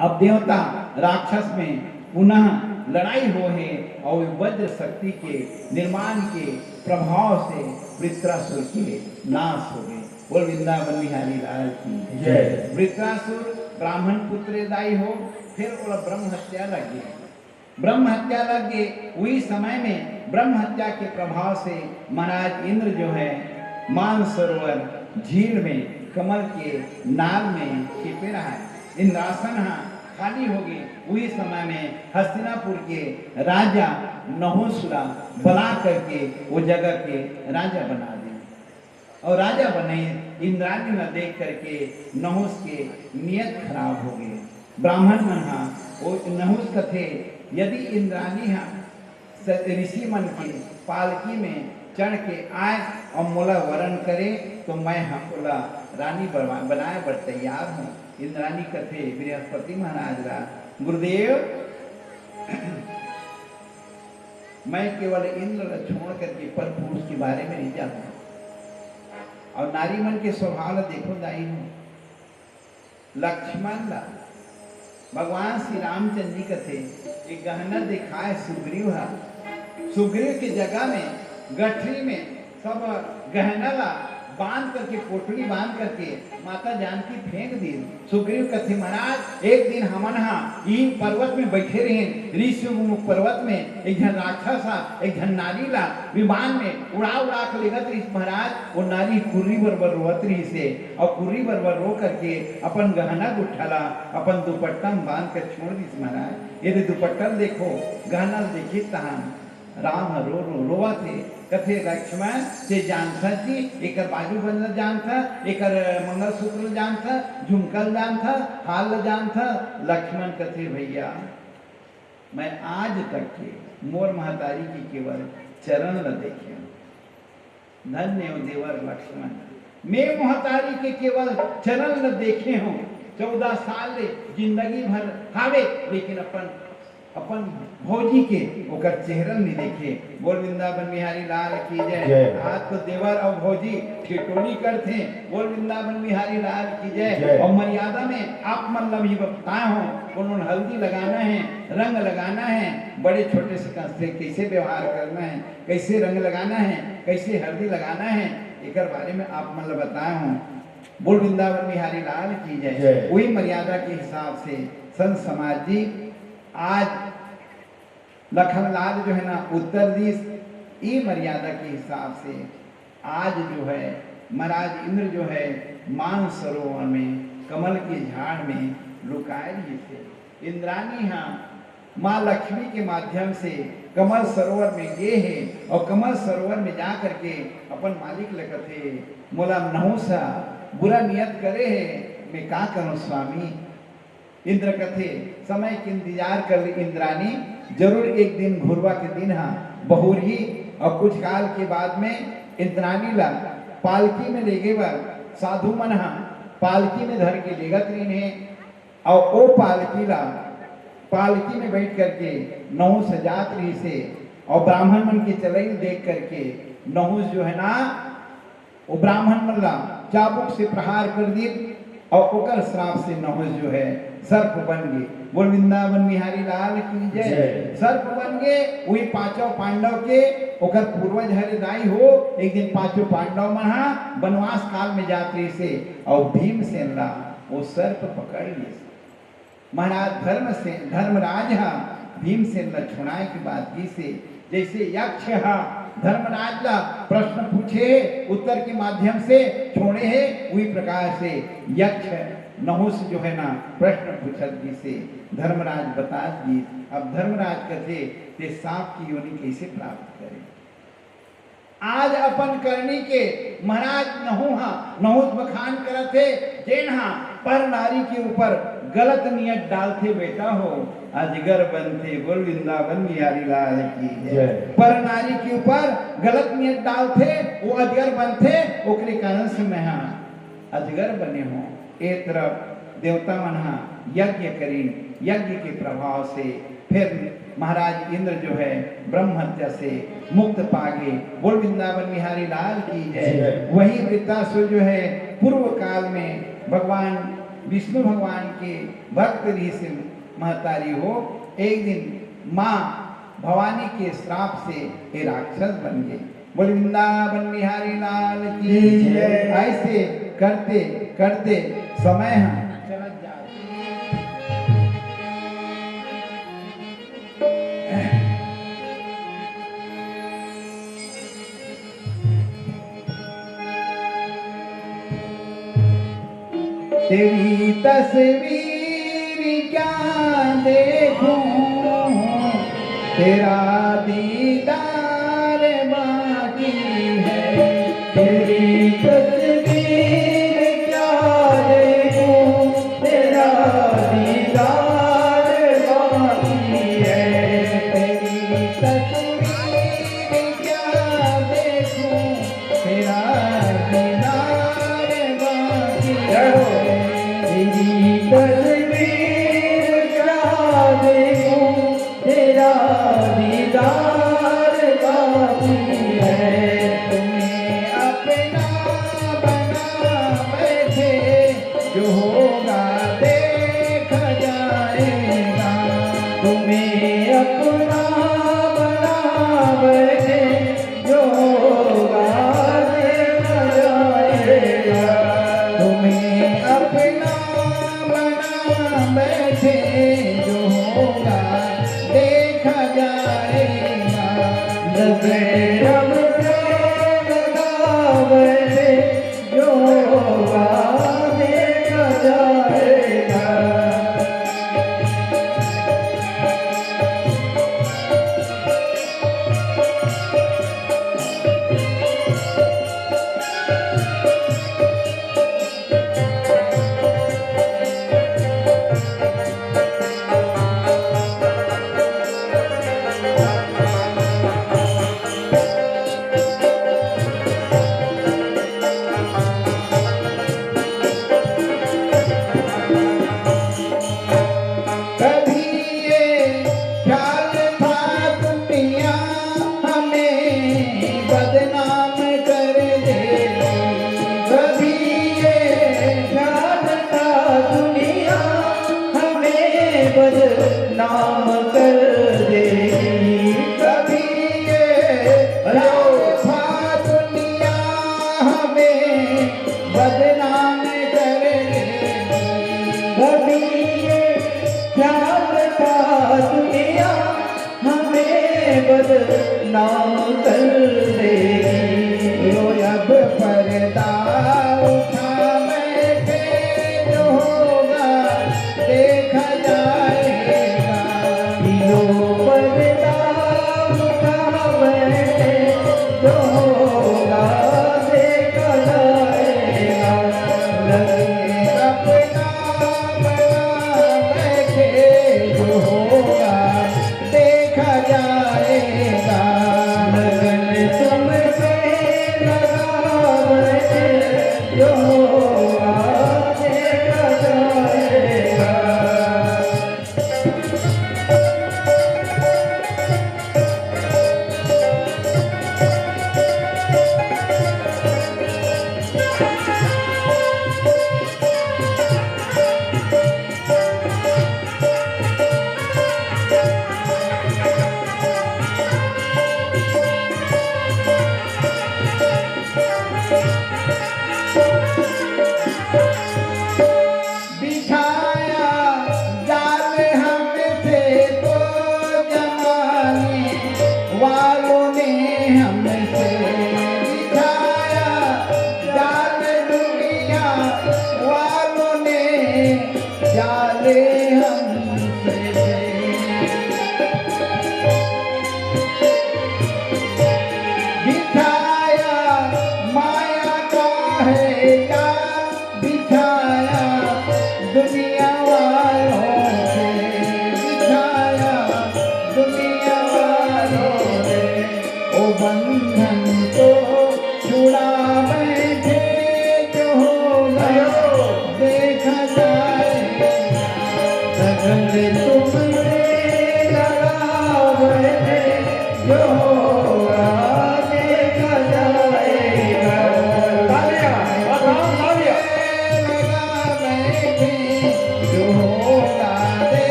अब देवता राक्षस में पुनः लड़ाई होहे अउ वज्र शक्ति के निर्माण के प्रभाव से वृत्रासुर के नाश होगे। बोल वृंदावन बिहारी लाल की जय। वृत्रासुर ब्राह्मण पुत्र दाई हो, फिर ओला ब्रह्म हत्या लग गे। ब्रह्म हत्या लग गे, उही समय में ब्रह्म हत्या के प्रभाव से महाराज इंद्र जो है मानसरोवर झील में कमल के नाल में छिपे रहय। इंद्रासन हा खाली होगे, उही समय में हस्तिनापुर के राजा नहुस ला बला करके वो जगह के राजा बना दे। अउ राजा बने इंद्राणी ला देख करके नहुस के नियत खराब होगे। ब्राह्मण मन हा ओ नहुस कथे, यदि इंद्राणी हा स-, ऋषि मन के पालकी में चढ़ के आय अउ मोला वरण करे, तो मैं हा ओला रानी बनवा-, बनाय बर तैयार हंव। इंद्राणी कथे बृहस्पति महाराज ला, "गुरुदेव, मैं केवल इंद्र ला छोड़ करके पर पुरुष के बारे में नहीं जानंव। अउ नारी मन के स्वभाव ला देखो दाई हो, लक्ष्मण ला भगवान श्री रामचंद्र जी कथे, एक गहना देखाय सुग्रीव हा, सुग्रीव के जगह में गठरी में सब गहना ला बांध करके, पोटली बांध करके माता जानकी फेंक दीन।" सुग्रीव कथे, "महाराज, एक दिन हमन हा ई पर्वत में बैठे रहेन, ऋषिमुख पर्वत में, एक झन राक्षस हा, एक झन नारी ला विमान में उड़ा उड़ा के लेगत रहिस महाराज, वो नारी कुर्री बरोबर रोवत रहिस हे, अउ कुर्री बरोबर रो करके अपन गहना गुट्ठा ला अपन दुपट्टा में बांध के छोड़ दिस महाराज। ये दे दुपट्टा ल देखो, गहना ल देखिस तहान।" राम ह रो रो रोवत हे, कथे, "लक्ष्मण, ते जानथस जी, एकर बाजूबंद ल जानथस, एकर मंगलसूत्र ल जानथस, झुमका ल जानथस, हार ल जानथस?" लक्ष्मण कथे, "भैया, मैं आज तक के मोर महतारी के केवल चरण ल देखे हंव। धन्य हो देवर लक्ष्मण, मैं महतारी के केवल चरण ल देखे हंव। चौदह साल ले जिंदगी भर हावे, लेकिन अपन, अपन भौजी के ओकर चेहरा नहीं देखे।" बोल वृंदावन बिहारी लाल की जय। जय। आज तो देवर अउ भौजी ठिठोली करथे। बोल वृंदावन बिहारी लाल की जय। जय। अउ मर्यादा में आप मन ला भी बताए हंव, कोनो हल्दी लगाना हे, रंग लगाना हे, बड़े छोटे से कस-, से कैसे व्यवहार करना हे, कैसे रंग लगाना हे, कैसे हल्दी लगाना हे, एकर बारे में आप मन ला बताए हंव। बोल वृंदावन बिहारी लाल की जय। जय। वही मर्यादा के हिसाब से संत समाज जी आज लखनलाल जो है ना उत्तर दिस, ये मर्यादा के हिसाब से आज जो है महाराज इंद्र जो है मानसरोवर में कमल के झाड़ में लुकाय रहिस हे। इंद्राणी हा माँ लक्ष्मी के माध्यम से कमल सरोवर में गे हे अउ कमल सरोवर में जा करके अपन मालिक ल कथे, "मोला नहुस हा बुरा नियत करे हे, मैं का करूं स्वामी?" इंद्र कथे, "समय के इंतजार कर ले इंद्राणी, जरूर एक दिन घुरवा के दिन हा बहुरही अउ कुछ काल के बाद में इंद्राणी ला पालकी में लेगे बर साधु मन हा पालकी में धर के लेगत रहिन हे अउ ओ पालकी ला, पालकी में बैठ करके नहुस जात रहिस हे अउ ब्राह्मण मन के चलई देख करके नहुस जो है ना वो ब्राह्मण मन ला चाबुक से प्रहार कर दिस अउ ओकर श्राप से नहुस जो है सर्प बन गे। बोल वृंदावन बिहारी लाल की जय। जय। सर्प बन गे, वही पांचों पांडव के, ओकर पूर्वज हरे दाई हो। एक दिन पांचों पांडव मन हा वनवास काल में जात रहिसे, अउ भीमसेन ला वो सर्प पकड़ लिस। महाराज धर्म से, धर्मराज हा भीमसेन ला छुड़ाए के बात कहिसे, जैसे यक्ष हा धर्मराज ला प्रश्न पूछे, उत्तर के माध्यम से छोड़े हे, वही प्रकार से यक्ष नहुस जो है ना, प्रश्न पूछत गिसे, धर्मराज बतात गिस। अब धर्मराज कथे, "ते सांप की योनि कैसे प्राप्त करे?" आज अपन करनी के महाराज नहु हा, नहुस बखान करत हे, जेन हा पर नारी के ऊपर गलत नियत डालथे बेटा हो, अजगर बनथे। बोल वृंदावन बिहारी लाल की जय। जय। पर नारी के ऊपर गलत नियत डालथे, वो अजगर बनथे, ओकरे कारण से मैं हा अजगर बने हो। ए तरफ देवता मन हा यज्ञ करिन, यज्ञ के प्रभाव से फिर महाराज इंद्र जो है ब्रह्म हत्या से मुक्त पागे। बोल वृंदावन बिहारी लाल की जय। जय। वही वृत्तासुर जो है पूर्व काल में भगवान विष्णु भगवान के भक्त रहिसे महतारी हो, एक दिन माँ भवानी के श्राप से ये राक्षस बन गए। बोल वृंदावन बिहारी लाल की जय। ऐसे करते करते समय हम चला जाए। तेरी तस्वीर क्या देखूं, तेरा दीदार बाकी है। तेरी तस्वीर क्या देखूं, तेरा दीदार बाकी है। तेरी तस्वीर क्या देखूं, तेरा दीदार बाकी है। तेरी तस्वीर क्या देखूं, तेरा दीदार बाकी है। तुम्हें अपना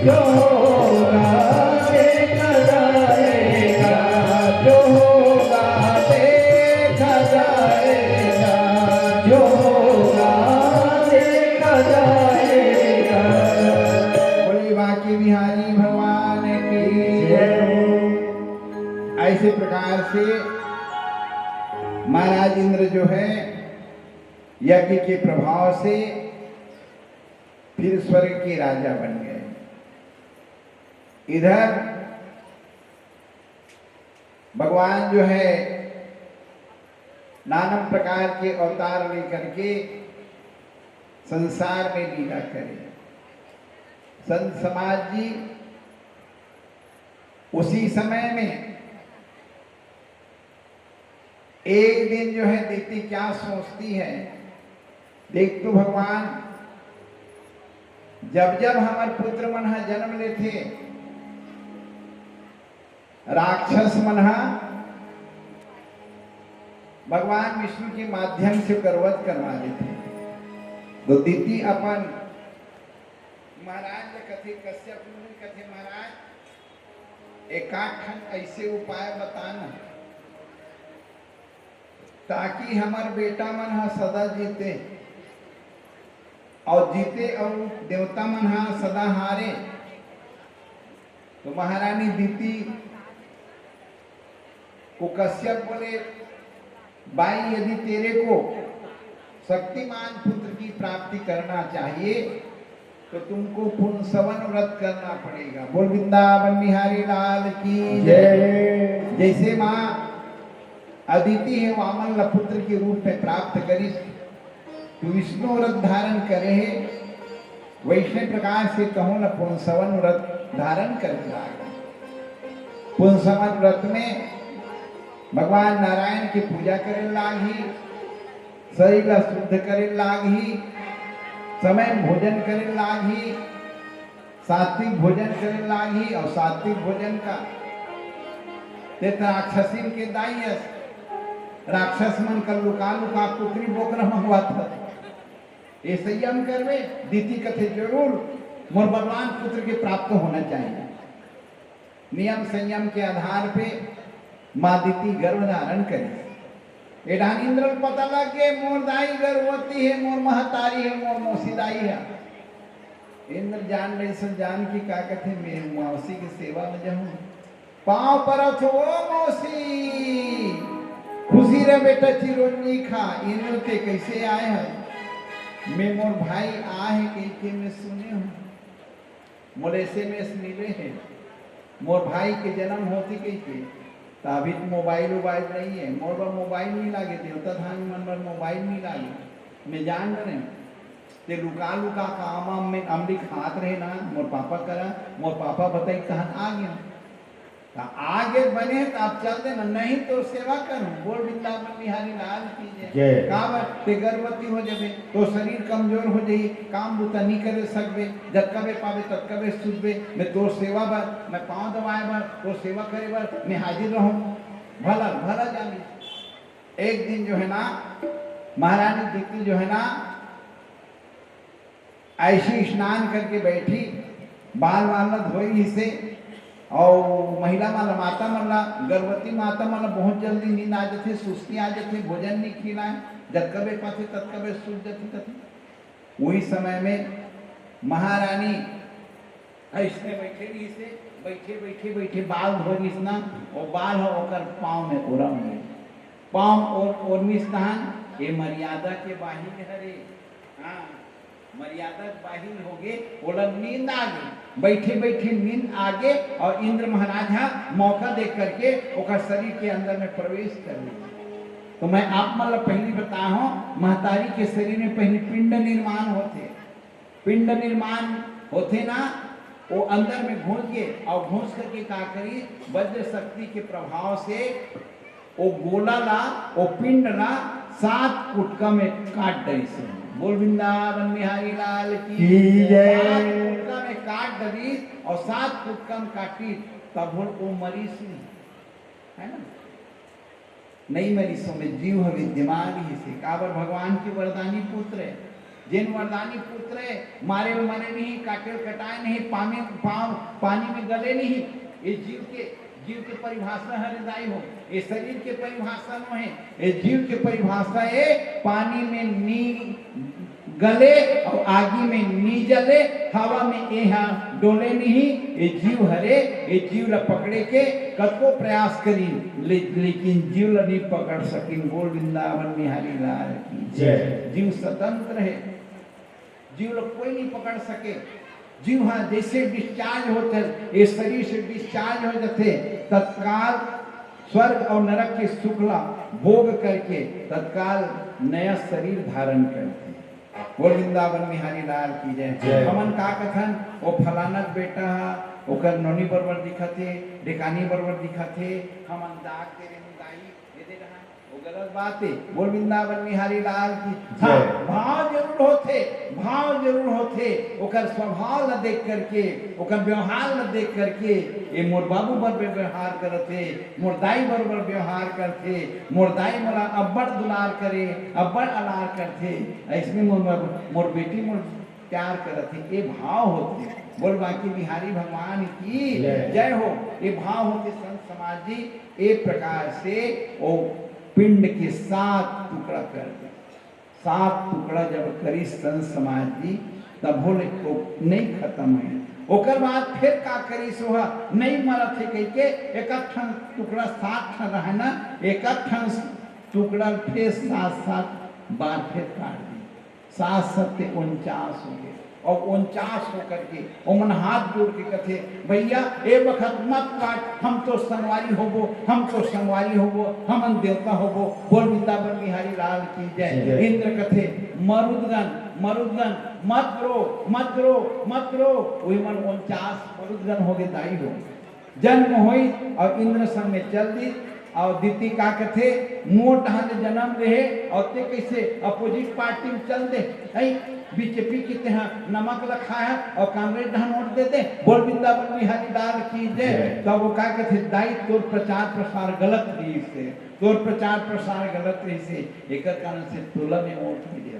जो होगा देखा जाएगा, जो होगा देखा जाएगा, जो होगा देखा जाएगा। बोले बांके बिहारी भगवान की जय। ऐसे प्रकार से महाराज इंद्र जो है, यज्ञ के प्रभाव से फिर स्वर्ग के राजा बन गए। इधर भगवान जो है, नाना प्रकार के अवतार लेकर के संसार में लीला करे। संत समाज जी, उसी समय में एक दिन जो है, दीति क्या सोचती है, देख तो भगवान, जब जब हमर पुत्र मन ह जन्म लेथे, राक्षस मन ह भगवान विष्णु के माध्यम से गर्भवती करवा देथे। तो दीति अपन महाराज ल कथे, कश्यप मुनि कथे, महाराज, एकाध ठन ऐसे उपाय बताना, ताकि हमर बेटा मन ह सदा जीते, अउ जीते अउ देवता मन ह सदा हारे। तो महारानी दीति को कश्यप बोले, "भाई, यदि तेरे को शक्तिमान पुत्र की प्राप्ति करना चाहिए, तो तुमको पुंसवन व्रत करना पड़ेगा।" बोल वृंदावन बिहारी लाल की जय। जैसे माँ अदिति हे वामन ला पुत्र के रूप में प्राप्त करिस, तो विष्णु व्रत धारण करे हे, वैसने प्रकार से तहूँ ला पुंसवन व्रत धारण करे लाग। पुंसवन व्रत में भगवान नारायण की पूजा करे लागही, शरीर ला शुद्ध करे लागही, समय में भोजन करे लागही, सात्विक भोजन करे लागही। अउ सात्विक भोजन का ते त राक्षसिन के दाई अस, राक्षस मन का लुका लुका कुकरी बोकरा मंगवात हस। ये संयम करबे, दीति कथे जरूर मोर बलवान पुत्र के प्राप्त होना चाहिए। नियम संयम के आधार पे माँ दीति गर्भ धारण करिस। ए डाहन इंद्र ल पता लग गे, मोर दाई गर्भवती हे, मोर महतारी हे, मोर मौसी दाई हे। इंद्र जान ले, सब जान के का कथे, मैं मौसी के सेवा में जाहूँ, पाँव परत हों, "ओ मौसी, खुशी रह बेटा, चिरौंजी खा।" इंद्र, ते कैसे आए हे? मैं मोर भाई आहे कहिके मैं सुने हों। मोला एसएमएस मिले हे, मोर भाई के जन्म होथे कहिके, त अभी त मोबाइल उबाइल नइ हे, मोर बर मोबाइल नइ लागे, देवता धामी मन बर मोबाइल नइ लागे। मैं जान डरेंव, ते लुका लुका का आम, आम में अमली खात रहे ना, मोर पापा करा, मोर पापा बताइस तहन आ गेंव। त आगे बने त अब चल देना, नहीं तो सेवा करूँ। बोल वृंदावन बिहारी लाल की जय। जय। काबर ते गर्भवती हो जाबे, तो शरीर कमजोर हो जाही, काम बुता नहीं करे सकबे, जतका बे पाबे ततका बे सुतबे। मैं तोर सेवा बर, मैं पाँव दबाए बर, तोर सेवा करे बर मैं हाजिर रहूँ। भला भला जानी। एक दिन जो है ना, महारानी दीति जो है ना, ऐसी स्नान करके बैठी, बाल वाल ला धोई से, अउ महिला मन ला, माता मन ला, गर्भवती माता मन ला बहुत जल्दी नींद आ जाथे, सुस्ती आ जाथे, भोजन नहीं खिलाए, जतका बे पाथे ततका बे सूत जाथे कथे। वही समय में महारानी ऐसने बैठे रही से, बैठे बैठे बैठे बाल धो रही ना, वो बाल हो ओकर पाँव में ओरम गए। पाँव ओर-, ओरमिस तहन, ये मर्यादा के बाहिर हरे। हाँ, मर्यादा के बाहिर हो गे, ओला नींद आ गे, बैठे बैठे नींद आ गे, अउ इंद्र महाराज हा मौका देख करके ओकर शरीर के अंदर में प्रवेश कर ली। तो मैं आप मन ला पहिली बताहूँ, महतारी के शरीर में पहिली पिंड निर्माण होथे। पिंड निर्माण होथे ना, वो अंदर में घुस गे, अउ घुस करके का करी, वज्र शक्ति के प्रभाव से वो गोला ला, वो पिंड ला सात कुटका में काट डरिस। बोल वृंदावन बिहारी लाल की की जय। सात कुटका में काट डरिस, अउ सात कुटका में काटी, तब वो मरिस नहीं, है ना? नहीं मरिस, ओमे जीव ह विद्यमान ही से। काबर भगवान के वरदानी पुत्र है। जेन वरदानी पुत्र हे, मारे ल मरे नहीं, काटे ल कटाए नहीं, पामे, पाव, पानी में गले नहीं। ये जीव के, जीव के परिभाषा हरे दाई हो, ये शरीर के परिभाषा नो हे। ये जीव के परिभाषा हे, पानी में नी गले और आगी में नी जले, हवा में एहा डोले नहीं। ये जीव हरे, ये जीव ला पकड़े के कतको प्रयास करी, ले, लेकिन जीव ला नहीं पकड़ सकिन। बोल वृंदावन बिहारी लाल की जय। जीव स्वतंत्र हे, जीव ला कोई नहीं पकड़ सके। जीव हा जैसे डिस्चार्ज होथे, ये शरीर से डिस्चार्ज हो जाथे, तत्काल स्वर्ग और नरक के सुख ला भोग करके तत्काल नया शरीर धारण करथे। बोल वृंदावन बिहारी लाल की जय। जय। हमन का कथन, वो फलाना के बेटा हा, ओकर नोनी बरोबर दिखत हे, ढेकानी बरोबर दिखत हे, हमन दाग दे रेन दाई, ये दे रहा, वो गलत बात हे। बोल वृंदावन बिहारी लाल की। हाँ, जय। भाव जरूर होथे, भाव जरूर होथे, ओकर स्वभाव ला देख करके, ओकर व्यवहार ला देख करके, ये मोर बाबू बरोबर व्यवहार करत हे, मोर दाई बरोबर व्यवहार करथे, मोर दाई मोला अब्बड़ दुलार करे, अब्बड़ अलार करथे, अइसने मोर, मोर बेटी मोर प्यार करत हे, ये भाव होथे। बोल बांके बिहारी भगवान की जय। जय हो। ये भाव होथे संत समाज जी, ये प्रकार से वो पिंड के सात टुकड़ा कर दे। सात टुकड़ा जब करिस संत समाज जी, तभो ले तो नहीं खत्म हे। ओकर बाद फिर का करिस, ओहा नहीं मरत हे कहिके, एक ठन टुकड़ा सात ठन रहे ना, एक ठन टुकड़ा फिर सात सात बार फिर काट दी। सात सत्ते उनचास हो गए। और उनचास होकर के ओमन हाथ जोड़ के कथे, "भैया, ए बखत मत काट, हम तो संगवारी होबो, हम तो संगवारी होबो, हमन देवता होबो।" बोल वृंदावन बिहारी लाल की जय। जय। इंद्र कथे, "मरुदगन, मरुदगन, मत रो, मत रो, मत रो।" वही मन उनचास मरुदगन हो गए दाई हो। जन्म होई और इंद्र संग में चल दी। और दीदी का कथे, मोर डहान ले जन्म लेहे और ते कैसे अपोजिट पार्टी में चल दे? ऐ बीजेपी के तेहा नमक ल खाया और कांग्रेस डहान वोट दे दे। बोल वृंदावन बिहारी लाल की जय। जय। तब वो का कथे, दाई तोर प्रचार प्रसार गलत रहिसे, तोर प्रचार प्रसार गलत रहिसे, एकर कारण से तोला में वोट मिले।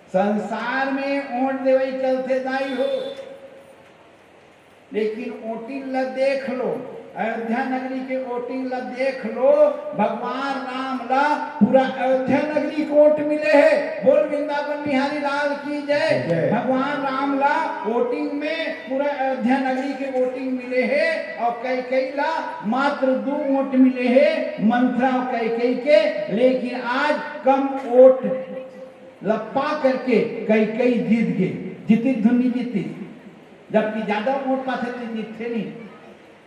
संसार में वोट देवई चलथे दाई हो, लेकिन वोटिंग ला देख लो, अयोध्या नगरी के वोटिंग ला देख लो, भगवान राम ला पूरा अयोध्या नगरी के वोट मिले हे। बोल वृंदावन बिहारी लाल की जय। जय। भगवान राम ला वोटिंग में पूरा अयोध्या नगरी के वोटिंग मिले हे और कैकई ला मात्र दो वोट मिले हे, मंथरा और कैकई के। लेकिन आज कम वोट ला पा करके कैकई जीत गे, जीतिस धुन नहीं जीतिस। जबकि ज्यादा वोट पाथे ते जीतथे नहीं,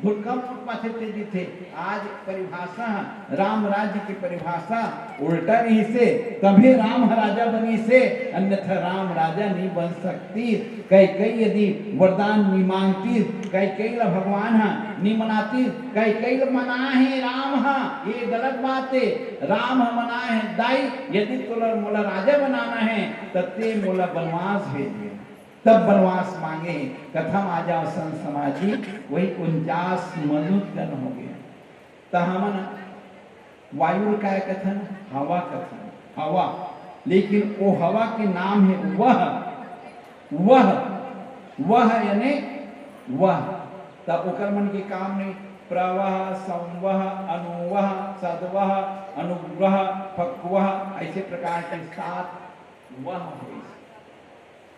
बहुत कम वोट पाथे ते जीतथे। आज परिभाषा ह, राम राज्य की परिभाषा उल्टा रहिसे, तभे राम ह राजा बनिसे, अन्यथा राम राजा नहीं बन सकतिस। कैकई यदि वरदान नहीं मांगतिस, कैकई ला भगवान ह नहीं मनातिस, कैकई ला मनाहे राम ह, ये गलत बात हे। राम ह मनाहे, दाई, यदि तोला मोला राजा बनाना हे, त ते मोला बनवास भेज दे। तब बनवास मांगे हे। कथा में आ जाओ संत समाज जी, वही उनचास मरुदगन हो गए। त हमन वायु ल काय कथन? हवा कथन, हवा। लेकिन वो हवा के नाम हे वह, वह, वह यानी वह। त ओकर मन के काम नहीं, प्रवह, संवह, अनुवह, सदवह, अनुग्रह, फक्वह, ऐसे प्रकार के सात वह होइस।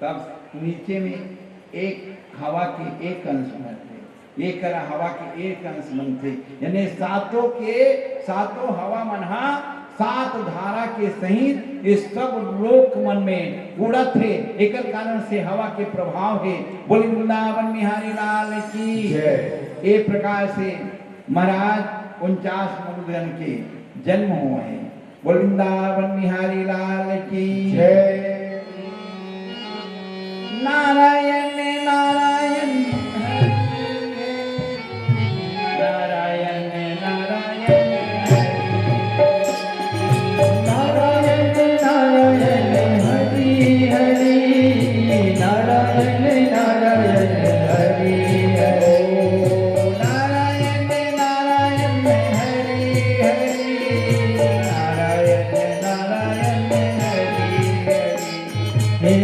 तब नीचे में एक हवा के एक अंश बनथे, एक करा हवा के एक अंश बनथे, यानी सातों के सातों हवा मन हा सात धारा के सहित ये सब लोक मन में उड़त हे। एकर कारण से हवा के प्रभाव हे। बोली वृंदावन बिहारी लाल की जय। ए प्रकार से महाराज उनचास मरुदगन के जन्म हुए हैं। बोल वृंदावन बिहारी लाल की जय। नारायण नारायण नारायण नारायण नारायण नारायण हरि हरि नारायण नारायण हरि हरि नारायण नारायण हरि हरि नारायण नारायण हरि हरि।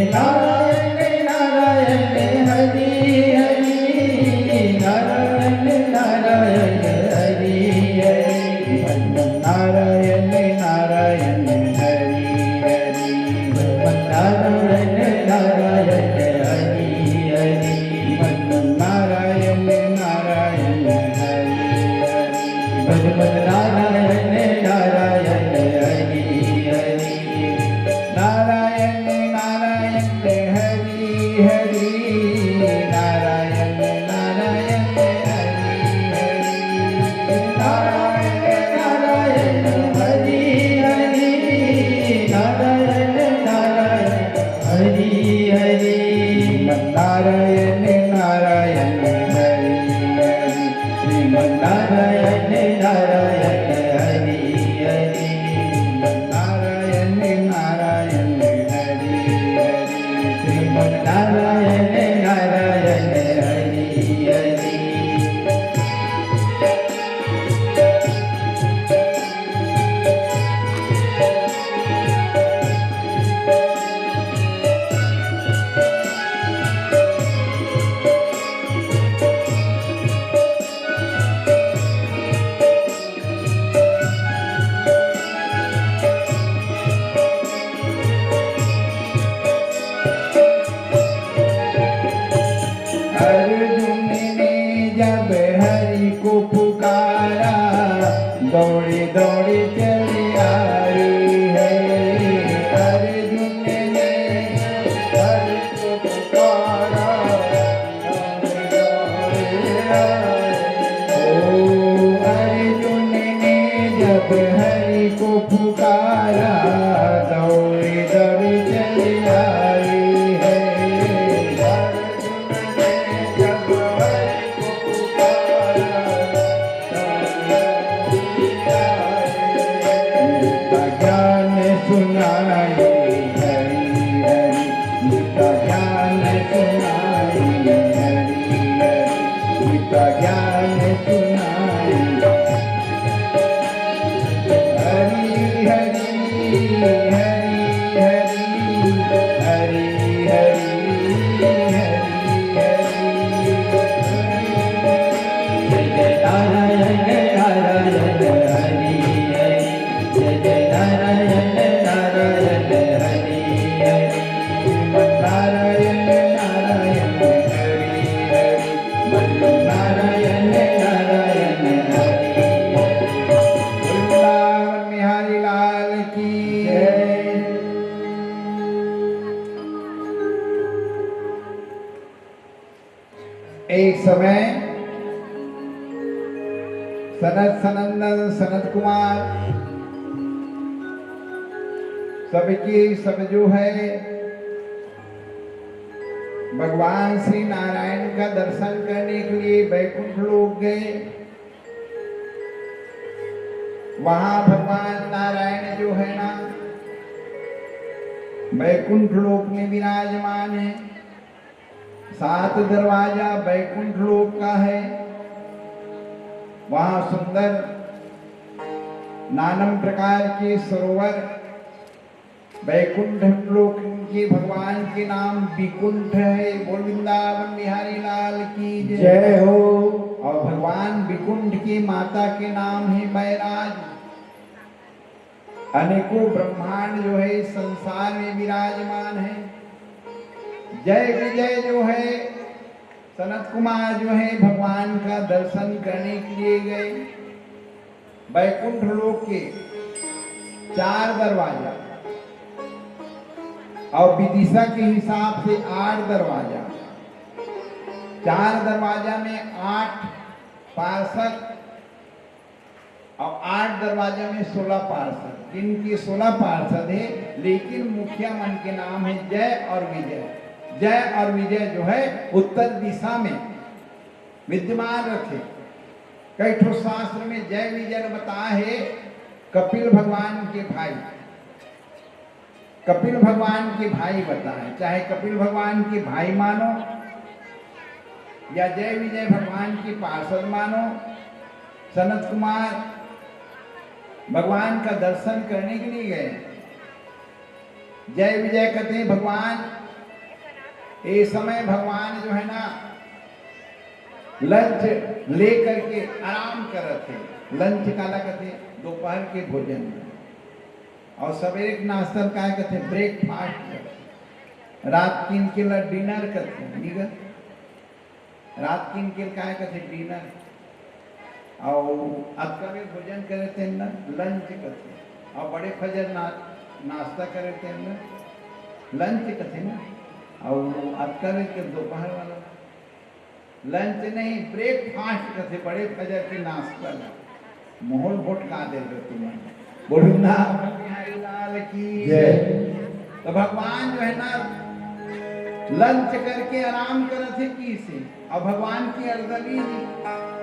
का ज्ञान सुनाई। हरि हरि हरि हरि हरि हरि हरि हरि। जय जय नारायण नारायण हरि हरि। जय जय नारायण नारायण हरि हरि। नारायण नारायण हरि हरि। नारायण नारायण हरि हरि। वृंदावन बिहारी लाल की जय। एक समय सनत सनंदन सनत कुमार सबके सब जो है भगवान श्री नारायण का दर्शन करने के लिए बैकुंठ लोक गए। वहां भगवान नारायण जो है ना, बैकुंठ लोक में विराजमान है। सात दरवाजा बैकुंठ लोक का है। वहां सुंदर नानम प्रकार के सरोवर बैकुंठ लोक के भगवान के नाम विकुंठ है। बोल वृंदावन बिहारी लाल की जय। जय हो। और भगवान विकुंठ की माता के नाम है बैराज। अनेकों ब्रह्मांड जो है संसार में विराजमान है। जय विजय जो है सनत कुमार जो है भगवान का दर्शन करने के लिए गए। बैकुंठ लोक के चार दरवाजा और विदिशा के हिसाब से आठ दरवाजा। चार दरवाजा में आठ पार्षद और आठ दरवाजा में सोलह पार्षद, जिनके सोलह पार्षद है, लेकिन मुखिया मन के नाम है जय और विजय। जय और विजय जो है उत्तर दिशा में विद्यमान रथे। कई ठो शास्त्र में जय विजय ल बताए है कपिल भगवान के भाई, कपिल भगवान के भाई बताए, चाहे कपिल भगवान के भाई मानो या जय विजय भगवान के पार्षद मानो। सनत कुमार भगवान का दर्शन करने के लिए गए। जय विजय कहते हैं, भगवान, ये समय भगवान जो है ना, लंच ले करके आराम करत है। लंच काला कहते हैं? दोपहर के भोजन। और सवेरे के नाश्ता ल काय कहते? ब्रेकफास्ट कहते। रात किन के ल डिनर कहते, ठीक है? रात किन के ल काय कहते? डिनर। और अतका बेर भोजन करे तेन ल लंच कहते। और बड़े फजर ना-, नाश्ता करे तेन ल लंच कहते ना। और अतका बेर के दोपहर वाला लंच नहीं, ब्रेकफास्ट कथे, बड़े फजर के नाश्ता ला। मोहल भोटका देबे तुमन। बोलू ना, बिहारी लाल की जय। तो भगवान जो है ना, लंच करके आराम करत है किसे? और भगवान के अर्दली जी,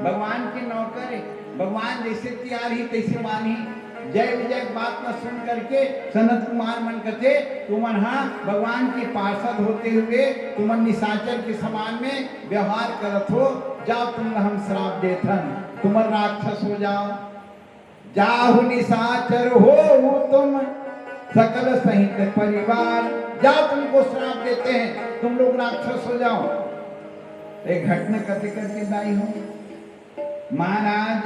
भगवान के नौकर है, भगवान जैसे तैयार ही तैसे मानही। जय विजय के बात ला सुन करके सनत कुमार मन कथे, तुमन हा भगवान के पार्षद होते हुए तुमन निशाचर के समान में व्यवहार करत हो, जाओ तुम ला हम श्राप देथन, तुमन राक्षस हो जाओ, जाहु निशाचर होहु तुम सकल सहित परिवार, जाओ तुमको श्राप देते हैं, तुम लोग राक्षस हो जाओ। एक घटना कथे करके दाई हो, महाराज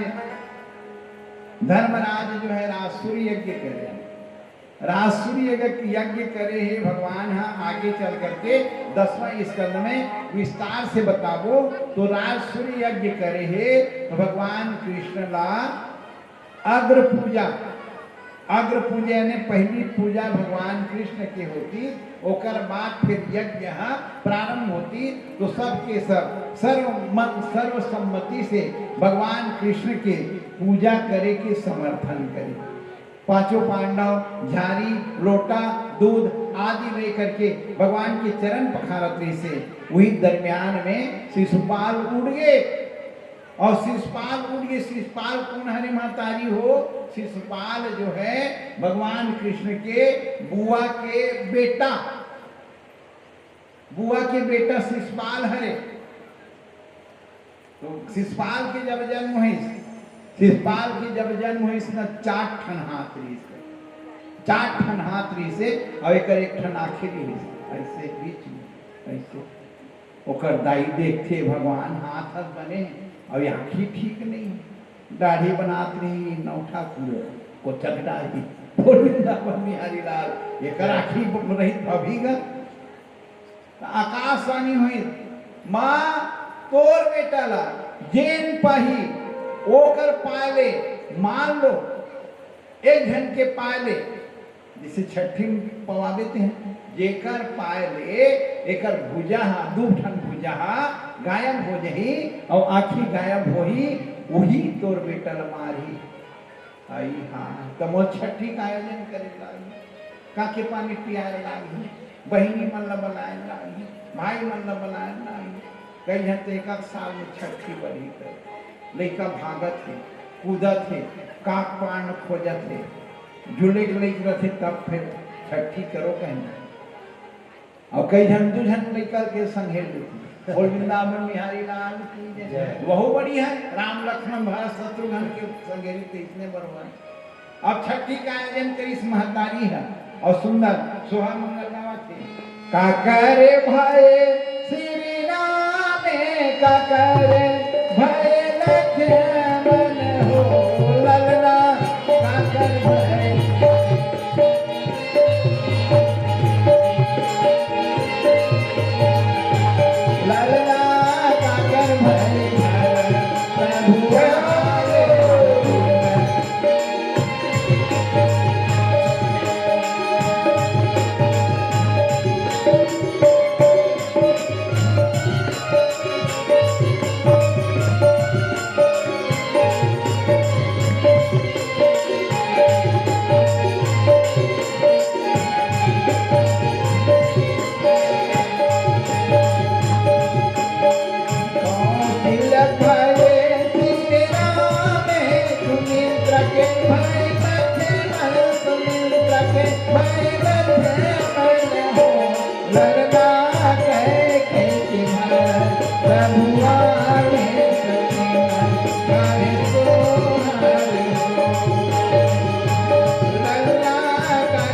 धर्मराज जो है राजसूय यज्ञ करे, राजसूय यज्ञ, यज्ञ करे हे भगवान हा। आगे चल करके दसवां स्कंद में विस्तार से बताबो। तो राजसूय यज्ञ करे हे तो भगवान कृष्ण ला अग्र पूजा, अग्र पूजा यानी पहली पूजा भगवान कृष्ण के होती, ओकर बाद फिर यज्ञ हा प्रारंभ होती। तो सबके सब सर्व मन सर्वसम्मति से भगवान कृष्ण के पूजा करे के समर्थन करे। पांचों पांडव झारी, लोटा, दूध आदि लेकर के भगवान के चरण पखारत रहिसे। वही दरमियान में शिशुपाल उठ गए और शिशुपाल उठ गए। शिशुपाल कौन हरे महतारी हो? शिशुपाल जो है भगवान कृष्ण के बुआ के बेटा, बुआ के बेटा शिशुपाल हरे। तो शिशुपाल के जब जन्म होइस, शिशुपाल के जब जन्म होइस न, चार ठन हाथ रिहिस, चार ठन हाथ रिहिस हे, अउ एकर एक ठन आँखी रिहिस, अइसे बीच में, अइसे। ओकर दाई देखथे, भगवान हाथ हर बने, अउ आँखी ठीक नहीं, दाढ़ी बनात रही, नौ ठाकुर कोचक दाढ़ी। बोल वृंदावन बिहारी लाल, एकर आँखी रहित अभी गा। त आकाशवाणी होइस, माँ, तोर बेटा ला जेन पाही, ओकर पाय ले, मान लो, एक झन के पाय ले, जइसे छट्ठी म पवाबे तेन, जेकर पाय ले एकर भुजा हा, दू ठन भुजा हा गायब हो जही, अउ आँखी गायब होही, उही तोर बेटा ला मारही। अई हाँ, त मोर छट्ठी के आयोजन करे लागही, काके पानी पियाए लागही, बहिनी मन ला बलाए लागही, भाई मन ला बलाए लागही। कई झन तो एक आध साल में छट्ठी बरही कर, लइका भागत हे, कूदत हे, काक पान खोजत हे, झूले के लइक रथे, तब फिर छट्ठी करो कहना। अउ कई झन दू झन लइका के संघेर देथे। बोल वृंदावन बिहारी लाल की जय। जय। वहू बढ़िया हे, राम लक्ष्मण भरत शत्रुघ्न के संघेरी त इसने बरोबर। अब छट्ठी के आयोजन करिस महतारी ह, अउ सुंदर सोहर मंगल गावत हे। काकर भय श्री राम, काकर भय लक्ष्मण हो, ललना काकर भय। ललना काकर भय प्रभु आए। कौशल भय श्री राम, सुमित्र के भय लक्ष्मण, सुमित्र के भय लक्ष्मण हो। ललना कह के कि भरत प्रभु आए, सखी मन गावे सोहर हो। ललना का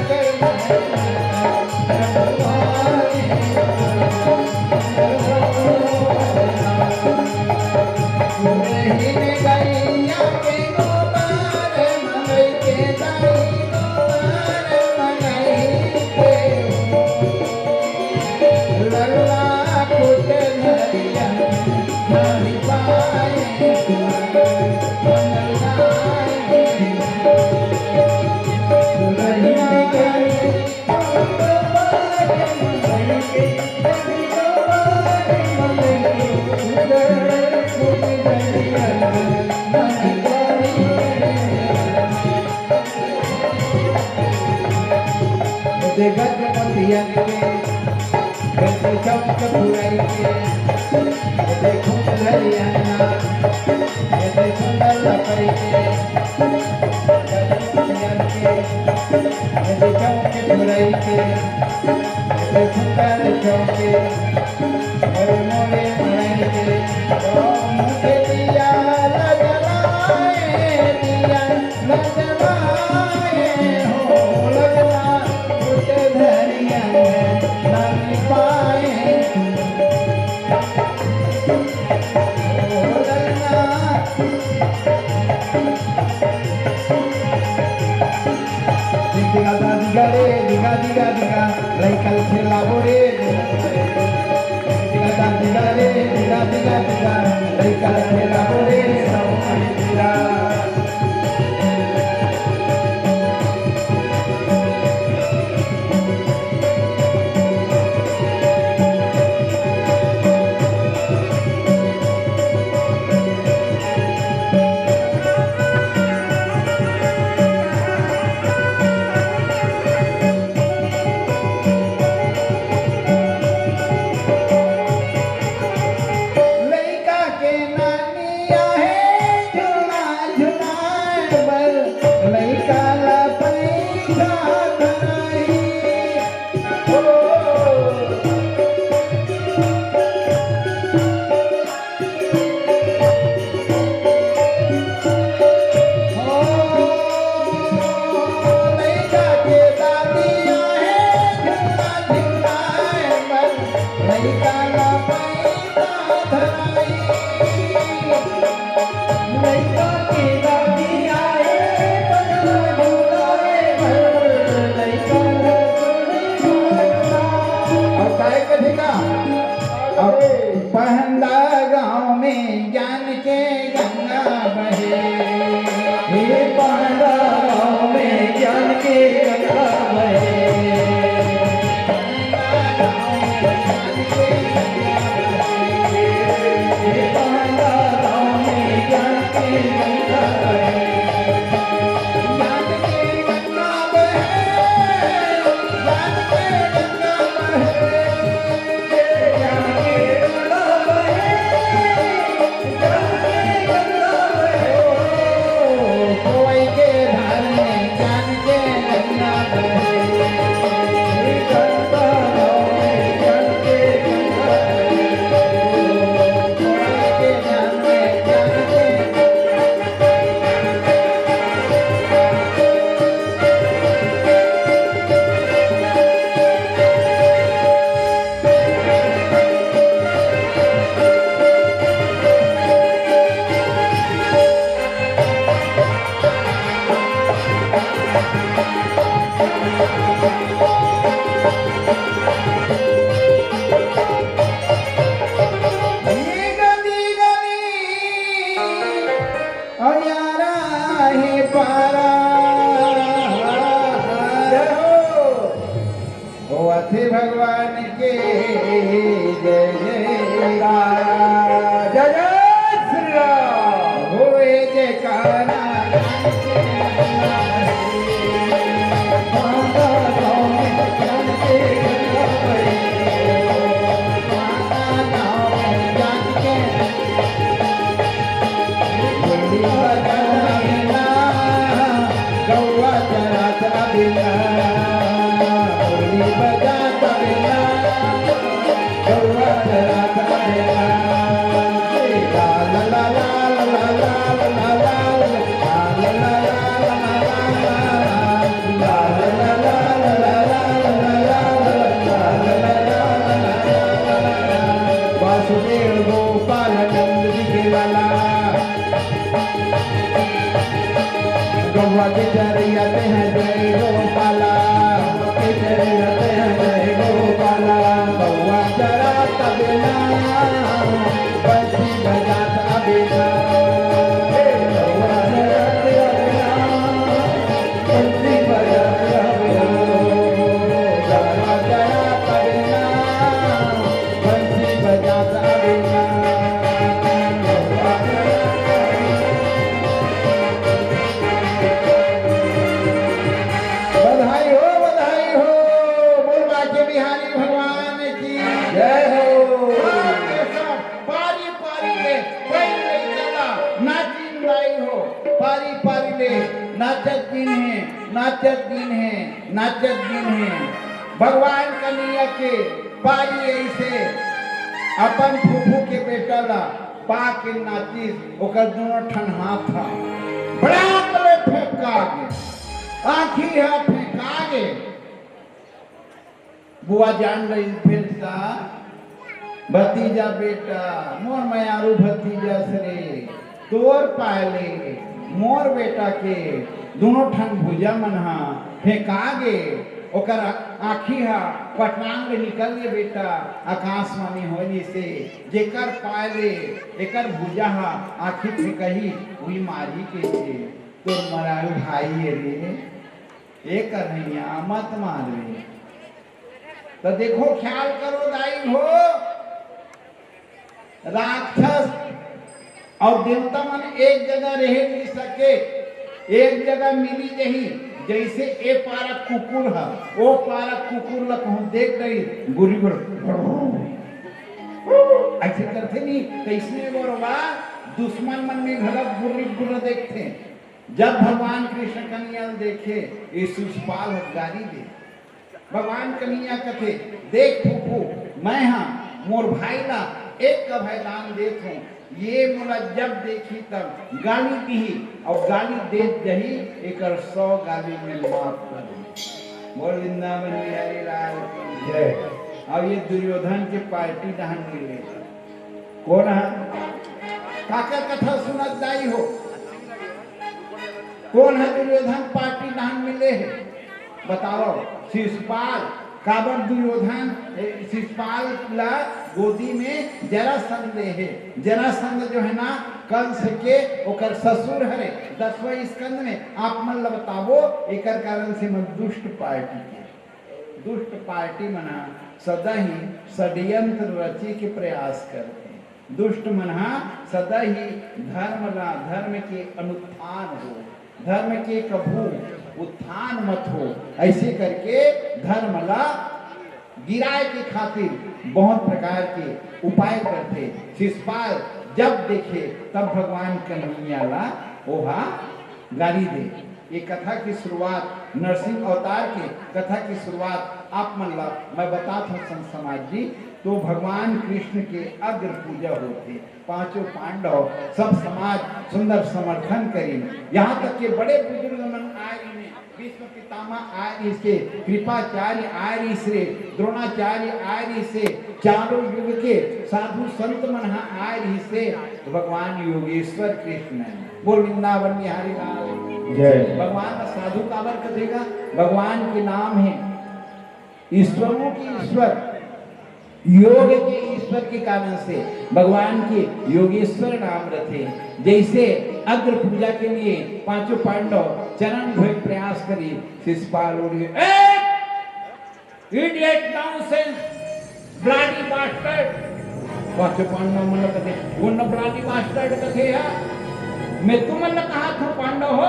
जय गज मोतियन के, गज चमक पुरई के, गज घुंघरू अंगना, गज सुंदर लकड़ी के, गज मोतियन के, गज चमक पुरई के, गज सुंदर चौके, अरे मोरे मड़ई के, ओ मुझे दिया लजवाए, दिया लजवाए हो, लजना उठे धरिया में नमी पाए। ओ लजना। दिगा दा दिगा रे, दिगा दिगा दिगा, लइका ल खेलाबो रे। दिगा दा दिगा रे, दिगा दिगा दिगा, लइका ल खेलाबो रे, सब दिगा। लइका के नानी ज्ञान के गंगा बहे। हे पांडा गाँव में ज्ञान के गंगा बहे। हे पांडा गाँव में ज्ञान के गंगा बहे। ज्ञान के गंगा बहे, ज्ञान के गंगा बहे। अयारा हे पारा। जय हो। होवत हे भगवान के जय जयकार। जय जय श्री राम। होए जयकारा। वासुदेव गोपाल नंद जी के लाला। गौवा के चरैया ते हैं जय गोपाला। गौवा के चरैया ते हैं जय गोपाला। गौवा चरात बिना बंसी बजात बिना। हे गौवा चरात बिना बंसी बजात बिना। गौवा चरात बिना बंसी बजात बिना। बधाई हो, बधाई हो। बोल बांके बिहारी भगवान की जय हो। सब के सब पारी पारी ले पैर ले चला नाचिन दाई हो। पारी पारी ले नाचत दिन हे, नाचत दिन हे, नाचत दिन हे। भगवान कन्हैया के पारी ऐसे अपन फूफू के बेटा ला पा के नाचिस, ओकर दोनों ठन हाथ ह बड़ा ले फेंका गे, आँखी ह फेंका गे। बुआ जान रही फिर सा, भतीजा बेटा, मोर मयारू भतीजा सरे, तोर पाय ले मोर बेटा के दोनों ठन भुजा मन ह फेंका गे, ओकर आँखी ह पटरांग ले निकल गे बेटा, आकाशवाणी होय जइसे, जेकर पाय ले एकर भुजा ह आँखी फेंकही, उही मारही कहिथे। तोर मरारू भाई ए रे, ए कन्हैया, मत मार रे। त देखो, ख्याल करो दाई हो, राक्षस अउ देवता मन एक जगह रहे नइ सके, एक जगह मिली जही। जइसे ए पारा कुकुर ह, ओ पारा कुकुर ल कहूँ देख डरिस, गुर्री गुर्र अइसे करथे नी, तइसने बरोबर दुश्मन मन में घलो गुर्री गुर्र देखथे। जब भगवान कृष्ण कन्हैया ल देखे, ये शिशुपाल ह गारी दे। भगवान कन्हैया कथे, "देख फूफू, मैं हा मोर भाई ला एक कभय दान देत हूँ, ये मोला जब देखही तब गाली दिही अउ गाली देत जही, एकर सौ गाली मैं माफ कर दूँ।" बोल वृंदावन बिहारी लाल की जय। अब ये दुर्योधन के पार्टी डहन मिले। कोन ह? काकर कथा सुनत दाई हो? कोन ह दुर्योधन पार्टी डहन मिले हे? बताओ। शिशुपाल, काबर दुर्योधन, ए, शिशुपाल ला गोदी में जरासंध हे। जरासंध जो है ना, कंस के ओकर ससुर हरे। दसवां स्कंद में आप मन ल बताबो, एकर कारण से मैं दुष्ट पार्टी के, दुष्ट पार्टी मन ह सदा ही षड्यंत्र रचे के प्रयास करथे। दुष्ट मन ह सदा ही धर्म ला, धर्म के अनुत्थान हो, धर्म के कभू उत्थान मत हो, ऐसे करके धर्म ला गिराए के खातिर बहुत प्रकार के उपाय करथे। शिशुपाल जब देखे तब भगवान कन्हैया ला ओहा गारी दे। ये कथा की शुरुआत नरसिंह अवतार के कथा की शुरुआत आप मन ला मैं बतात हूँ संत समाज जी, तो भगवान कृष्ण के अग्र पूजा होथे। पांचों पांडव, सब समाज सुंदर समर्थन करिन। यहाँ तक के बड़े बुजुर्ग मन आए रहिन, भीष्म पितामह आए रहिस हे, कृपाचार्य आए रहिस हे, द्रोणाचार्य आए रहिस हे, चारों युग के साधु संत मन ह आए रहिस हे। तो भगवान योगेश्वर कृष्ण हे। बोल वृंदावन बिहारी लाल। जय। भगवान का साधु काबर कथे गा? भगवान के नाम हे ईश्वरों के ईश्वर, योग के ईश्वर के कारण से भगवान के योगेश्वर नाम रथे। जैसे अग्र पूजा के लिए पांचों पांडव चरण धोए प्रयास करी, शिशुपाल उठ गए, "ए! Idiot, nonsense, bloody bastard!" पांचों पांडव मन ल कथे, "वो न bloody bastard कथे हा? मैं तुमन ल कहा था पांडव हो?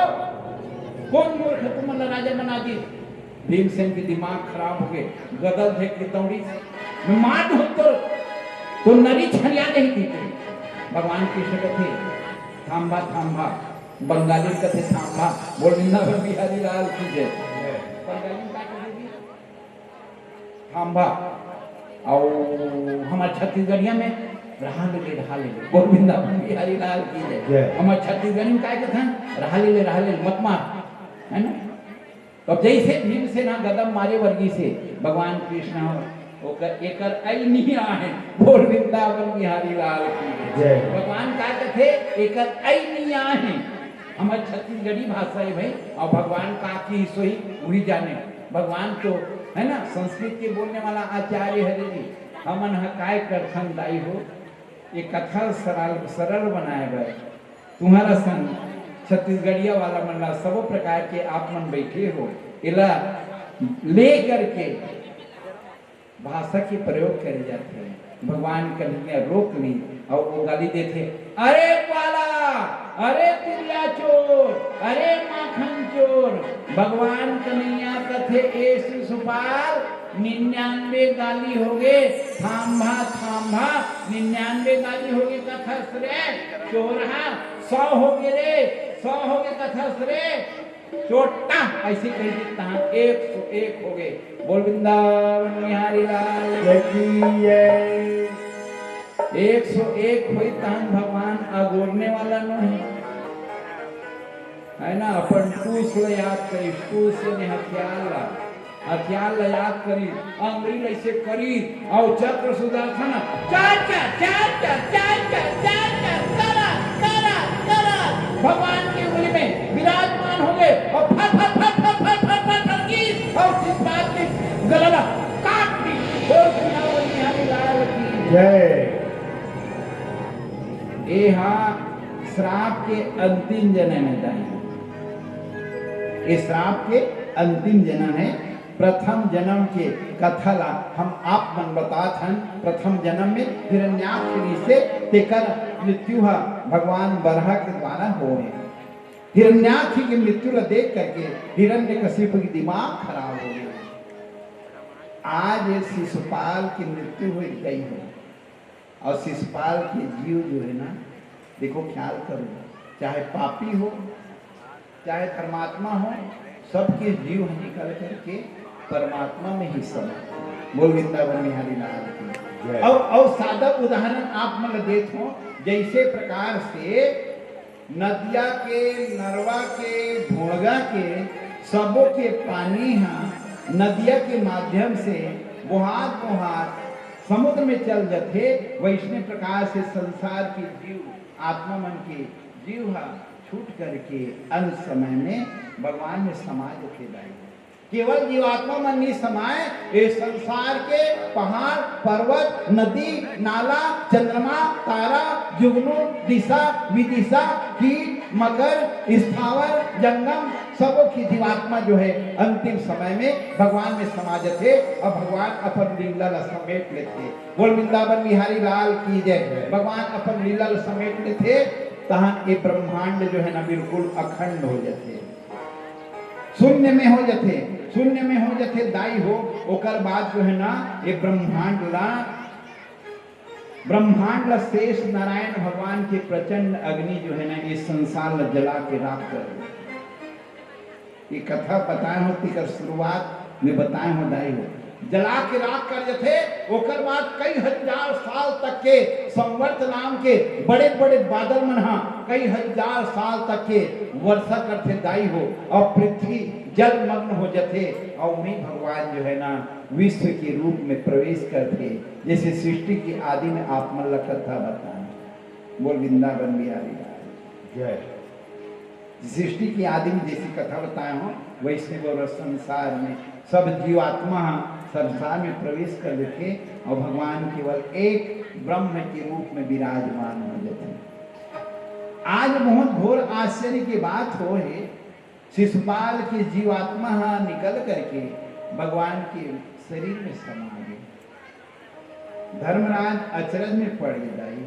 कौन मूर्ख तुमन ल राजा बना दी?" भीमसेन के दिमाग खराब हो गए, गदल थे कि दौड़ी, "मैं मार दूं तो, तो नरी छरिया नहीं दीते।" भगवान कृष्ण कथे, "थांभा, थांभा।" बंगाली कथे थांभा। बोल वृंदावन बिहारी लाल की जय। बंगाली का कथे जी? थांभा। अउ हमर छत्तीसगढ़िया में रहा ले ले, रहा ले ले। बोल वृंदावन बिहारी लाल की जय। जय। हमर छत्तीसगढ़ी में काय कथन? रहा ले ले, रहा ले ले, मत मार, है ना? तो जैसे भीमसेन ह गदा म मारे बर गिस हे, भगवान कृष्ण ह ओकर, एकर अई निया हे। बोल वृंदावन बिहारी लाल की जय। जय। भगवान का कथे, एकर अई निया हे। हमर छत्तीसगढ़ी भाषा हे भाई, अउ भगवान का किहिस होही, वही जाने। भगवान तो, है ना, संस्कृत के बोलने वाला आचार्य हरे जी। हमन ह काय करथन दाई हो, ये कथा सरल, सरल बनाए बर तुम्हारा संग छत्तीसगढ़िया वाला मन ला, सबो प्रकार के आप मन बैठे हो, एला ले करके भाषा के प्रयोग करे जाथे। भगवान कन्हैया रोक ली अउ वो गाली देथे, "अरे ग्वाला, अरे तिरिया चोर, अरे माखन चोर।" भगवान कन्हैया कथे, "ए शिशुपाल, निन्यानवे गाली होगे, थांभा, थांभा, निन्यानवे गाली होगे कथस रे, चोरहा, सौ होगे रे, सौ होगे कथस रे।" चोट्टा ऐसे कह देता है, एक सौ एक होगे। बोल वृंदावन बिहारी लाल की जय। एक सौ एक होई तहन भगवान अगोरने वाला नो है, है ना? अपन टूस ल याद करिस, टूस ने हथियार ला, हथियार ला याद करिस, अंगरी ल ऐसे करिस, अउ चक्र सुदर्शन चार चार, चार चार, चार चार, चार चार, करा, करा, करा, भगवान के उंगली में विराजमान होगे अउ फट, फट, फट की अउ शिशुपाल के गला ला काट दी। बोल वृंदावन बिहारी लाल की जय। ए हा श्राप के अंतिम जन्म हे दाई। ए श्राप के अंतिम जन्म हे। प्रथम जन्म के कथा ला हम आप मन बतात हन। प्रथम जन्म में हिरण्याक्ष ऋषि, तेकर मृत्यु ह भगवान बरहा के द्वारा होए। हिरण्याक्ष के मृत्यु ला देख करके हिरण्यकशिपु के दिमाग खराब हो गया। आज ये शिशुपाल की मृत्यु हो गई है। अउ शिशुपाल के जीव जो है ना, देखो, ख्याल करो, चाहे पापी हो, चाहे धर्मात्मा हो, सबके जीव ह निकल करके परमात्मा में ही समा। बोल वृंदावन बिहारी लाल की जय। अउ, अउ सादा उदाहरण आप मन ल देत हो, जैसे प्रकार से नदिया के, नरवा के, भोड़गा के, सबो के पानी ह नदिया के माध्यम से बोहात बोहात समुद्र में चल जथे, वैसने प्रकार से संसार के जीव, आत्मा मन के जीव ह छूट करके अंत समय में भगवान में समा जथे दाई। केवल जीवात्मा मन नी समाय, ए संसार के पहाड़, पर्वत, नदी, नाला, चंद्रमा, तारा, जुगनू, दिशा, विदिशा, कीट, मकर, स्थावर, जंगम, सबो की जीवात्मा जो है अंतिम समय में भगवान में समा जथे और भगवान अपन लीला ला समेट लेथे। बोल वृंदावन बिहारी लाल की जय। भगवान अपन लीला ला समेट लेथे, तहन ये ब्रह्मांड जो है ना बिल्कुल अखंड हो जाथे। शून्य में हो जथे, शून्य में हो जथे दाई हो। ओकर बाद जो है ना ये ब्रह्मांड ला, ब्रह्मांड ला शेष नारायण भगवान के प्रचंड अग्नि जो है ना ये संसार ला जला के राख कर दे। ये कथा बताए हो, तेकर शुरुआत में बताए हो दाई हो, जला के राख कर जथे। ओकर बाद कई हजार साल तक के संवर्त नाम के बड़े बड़े बादल मन हा कई हजार साल तक के वर्षा करथे दाई हो, और पृथ्वी जलमग्न हो जथे, और वहीं भगवान जो है ना विश्व के रूप में प्रवेश करथे, जैसे सृष्टि की आदि में आप मन ला कथा बताए। बोल वृंदावन बिहारी लाल जय। सृष्टि की आदि में जैसी कथा बताए हो, वैसे वो संसार में सब जीवात्मा संसार में प्रवेश कर लेथे और भगवान केवल एक ब्रह्म के रूप में विराजमान हो जाते हैं। आज बहुत घोर आश्चर्य की बात हो है, शिशुपाल के जीवात्मा हा निकल करके भगवान के शरीर में समा गए। धर्मराज अचरज में पड़ गए दाई।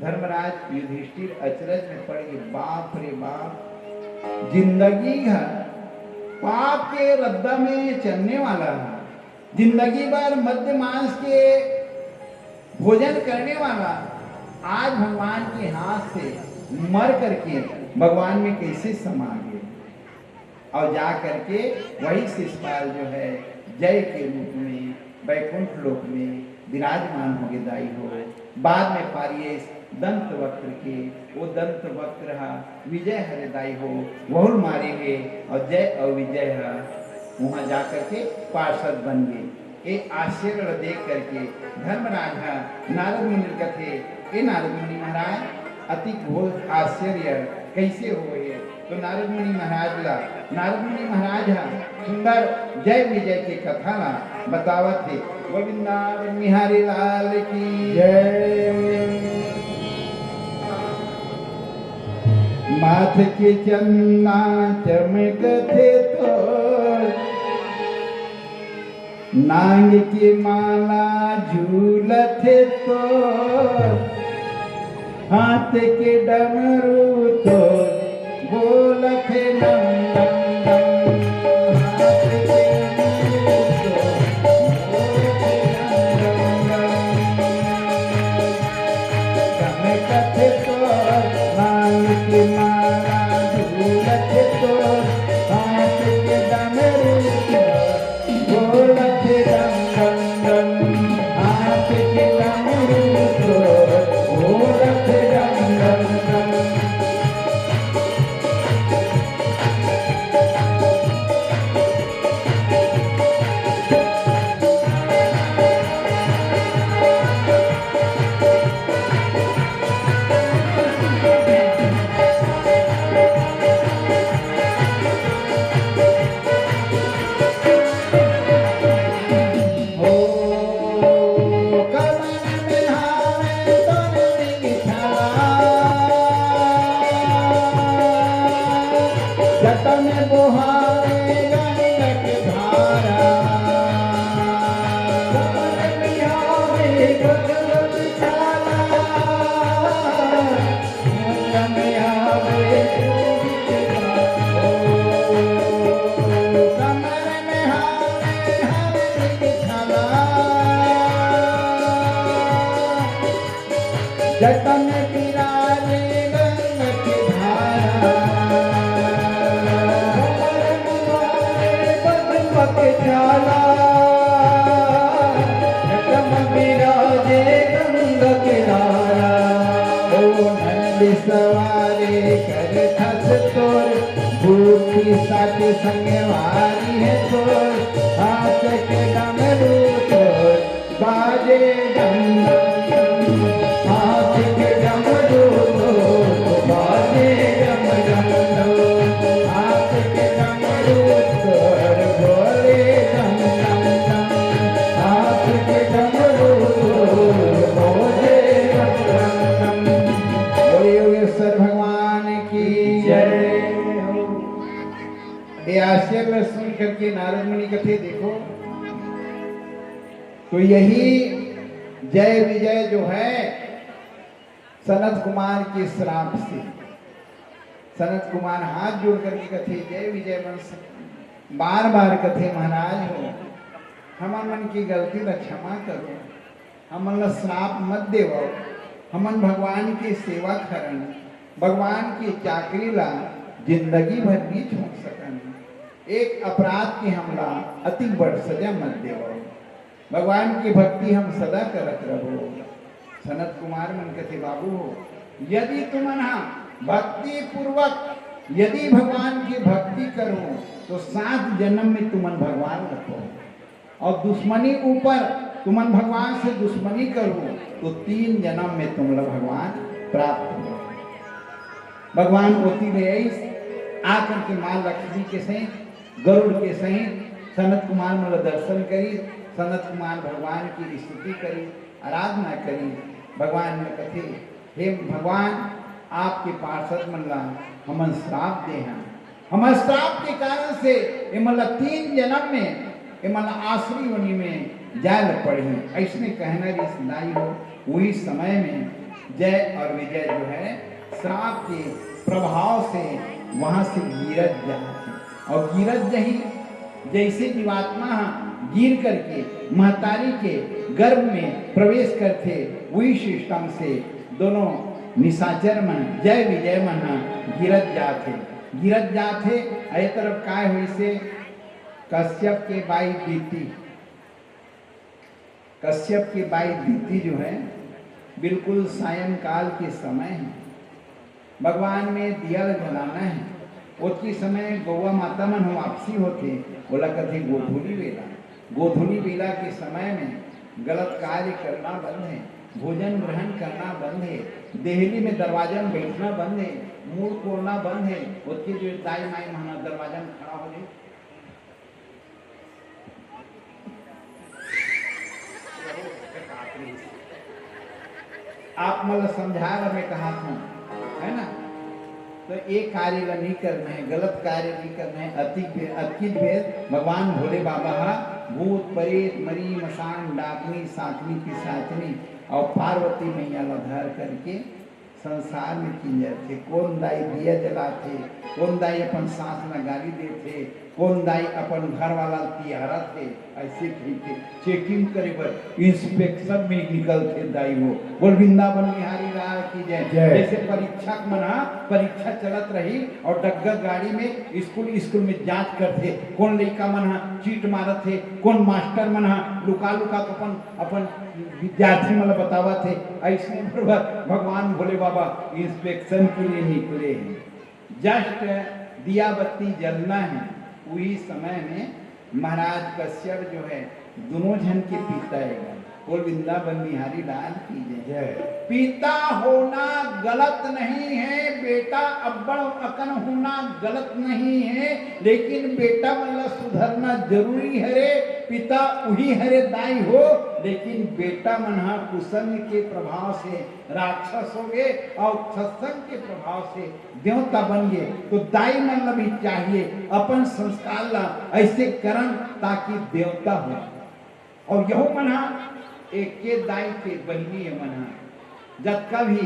धर्मराज युधिष्ठिर अचरज में पड़ गए, बाप रे बाप, जिंदगी ह पाप के रद्दा में चलने वाला है, जिंदगी भर मद्य मांस के भोजन करने वाला आज भगवान के हाथ से मर करके भगवान में कैसे समा गए? और जा करके वही शिशुपाल जो है जय के रूप में बैकुंठ लोक में विराजमान हो गए दाई हो। बाद में पारियस दंत वक्र के, वो दंत वक्र हा विजय हरे दाई हो, वहुल मारे हे और जय और विजय हा वहां जा करके पार्षद बन गए। ए आश्चर्य ला देख करके धर्मराज हा नारद मुनि ल कथे, "ए नारद मुनि महाराज, अति घोर आश्चर्य कैसे होए?" तो नारद मुनि महाराज ला, नारद मुनि महाराज हा सुंदर जय विजय के कथा ला बतावत हे। गोविंदा बिहारी लाल की जय। माथ के चंदा चमकथे तो नांग के माला झूलथे तो, हाथ के डमरू तो बोलथे डम डम डम। हाथ के डमरू तो बोलथे डम डम डम। चमकथे तो नांग के माला झूलथे तो, हाथ के डमरू तो बोलत डम डम डम, हाथ के डमरू तो बोलत डम डम डम। जतन बोहावे गंगक धारा, जतन बिहावे भगवत छाला। जतन विराजे गंगक धारा, पद्मक छाला। जतन विराजे गंगक धारा, ओ नंद सवारे कर खस तोर, बूटी साथ संगवारी है तोर, हाथ के डमरू तोर, बाजे डम डम डम। हाथ के डमरू तोर, बाजे डम डम डम। हाथ के डमरू तोर, ये आश्चर्य सुन करके नारद मुनि कथे, देखो, तो यही जय विजय जो है, सनत कुमार के श्राप से। सनत कुमार हाथ जोड़ करके कथे, जय विजय मन बार बार कथे, महाराज हो, हमन मन की गलती ला क्षमा करो, हमन ला श्राप मत देवो, हमन भगवान के सेवक हरन, भगवान के चाकरी ला जिंदगी भर नी छोड़ सकन। एक अपराध के हमला अति बड़ सजा मत देवो। भगवान की भक्ति हम सदा करत रहो। सनत कुमार मन कथे, बाबू हो, यदि तुमन हा भक्ति पूर्वक यदि भगवान की भक्ति करो, तो सात जन्म में तुमन भगवान रहो, और दुश्मनी ऊपर तुमन भगवान से दुश्मनी करो, तो तीन जन्म में तुमला भगवान प्राप्त हो। भगवान ओती ले आइस, आकर के माँ लक्ष्मी के सहित, गरुड़ के सहित सनत कुमार मन ला दर्शन करिस। सनत कुमार भगवान की स्तुति करिस, आराधना करिस। भगवान ने कथे, हे भगवान, आपके पार्षद मन ला हमन श्राप दे हन, हमर श्राप के कारण से एमन ला तीन जन्म में एमन ला आसुरी योनि में जाय ल पड़ही। अइसने कहना रिहिस दाई हो। वही समय में जय और विजय जो है, श्राप के प्रभाव से वहां से गिरत जात हे। और गिरत जही, जैसे जीवात्मा ह गिर करके महतारी के गर्भ में प्रवेश करथे, वही सिस्टम से दोनों निशाचर मन, जय विजय मन ह गिरत जात हे, गिरत जात हे। ए तरफ काय होइसे, कश्यप के बाई दीति, कश्यप के बाई दीति जो है, बिल्कुल सायंकाल के समय है, भगवान में दिया ल जलाना है। ओतकी समय गौवा माता मन ह वापसी होथे, ओला कथे गोधूली बेला। गोधूली बेला के समय में गलत कार्य करना बंद है, भोजन ग्रहण करना बंद है, देहली में दरवाजा में बैठना बंद है, मुड़ कोड़ना बंद है। ओतकी जो दाई माई मन ह दरवाजा में खड़ा हो जाए, आप मन ल समझाय बर मैं कहत हूँ, है ना? तो ये कार्य ल नहीं करना है, गलत कार्य नहीं करना है। अति बे-, अतकी बेर भगवान भोले बाबा हा भूत, प्रेत, मरी, मसान, डाकनी, साकनी, पिसाचनी और पार्वती मैया ल धर करके संसार में किंजरथे। कोन दाई दिया जलाथे, कोन दाई अपन सास ला गाली देथे, कोन दाई अपन घर वाला ल तियारथे, ऐसे कहिके checking करे बर inspection में निकलथे दाई हो। बोल वृंदावन बिहारी लाल की जय। जय। जैसे परीक्षक मन ह परीक्षा चलत रही और डग्गा गाड़ी में स्कूल, स्कूल में जांच करथे, कोन लइका मन ह चीट मारत हे, कोन मास्टर मन ह लुका लुका के अपन, अपन विद्यार्थी मन ल बतावत हे, अइसने बरोबर भगवान भोले बाबा inspection के लिए निकले हैं। Just दिया बत्ती जलना है, वही समय में महाराज कश्यप जो है, दोनों झन के पिता हे। बोल वृंदावन बिहारी लाल की जय। जय। पिता होना गलत नहीं है, बेटा अब्बड़ अकन होना गलत नहीं है, लेकिन बेटा मन ला सुधरना जरूरी हरे। पिता उही हरे दाई हो, लेकिन बेटा मन ह कुसंग के प्रभाव से राक्षस हो गए और सत्संग के प्रभाव से देवता बन गए। तो दाई मन ला भी चाहिए अपन संस्कार ला ऐसे करन ताकि देवता हो। और यहू मन ह एके दाई के बहिनी हे मन ह, जतका भी,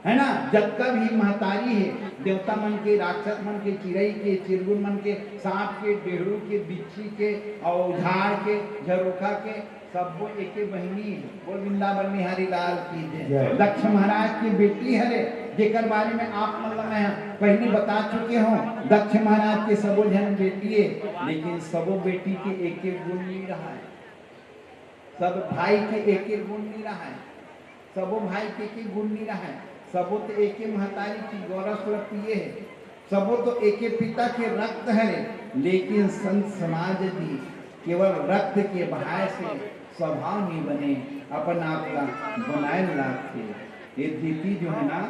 है ना, जतका भी महतारी हे, देवता मन के, राक्षस मन के, चिरई के, चिरगुन मन के, सांप के, डेहरू के, बिच्छी के, और झाड़ के, झरोखा के, सब्बो एके बहिनी हे। बोल वृंदावन बिहारी लाल की जय। जय। दक्ष महाराज की बेटी हरे, जेकर बारे में आप मन ला मैं पहिली बता चुके हूँ, दक्ष महाराज के सबो झन बेटी हे, लेकिन सबो बेटी के एके गुण नहीं रहा है। सब भाई के एके गुण नहीं रहा है, सबो भाई के एके गुण नहीं रहा है। सबो तो एके महतारी के गोरस ल पिए हे, सबो तो एके पिता के रक्त हरे, लेकिन संत समाज जी केवल रक्त के बहाय से स्वभाव नहीं बने, अपन आप ला बनाए लागथे। ये दीति जो है ना,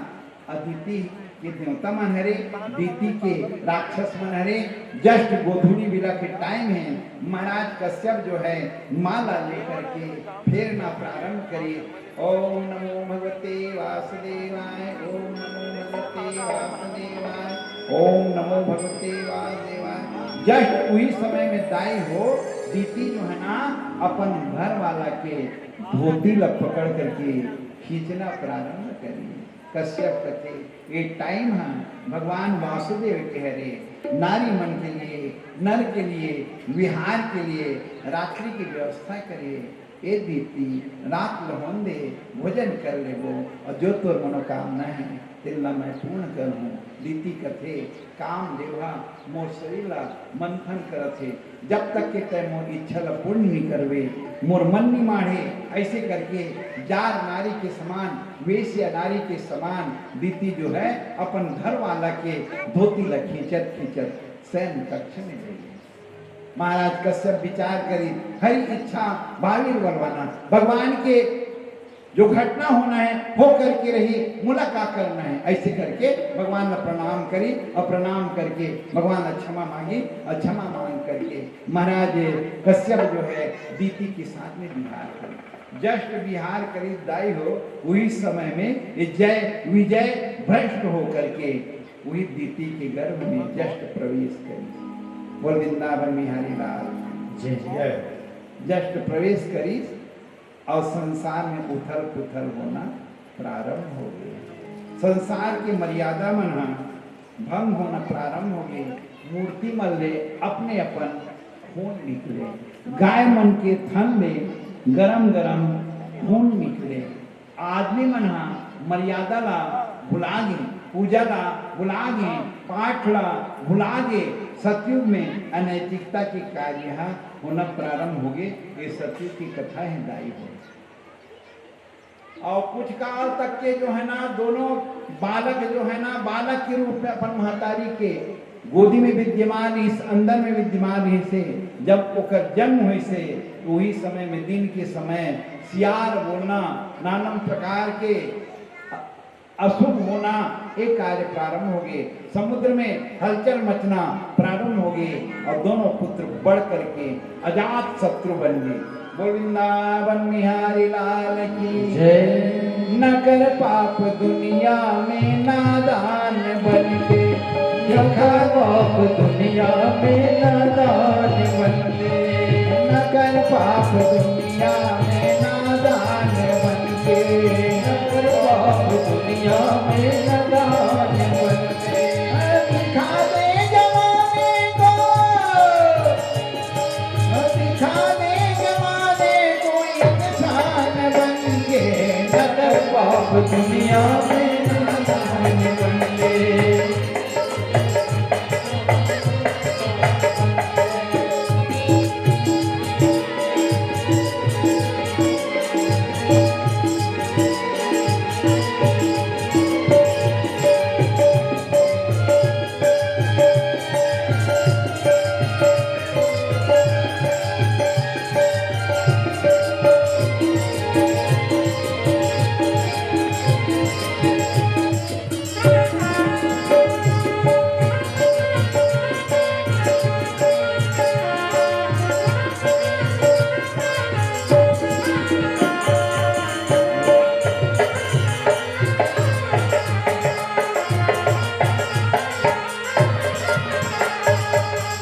अदिति के देवता मन हरे, दीति के राक्षस मन हरे। Just गोधूली बेला के time है, महाराज कश्यप जो है माला लेकर के फेरना प्रारंभ करे। ओम नमो भगवते वासुदेवाय, ओम नमो भगवते वासुदेवाय, ओम नमो भगवते वासुदेवाय। Just उही समय में दाई हो दीति जो है ना, अपन घर वाला के धोती ला पकड़ करके खींचना प्रारंभ करिस। कश्यप कथे, ये time ह भगवान वासुदेव के हरे, नारी मन के लिए, नर के लिए, विहार के लिए रात्रि की व्यवस्था करे। ए दीति, रात ल होन दे, भोजन कर लेबो, अउ जो तोर मनोकामना हे, तेन ल मैं पूर्ण करहूँ। दीति कथे, कामदेव ह मोर शरीर ल मंथन करत हे, जब तक के तैं मोर इच्छा ल पूर्ण नइ करबे, मोर मन नइ माढ़े। ऐसे करके जार नारी के समान, वेश्या नारी के समान दीति जो है, अपन घर वाला के धोती ल खींचत खींचत शयन कक्ष में ले गे। महाराज कश्यप विचार करिस, हरि इच्छा भाविर बलवाना, भगवान के जो घटना होना हे, हो करके रही, मोला का करना हे। ऐसे करके भगवान ला प्रणाम करिस अउ प्रणाम करके भगवान ला क्षमा मांगिस अउ क्षमा मांग करके महाराज कश्यप जो है दीति के साथ में विहार करिस। Just विहार करिस दाई हो, उही समय में ये जय विजय भ्रष्ट हो करके उही दीति के गर्भ में just प्रवेश करिस। बोल वृंदावन बिहारी लाल। जय जय। Just प्रवेश करिस अउ संसार में उथल पुथल होना प्रारंभ हो गे। संसार के मर्यादा मन ह भंग होना प्रारंभ हो गे। मूर्ति मन ले अपने अपन खून निकले, गाय मन के थन ले गरम गरम खून निकले। आदमी मन ह मर्यादा ला भुला गे, पूजा ला भुला गे, पाठ ला भुला गे। सतयुग में अनैतिकता के कार्य ह होना प्रारंभ हो गे। ये सतयुग की कथा हे दाई हो। अउ कुछ काल तक के जो है ना, दोनों बालक जो है ना, बालक के रूप में अपन महतारी के गोदी में विद्यमान रिहिस, अंदर में विद्यमान रिहिस हे। जब ओकर जन्म होइस हे, तो उही समय में, दिन के समय सियार बोलना, नानन प्रकार के अशुभ होना, ये कार्य प्रारंभ हो गे। समुद्र में हलचल मचना प्रारंभ हो गे अउ दोनों पुत्र बढ़ करके अजात शत्रु बन गे। बोल वृंदावन बिहारी लाल की जय। न कर पाप दुनिया में नादान बन के, न कर पाप दुनिया में नादान बन के, न कर पाप दुनिया में नादान बन के, न कर पाप दुनिया में नादान बन के। दिखा दे जमाने को, दिखा दे जमाने को इंसान बन के, न कर पाप दुनिया में इंसान बन के।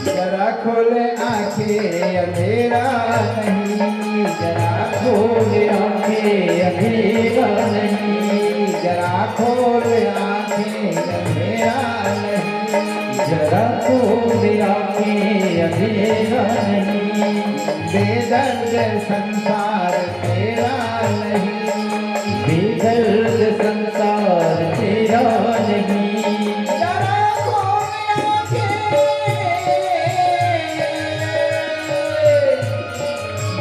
जरा खोल आंखें, अंधेरा नहीं, जरा खोल आंखें, अंधेरा नहीं, जरा खोल आंखें, अंधेरा नहीं, जरा खोल आंखें, अंधेरा नहीं। बेदर्द संसार तेरा नहीं, बेदर्द संसार तेरा नहीं। जरा खोल आंखें,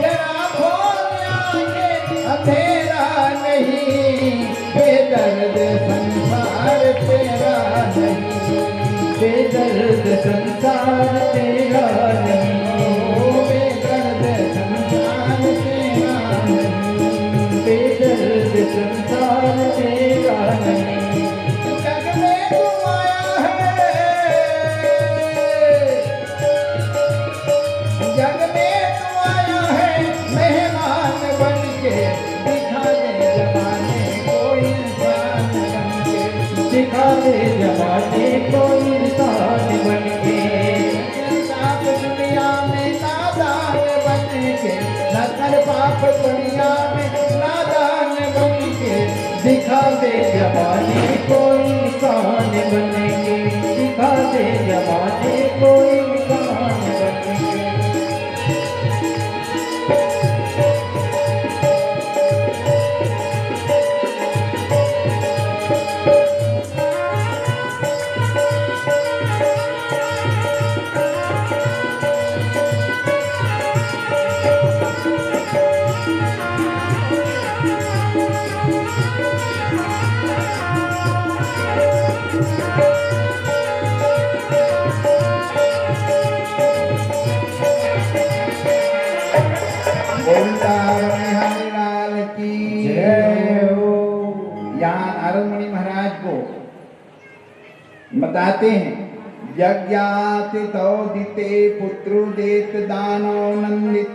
जरा खोल आंखें, अंधेरा नहीं, बेदर्द संसार तेरा नहीं, बेदर्द संसार तेरा नहीं, ओ बेदर्द संसार तेरा नहीं, बेदर्द संसार तेरा नहीं। जग में तू आया है, जग में तू आया है मेहमान बन के, दिखा दे जमाने को इंसान बन के, दिखा दे जमाने को इंसान बन के। जैसा दुनिया में नादान बन के दिखा दे जवानी को इंसान बन के, दिखा दे जवानी को इंसान बन के। बोल तारा बिहारी लाल की जय हो। यहाँ नारद मुनि महाराज को बताते हैं, यज्ञाति तौ दिते पुत्रो देत दानव नंदित।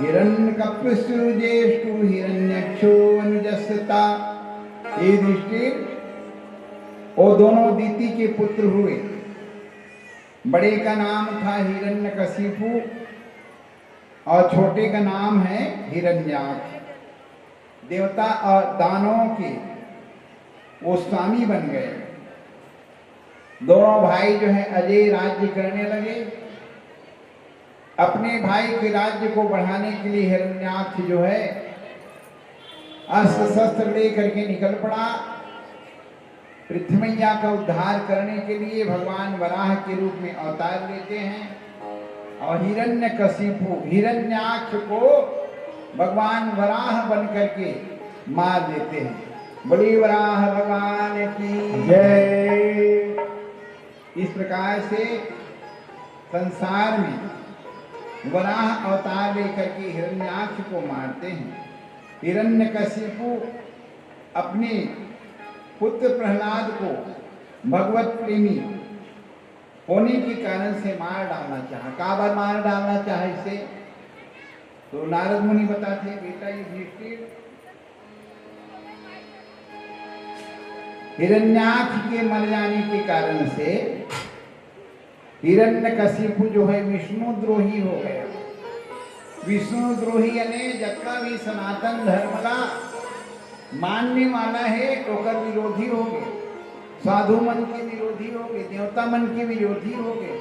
हिरण्यकप्यसु ज्येष्ठो हिरण्यक्षो अनुजस्सता। हे युधिष्ठिर, वो दोनों दिति के पुत्र हुए। बड़े का नाम था हिरण्यकशिपु और छोटे का नाम है हिरण्याक्ष। देवता और दानवों के वो स्वामी बन गए। दोनों भाई जो है अजय राज्य करने लगे। अपने भाई के राज्य को बढ़ाने के लिए हिरण्याक्ष जो है अस्त्र शस्त्र लेकर के निकल पड़ा। पृथ्वी मैया का उद्धार करने के लिए भगवान वराह के रूप में अवतार लेते हैं और हिरण्यकशिपु, हिरण्याक्ष को भगवान वराह बन करके मार देते हैं। बोलिए वराह भगवान की जय। इस प्रकार से संसार में वराह अवतार लेकर के हिरण्याक्ष को मारते हैं। हिरण्यकशिपु अपने पुत्र प्रहलाद को भगवत प्रेमी होने के कारण से मार डालना चाहा। काबर मार डालना चाहा इसे? तो नारद मुनि बताते हैं, बेटा युधिष्ठिर, हिरण्याक्ष के मर जाने के कारण से हिरण्यकशिपु जो है विष्णुद्रोही हो गया। विष्णुद्रोही यानी जतका भी सनातन धर्म ला मानने वाला है, ओकर विरोधी हो गए, साधु मन के विरोधी हो गए, देवता मन के विरोधी हो गए।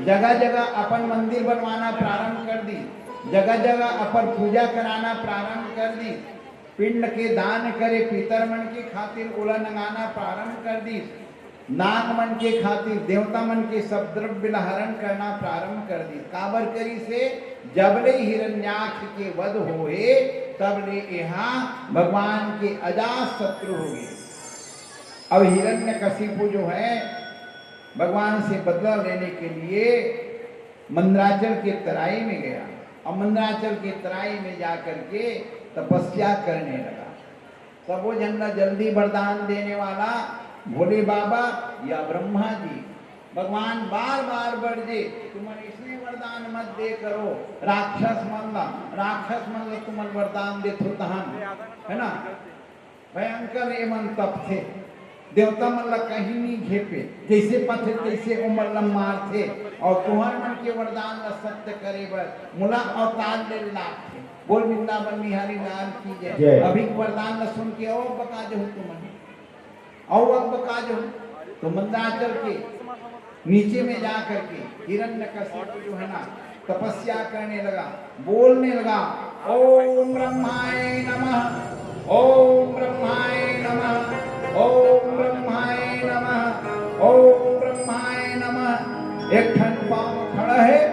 जगह जगह अपन मंदिर बनवाना प्रारंभ कर दी, जगह जगह अपन पूजा कराना प्रारंभ कर दी, पिंड के दान करे, पितर मन के खातिर ओला नंगाना प्रारंभ कर दी। नाग मन के खातिर, देवता मन के सब द्रव्य ला हरण करना प्रारंभ कर दी। काबर करिसे? जब ले हिरण्याक्ष के वध होहे, तब ले एहा भगवान के अजात शत्रु होगे। अब हिरण्यकशिपु जो है, भगवान से बदला लेने के लिए मंदराचल के तराई में गया और मंदराचल के तराई में जाकर के तपस्या करने लगा। सबो झन ला जल्दी वरदान देने वाला भोले बाबा या ब्रह्मा जी। भगवान बार बार बरजे, तुमन इसने वरदान मत दे करो राक्षस मन ला, राक्षस मन ला तुमन वरदान देथो तहन, है ना? भयंकर एमन तपथे, देवता मन ला कहीं नहीं घेपे, जैसे पथे तैसे ओमन ला मारथे। और तुहर मन के वरदान ला सत्य करे बर मोला अवतार ले लागथे। बोल वृंदावन बिहारी लाल की जय। जय। अभी वरदान ला सुन के और बका जहू तुमन, और अब बका जहू तो मंदराचल के नीचे में जा करके हिरण्यकशिपु जो है ना, तपस्या करने लगा, बोलने लगा, "ओम ब्रह्माय नमः, ओम ब्रह्माय नमः, ओम ब्रह्माय नमः, ओम ब्रह्माय नमः।" एक ठन पाँव खड़ा है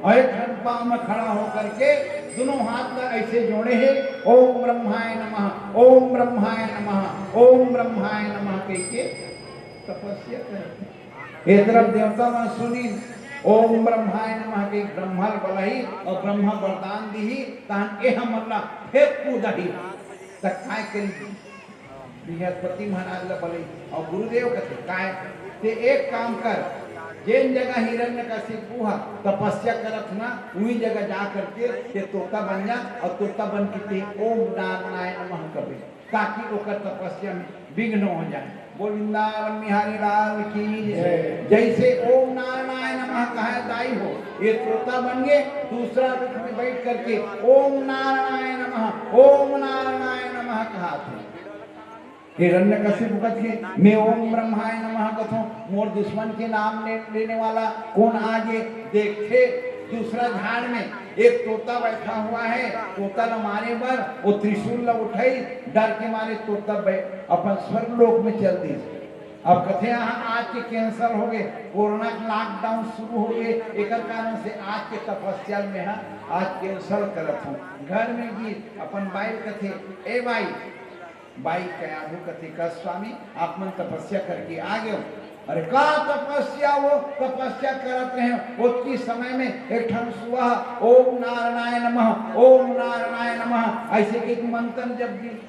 और एक ठन पाँव में खड़ा होकर के दोनों हाथ ला ऐसे जोड़े है, "ओम ब्रह्माय नमः, ओम ब्रह्माय नमः, ओम ब्रह्माय नमः" कह के तपस्या करत हे। ए तरफ देवता मन सुनिन, "ओम ब्रह्माय नमः" के ब्रह्मा ल बलाही और ब्रह्मा वरदान दीही, तहन एह मन ला फेर कूदही। त काय करी? बृहस्पति महाराज ला बलाही और गुरुदेव कथे, "काय? ते एक काम कर, जेन जगह हिरण्यकशिपु ह तपस्या करत ना, उही जगह जा करके ते तोता बन जा और तोता बन के ते ओम नारायण नमः कबे।" ताकि ओकर तपस्या में विघ्न हो जाए। बोल वृंदावन बिहारी लाल की जय। जैसे ओम नारायण नमः कहा दाई हो, ये तोता बन गए, दूसरा रूप में बैठ करके ओम नारायणाय नमः, ओम नारायणाय नमः कहा थे। हिरण्यकशिपु कथे, "मैं ओम ब्रह्माय नमः कथों, मोर दुश्मन के नाम ले-, लेने वाला कौन आगे?" देखथे दूसरा झाड़ में एक तोता बैठा हुआ है, तोता ल मारे बर वो त्रिशूल ल उठाई, डर के मारे तोता बै-, अपन स्वर्ग लोक में चल दिस। अब कथे, "हाँ, आज के cancel हो गए, कोरोना के lockdown शुरू हो गए, एकर कारण से आज के तपस्या में ह आज cancel करत हूँ।" घर में भी अपन बाई कथे, "ए बाई, बाई कयाधु कथे, का स्वामी, आप मन तपस्या करके आ गए हो?" "अरे का तपस्या, वो तपस्या करत रहे, ओतकी समय में एक ठन सुआ ओम नारायणाय नमः, ओम नारायणाय नमः ऐसे के मंत्र जप दी।"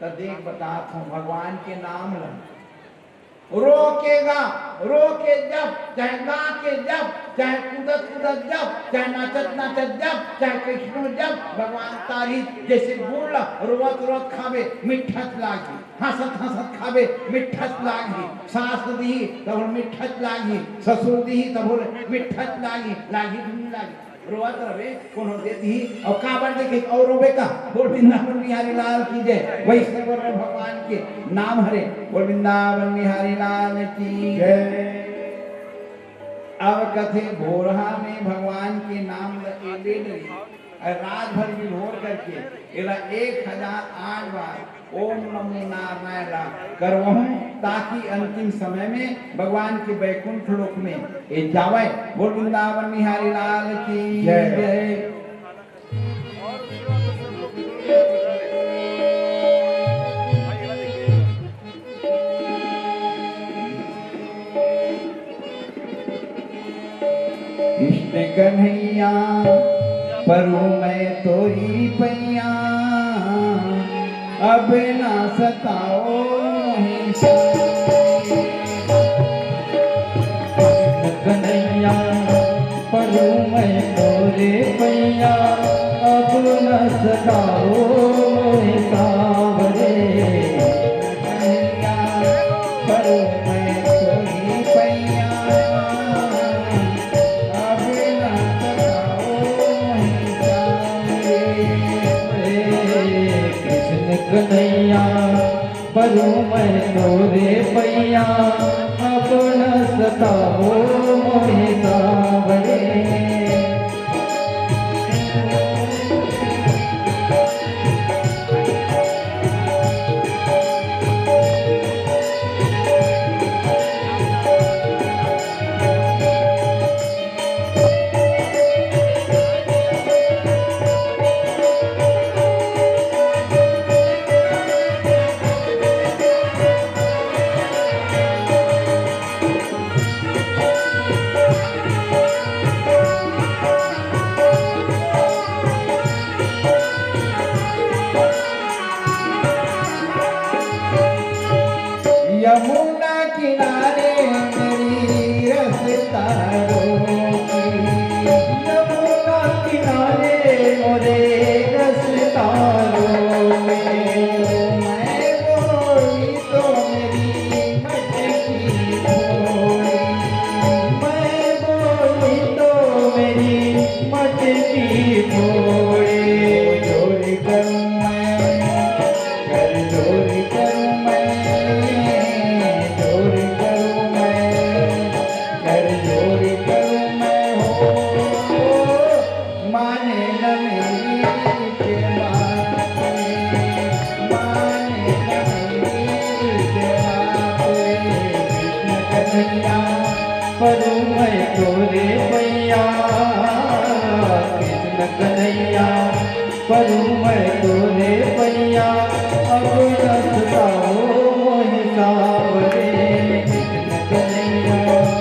त देख बतात हूँ, भगवान के नाम ल रो के गा, रो के जप, चाहे गा के जप, चाहे कूदत कूदत जप, चाहे नाचत नाचत जप, चाहे कइसनो जप, भगवान तारीफ। जैसे गुड़ ल रोवत रोवत खाबे, मिठत लागही, हंसत हंसत खाबे, मिठत लागही, सास दिही तब मिठत लागही, ससुर दिही तब मिठत लागही, लागही कि नहीं लागही? रोवत रहे, कोनो दे दिही, अउ काबर देखे, अउ रोबे का? बोल वृंदावन बिहारी लाल की जय। वैष्णव भगवान के नाम हरे, बोल वृंदावन बिहारी लाल की जय। अब कथे भोरहा में भगवान के नाम ल ए ले डरी, अउ रात भर विभोर करके एला एक हजार आठ बार ओम नमो नारायण ला करवहूं, ताकि अंतिम समय में भगवान के बैकुंठ लोक में ए जावय। बोल वृंदावन बिहारी लाल की जय। जय। कृष्ण कन्हैया, परूं मैं तोरी पैया, अब ना सताओ मोहे। कृष्ण कन्हैया, परूं मैं तोरे पैया, अब ना सताओ मोहे सांवरे। कन्हैया, परूं मैं तोरी पैया, अब ना सताओ मोहे सांवरे। कृष्ण कन्हैया, परूं मैं तोरे पैया, अब ना सताओ मोहे सांवरे। यमुना किनारे मेरी रफ्तारों की, यमुना किनारे मोरे रफ्तारों में, मैं बोली तो मेरी मटकी फोड़ी, मैं बोली तो मेरी मटकी फोड़ी। जोर करूं मैं, कर जोर करूं मैं, जोर करूं मैं, कर जोर करूं मैं हो, माने न मेरी के बात, माने न मेरी के बात। कृष्ण कन्हैया, परूं मैं तोरे पैया, कृष्ण कन्हैया, परूं मैं तोरे पैया, अब ना सताओ मोहे सांवरे। कृष्ण कन्हैया।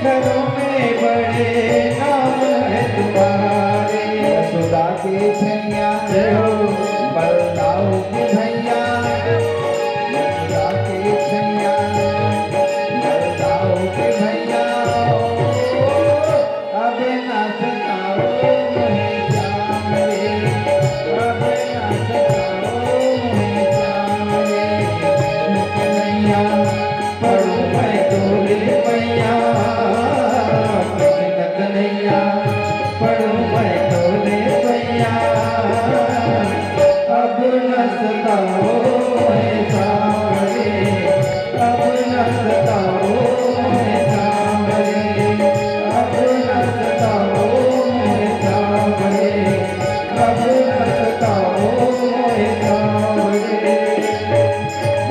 में बड़े नाम है तुम्हारे। यशोदा के छैया जय हो। बलदाऊ के भैया, यशोदा के छैया, बलदाऊ के भैया। अब न सताओ मोहे श्याम रे, अब न सताओ मोहे श्याम रे। कन्हैया पड़ूं मैं तोरे पैया, कृष्ण कन्हैया, पड़ूं मैं तोरे पैया। अब न सताओ मोहे श्याम रे, अब न सताओ मोहे श्याम रे, अब न सताओ मोहे श्याम रे, अब न सताओ मोहे श्याम रे।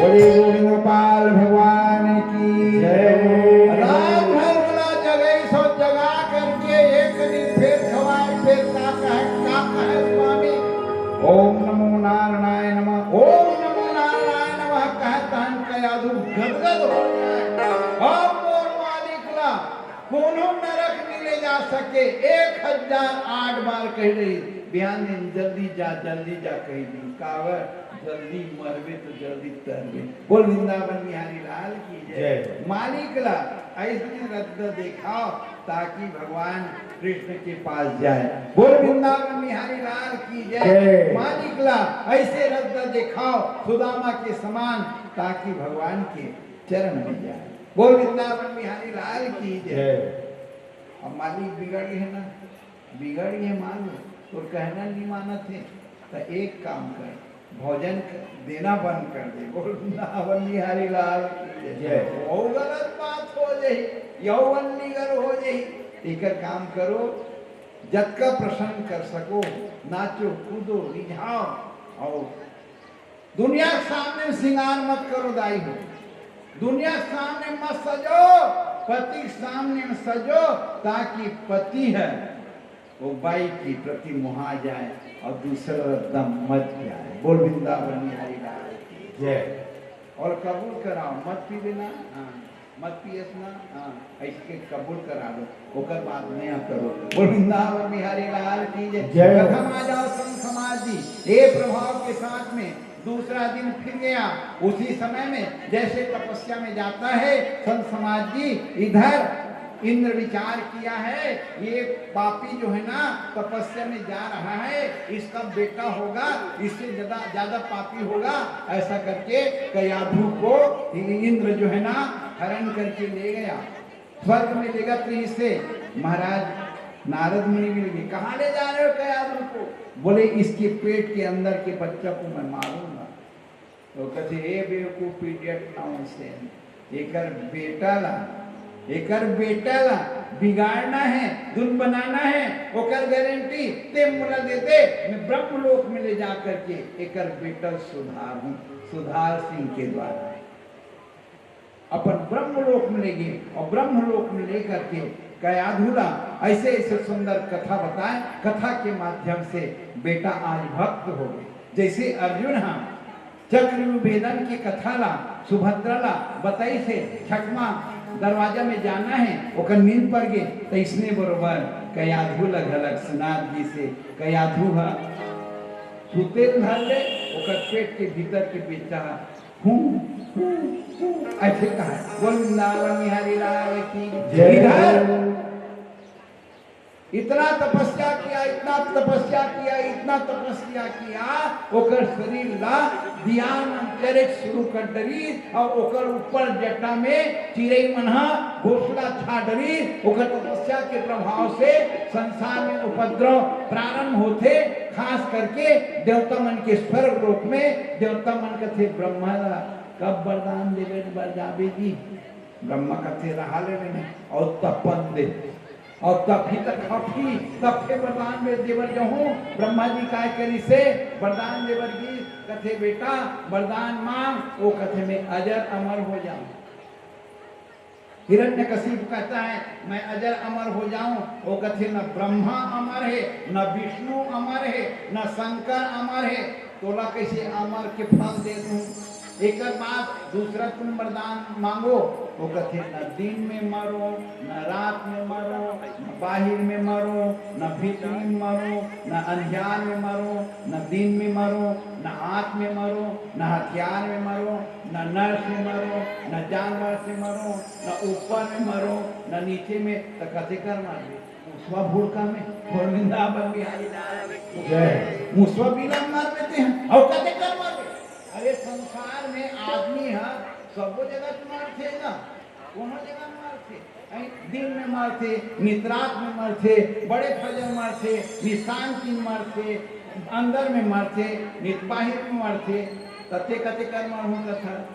बोले गोविंद गोपाल भगवान की जय। रात भर ओला जगइस अउ जगा करके एक दिन फेर खवाय, फेर का कहय, का कहय स्वामी? ओम नमो नारायणाय नमः, ओम नमो नारायणाय नमः कहय तहन कयाधु गदगद हो जाय। अब मोर मालिक ला कोनो नरक नइ ले जा सके। एक हजार आठ बार कहि रहिस, बिहान दिन जल्दी जा, जल्दी जा कहि दिस। काबर? जल्दी मरबे त जल्दी तरबे। बोल वृंदावन बिहारी लाल की जय। जय। मालिक ला अइसने रद्दा देखाव ताकि भगवान कृष्ण के पास जाय। बोल वृंदावन बिहारी लाल की जय। जय। मालिक ला अइसे रद्दा देखाव सुदामा के समान ताकि भगवान के चरण में जाय। बोल वृंदावन बिहारी लाल की जय। जय। अब मालिक बिगड़ गे ना, बिगड़ गे मान लो, तोर कहना नइ मानत हे, त एक काम कर, भोजन क-, देना बंद कर दे। बोल वृंदावन बिहारी लाल की जय। जय। वो गलत बात हो जाही, यौवन निगर हो जाही। एकर काम करो, जतका प्रसन्न कर सको, नाचो, कूदो, रिझाओ, अउ दुनिया के सामने श्रृंगार मत करो दाई हो, दुनिया के सामने मत सजो, पति के सामने में सजो, ताकि पति ह वो बाई के प्रति मोहा जाय अउ दूसरा रद्दा मत जाय। बोल वृंदावन बिहारी लाल की जय। अउ कबूल कराव, मत पीबे ना, हाँ, मत पियस ना, हाँ, अइसके कबूल करा लो, ओकर बाद नया करो। बोल वृंदावन बिहारी लाल की जय। जय हो। कथा में आ जाव संत समाज जी, ए प्रभाव के साथ में दूसरा दिन फिर गया, उसी समय में जैसे तपस्या में जाता है संत समाज जी, इधर इंद्र विचार किया है, ये पापी जो है ना तपस्या में जा रहा है, इसका बेटा होगा, इससे ज्यादा, ज्यादा पापी होगा, ऐसा करके कयाधु को इंद्र जो है ना हरण करके ले गया, स्वर्ग में ले गया। तो इससे महाराज नारद मुनि मिल गए, "कहाँ ले जा रहे हो कयाधु को?" बोले, "इसके पेट के अंदर के बच्चा को मैं मारूंगा।" तो कथे, "ए बेवकूफ idiot nonsense, एकर बेटा ला, एकर बेटा ला बिगाड़ना है, धुन बनाना है, ओकर गारंटी ते मोला दे दे, मैं ब्रह्मलोक में ले जा करके एकर बेटा सुधार हूँ, सुधार सिंह के द्वारा।" अपन ब्रह्मलोक में ले गे अउ ब्रह्मलोक में लेकर के कयाधु ला अइसे अइसे सुंदर कथा बताय। कथा के माध्यम से बेटा आज भक्त हो गे। जइसे अर्जुन ह चक्रव्यूह भेदन के कथा ला सुभद्रा ला बताइस हे, छठवां दरवाजा में जाना हे, ओकर नींद पर गे, त अइसने बरोबर कयाधु ला घलक सुना दिस हे। कयाधु ह सुते ल धर ले, ओकर पेट के भीतर के बेटा ह हूँ, हूँ, हूँ, अइसे कहा। बोल वृंदावन बिहारी लाल की जय। इधर इतना तपस्या किया, इतना तपस्या किया, इतना तपस्या किया, ओकर शरीर ला ध्यान अंतरिक्ष शुरू कर डरी अउ ओकर ऊपर जटा में चिरई मन ह घोंसला छा डरी। ओकर तपस्या के प्रभाव से संसार में उपद्रव प्रारंभ होथे, खास करके देवता मन के स्वर्ग लोक में। देवता मन कथे, "ब्रह्मा ला कब वरदान देवे बर जाबे जी?" ब्रह्मा कथे, "रहा ले ने, अउ तपन दे, अउ तपही त खपही, तब के वरदान में देवर जहूँ।" ब्रह्मा जी काय करिस हे, वरदान देवर जी कथे, "बेटा वरदान मांग।" वो कथे, "मैं अजर अमर हो जाऊं।" हिरण्यकशिपु कहता है, "मैं अजर अमर हो जाऊं।" वो कथे, "न ब्रह्मा अमर है, न विष्णु अमर है, न शंकर अमर है, तोला कैसे अमर के फल दे दूं?" एकर बाद दूसरा तुम वरदान मांगो, वो कथे, "न दिन में मरो, न रात में मरो, न बाहिर में मरो, न भीतरी में मरो, न अंधियार में मरो, न दिन में मरो, न हाथ में मरो, न हथियार में मरो, न नर से मरो, न जानवर से मरो, न ऊपर में मरो, न नीचे में।" त कते कर मारबे? मुसवा भुड़का में। बोल वृंदावन बिहारी लाल की जय। मुसवा बिला मारबे ते ह, अउ कते कर मारबे? अरे, संसार में आदमी ह सबो जगह तो मरथे ना, कोनो जगह मरथे। कहीं दिन में मरथे, नितरात में मरथे, बड़े फजर मरथे, निशान की मरथे, अंदर में मरथे, नित बाहिर में मरथे, कते कते कर मरहूं कथा।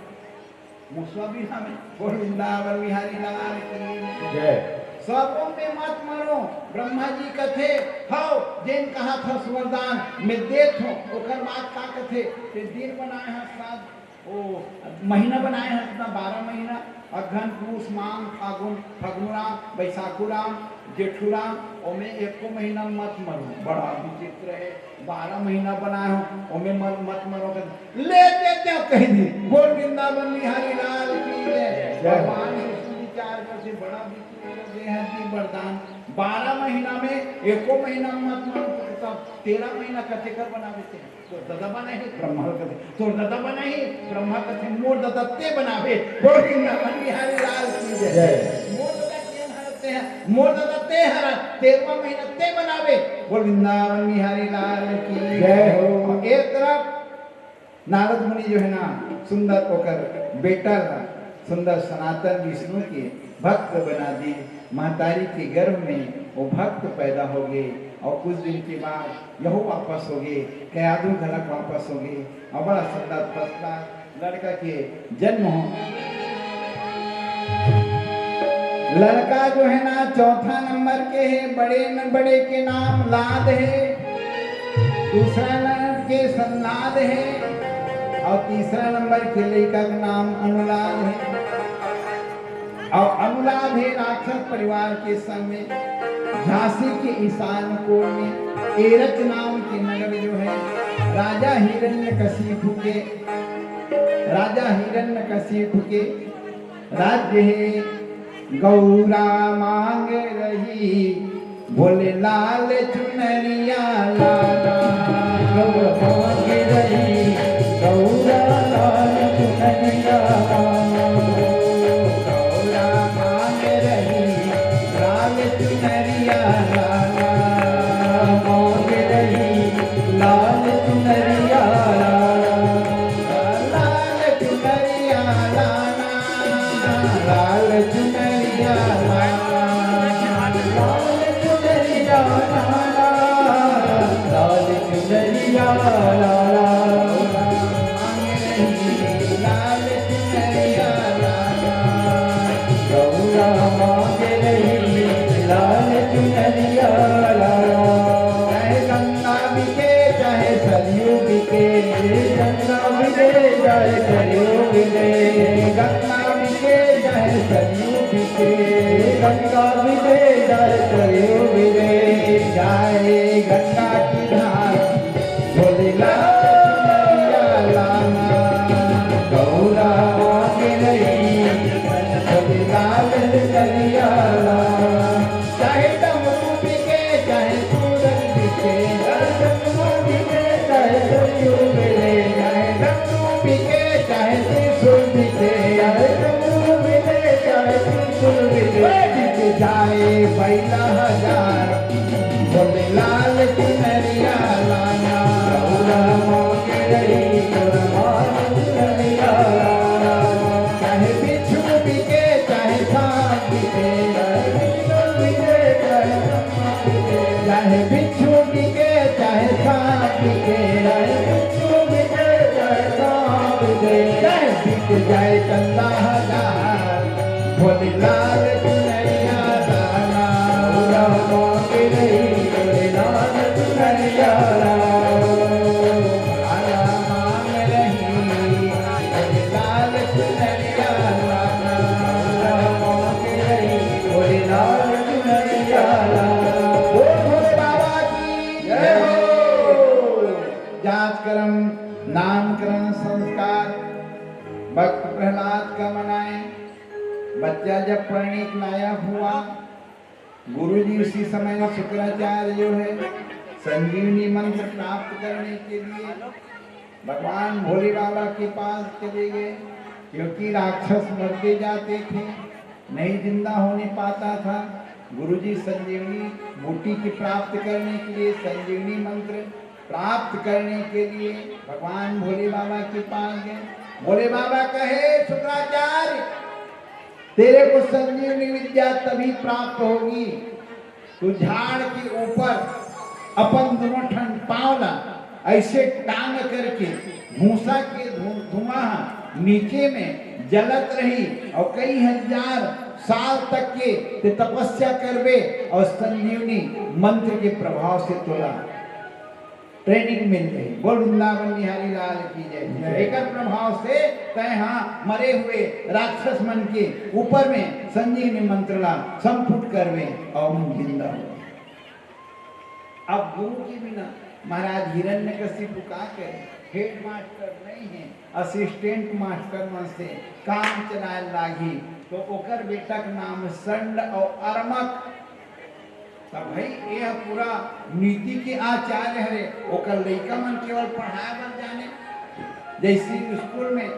मुसवा बिला में। बोल वृंदावन बिहारी लाल की जय। सबो में मत मरो। ब्रह्मा जी कथे, "हव, जेन कहा था वरदान, मैं देत हूं।" ओकर बाद का कथे, "ते दिन बनाए हस सात, ओ, महीना बनाए हस ना, बारह महीना, अगहन, पूस, माघ, फागुन, फगुराम, बैसाखुराम, जेठुराम, ओमे एको महीना मत मरो।" बड़ा विचित्र है। बारह महीना बनाए हो, ओमे मत, मत मरो कर। ले दे दे कह दी। बोल वृंदावन बिहारी लाल की जय। जय। भगवान विष्णु जी चार कर से बड़ा विष्णु जी दे हैं जी वरदान। बारह महीना में एको महीना मत मरो, तब तेरह महीना कते कर बना देते हैं। तोर ददा बना ही ब्रह्मा कथे, तोर ददा बना ही ब्रह्मा कथे, मोर ददा ते बनावे। बोल वृंदावन बिहारी लाल की जय। जय। मोर ददा के हरते हैं, मोर ददा ते हरा, तेरहवाँ महीना ते बनावे। बोल वृंदावन बिहारी लाल की जय हो। अउ एक तरफ नारद मुनि जो है ना, सुंदर ओकर बेटा ला, सुंदर सनातन विष्णु के भक्त बना दी। महतारी के गर्भ में वो भक्त पैदा हो गए अउ कुछ दिन के बाद यहू वापस हो गए, कयाधु घलक वापस हो गए। अउ बड़ा सुंदर first class लड़का के जन्म हो। लड़का जो है ना, चौथा नंबर के है, बड़े न बड़े के नाम लाद है, दूसरा नंबर के संलाद है, अउ तीसरा नंबर के लइका के नाम अनुलाद है। अउ अनुलाद है राक्षस परिवार के संग में झांसी के ईशान कोण में एरच नाम के नगर जो है, राजा हिरण्यकशिपु के, राजा हिरण्यकशिपु के राज्य है। गौरा मांग रही, बोले लाल चुनरिया लाना। गौरा मांग रही, गौरा लाल चुनरिया लाना। गौरा मांग रही, लाल चुनरिया लाना। मांग रही, लाल चुनरिया लाना। लाल चुनरिया लाना। लाल चुनरिया लाना, लाल चुनरिया लाना, लाल चुनरिया लाना। लाल चुनरिया लाना, गौरा मांग रही, लाल चुनरिया लाना। चाहे गंगा बिके, चाहे सरयू बिके, गंगा बिके, चाहे सरयू बिके, गंगा बिके, चाहे सरयू बिके, गंगा बिके, चाहे सरयू बिके, चाहे गंगा की धार, बोले लाल चुनरिया लाना, गौरा मांग रही, बोले लाल चुनरिया लाना। चाहे डमरू बिके, चाहे सूरज बिके, चाहे डमरू बिके, चाहे सरयू बिके, चाहे डमरू बिके, चाहे त्रिशूल बिके, चाहे डमरू बिके, चाहे त्रिशूल बिके, बिक जाए बैला हजार, बोले लाल चुनरिया लाना। गौरा मांग रही, गौरा मांग चुनरिया लाना। चाहे बिच्छू बिके, चाहे सांप बिके, चाहे बिच्छू बिके, चाहे सांप बिके, चाहे बिच्छू बिके, चाहे सांप बिके, चाहे बिच्छू बिके, चाहे सांप बिके, चाहे बिक जाए चंदा हजार, बोले लाल चुनरिया लाना। गौरा मांग रही, बोले लाल चुनरिया लाना। गौरा मांग रही, बोले लाल चुनरिया लाना। गौरा मांग रही, बोले लाल चुनरिया लाना। बोल भोले बाबा की जय हो। जात कर्म, नामकरण, संस्कार, जब परिणित लायक हुआ, गुरु जी उसी समय शुक्राचार्य जो है संजीवनी मंत्र प्राप्त करने के लिए भगवान भोले बाबा के पास चले गए, क्योंकि राक्षस मरते जाते थे, नहीं जिंदा होने पाता था। गुरु जी संजीवनी बूटी की प्राप्त करने के लिए, संजीवनी मंत्र प्राप्त करने के लिए भगवान भोले बाबा के पास गए। भोले बाबा कहे, शुक्राचार्य, तेरे को संजीवनी विद्या तभी प्राप्त होगी, तू झाड़ के ऊपर अपन दोनों ठन पाँव ला ऐसे टांग करके भूसा के धु-, धुआं नीचे में जलत रही और कई हजार साल तक के ते तपस्या करबे और संजीवनी मंत्र के प्रभाव से तोला ट्रेनिंग मिल गई। बोल वृंदावन बिहारी लाल की जय। जय। एकर प्रभाव से तय हाँ मरे हुए राक्षस मन के ऊपर में संजीवनी मंत्र ला संपुट करवे और मन जिंदा हो। अब गुरु के बिना महाराज हिरण्यकशिपु का करे? हेडमास्टर नहीं है, असिस्टेंट मास्टर मन से काम चलाए लागी, तो ओकर बेटा के नाम संड और अरमक। तब भाई, ये पूरा नीति के आचार्य हरे, ओकर लइका मन केवल पढ़ाए बर जाने। जैसे स्कूल में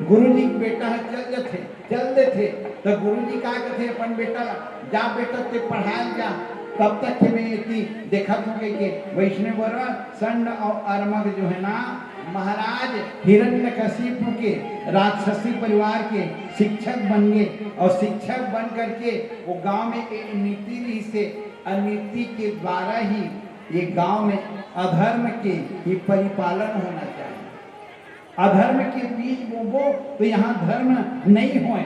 गुरु जी के बेटा ह चल जथे, चल देथे, तो गुरु जी का कथे अपन बेटा ला, "जा बेटा, ते पढ़ाए जा, तब तक के मैं एती देखत हूँ," कह के वैष्णव बर संड और अरमक जो है ना, महाराज हिरण्यकशिपु के राक्षसी परिवार के शिक्षक बन गए और शिक्षक बन करके वो गांव में एक नीति रही से अनीति के द्वारा ही ये गांव में अधर्म के ही परिपालन होना चाहिए। अधर्म के बीज बोबो तो यहाँ धर्म नहीं होए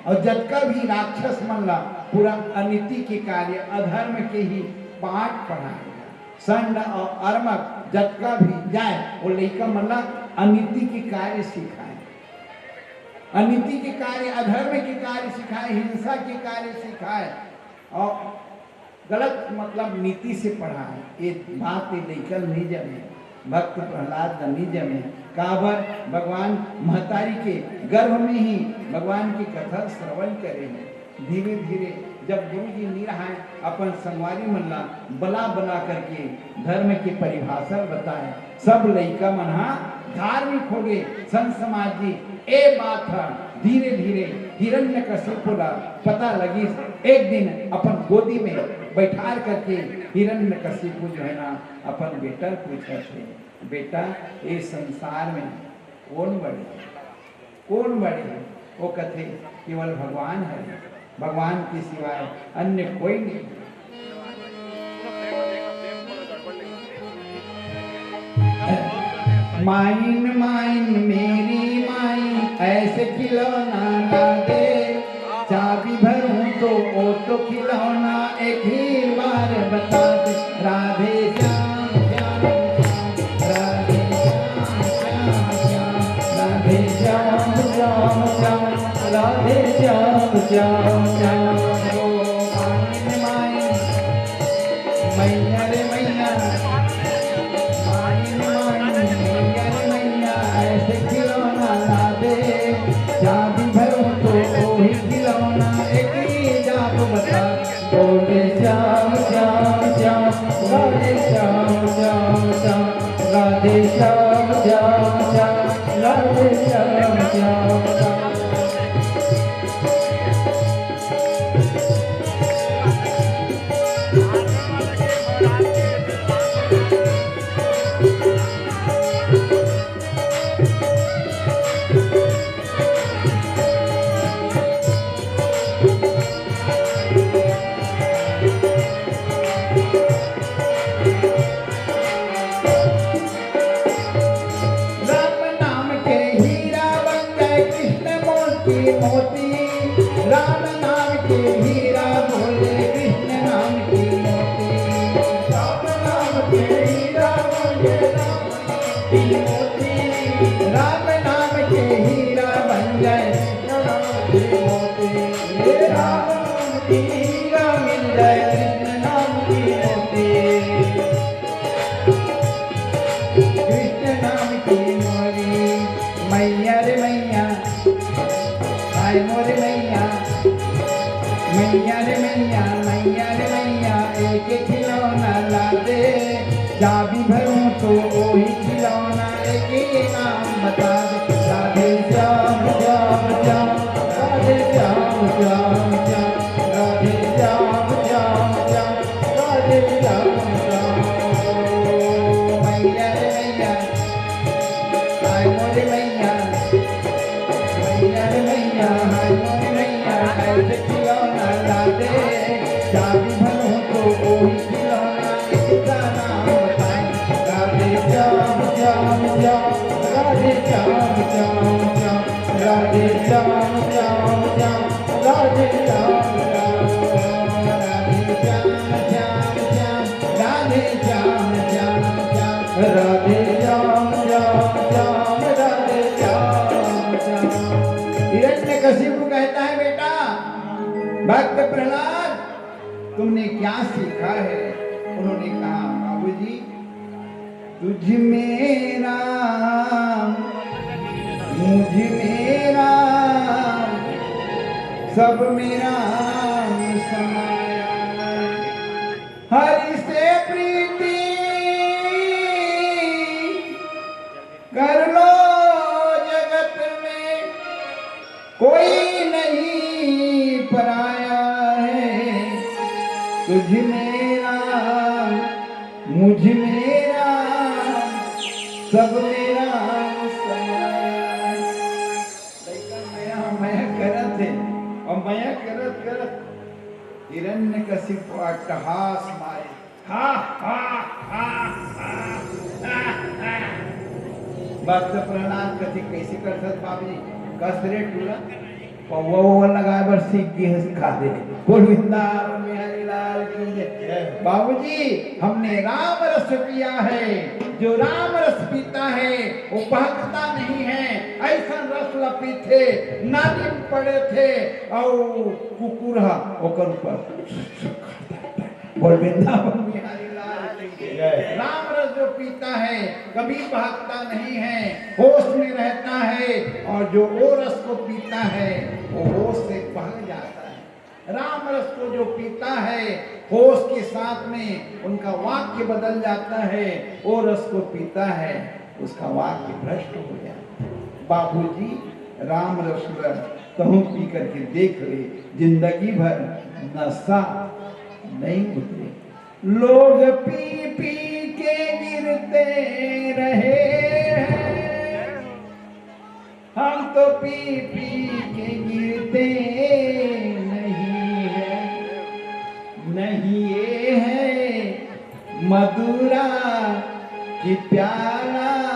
और जतका भी राक्षस मन ला पूरा अनीति के कार्य अधर्म के ही पाठ पढ़ाए। संड और अरमक जतका भी जाए, वो लइका मन ला अनीति के कार्य सिखाए, अनीति के कार्य, अधर्म के कार्य सिखाए, हिंसा के कार्य सिखाए और गलत मतलब नीति से पढ़ाए। ये बात ये लइका ल नहीं जमे, भक्त प्रहलाद ल नहीं जमे। काबर? भगवान महतारी के गर्भ में ही भगवान की कथा श्रवण करे हैं। धीरे धीरे जब गुरु जी नहीं रहाय, अपन संगवारी मन ला बला बला करके धर्म के परिभाषा बताए। सब लइका मन हा धार्मिक हो गए। संत समाज जी, ए बात हा धीरे धीरे हिरण्यकशिपु ला पता लगिस। एक दिन अपन गोदी में बैठार करके हिरण्यकशिपु जो है ना, अपन बेटा ल पूछत हे, "बेटा, ए संसार में कौन बड़े हे?" कौन बड़े हे? वो कथे, "केवल भगवान हरे, भगवान के सिवाय अन्य कोई नहीं।" माइन, माइन, मेरी माइन, ऐसे खिलौना ला दे, चाबी भरूं तो वो तो खिलौना एक ही बार बता दे। राधे श्याम, श्याम, श्याम, राधे श्याम, श्याम, श्याम, राधे श्याम, श्याम, श्याम, राधे श्याम, श्याम, श्याम। ओ माइन, माइन, मैया रे मैया, माइन, माइन, मैया रे मैया, ऐसे खिलौना ला दे, चाबी भरूं तो वही खिलौना एक ही जादू बता। बोले श्याम, श्याम, श्याम, राधे श्याम, श्याम, श्याम, राधे श्याम, श्याम, श्याम, राधे श्याम, श्याम, श्याम। मैया, मैया रे मैया, एक खिलौना ला दे, चाबी भरूं तो वही खिलौना, एक ही नाम बता दे। राधे श्याम श्याम श्याम, राधे श्याम श्याम श्याम, राधे श्याम श्याम श्याम, राधे श्याम श्याम। मैया रे मैया, हाय मोरे मैया, मैया रे मैया, हाय मोरे मैया, ऐसे खिलौना ला दे, चाबी भरूं तो वही खिलौना, इसका नाम बताए। राधे श्याम श्याम श्याम, राधे श्याम श्याम श्याम, राधे श्याम श्याम श्याम, राधे श्याम श्याम श्याम, राधे श्याम श्याम श्याम, राधे श्याम श्याम श्याम, राधे श्याम श्याम श्याम, राधे श्याम श्याम। हिरण्यकशिपु कहता है, बेटा, भक्त प्रहलाद, तुमने क्या सीखा है? उन्होंने कहा, बाबूजी, तुझ में राम, मुझ में राम, सब में राम समाया। हरि से प्रीति कर लो जगत में, कोई नहीं पराया है। तुझ में राम, मुझ में राम, सब में राम समाया है। लइका मया, मया करत हे, अउ मया करत करत हिरण्यकशिपु अट्टहास मारे। हा, हा, हा, हा, हा, हा। भक्त प्रहलाद कथे, "कइसे करथस बाबूजी?" कस रे टूरा, पौवा वौवा लगाए बर सीख गे हस का दे। बोल वृंदावन बिहारी लाल की जय। बाबूजी, हमने राम रस पिया है, जो राम रस पीता है, वो बहकता नहीं है, अइसन रस ल पीथे, नाली में पड़े थे, अउ कुकुर ह ओकर ऊपर बोल वृंदावन बिहारी लाल की जय। राम रस जो पीता है, कभी भागता नहीं है, होश में रहता है, और जो वो रस को पीता है, वो होश से भाग जाता है। राम रस को जो पीता है, होश के साथ में उनका वाक्य बदल जाता है, वो रस को पीता है, उसका वाक्य भ्रष्ट हो जाता है। बाबूजी, राम रस ल तहूँ पी करके देख ले, जिंदगी भर नशा नहीं उतरे। लोग पी पी के गिरते रहे हैं, हम तो पी पी के गिरते नहीं है। नहीं ये है मदुरा की प्याला,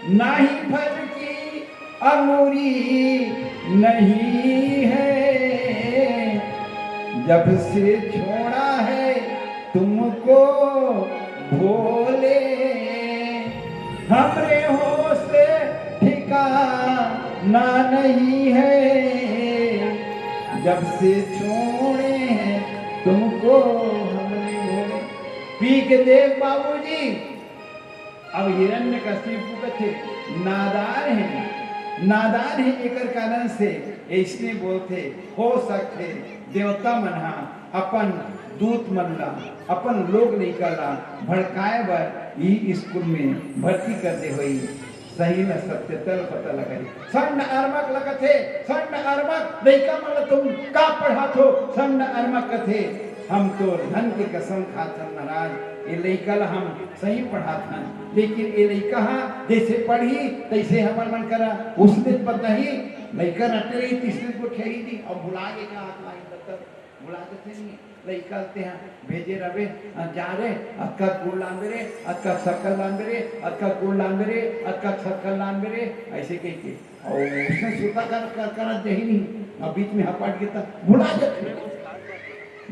नहीं भर की अंगूरी नहीं है। जब से छोड़ा है तुमको भोले, हमरे होश ठिकाना नहीं है। जब से छोड़े हैं तुमको हमने भोले। पी के देख बाबूजी, अब हिरण्यकशिपु कथे, नादान हे, नादान हे, एकर कारण से अइसने बोलथे। हो सकथे देवता मन ह अपन दूत मन ला, अपन लोग लइका ला भड़काए बर ई स्कूल में भर्ती कर दे होही। सही ल सत्य तल पता लगाही। सन्न अरमक ल कथे, सन्न अरमक लइका मन ल तुम का पढ़ात हो? सन्न अरमक कथे, हम तो धन के कसम खाथन महाराज, ये लइका ल हम सही पढ़ाथन, लेकिन ये लइका ह जइसे पढ़ही तइसे हमर मन करा उसने बताही। लइका रटे रही तीसरे को खेही दी, अब भुला के का हाथ लाई, मतलब भुला देथे नहीं। लइका ल तेहा भेजे रबे, अ, जा रे, अतका गुड़ लानबे रे, अतका शक्कर लानबे रे, अतका गुड़ लानबे रे, अतका शक्कर लानबे रे, अइसे कहिके। अउ उसने सुता कर, कर, करत जही नहीं, अउ बीच में हपट गे त भुला जाथे।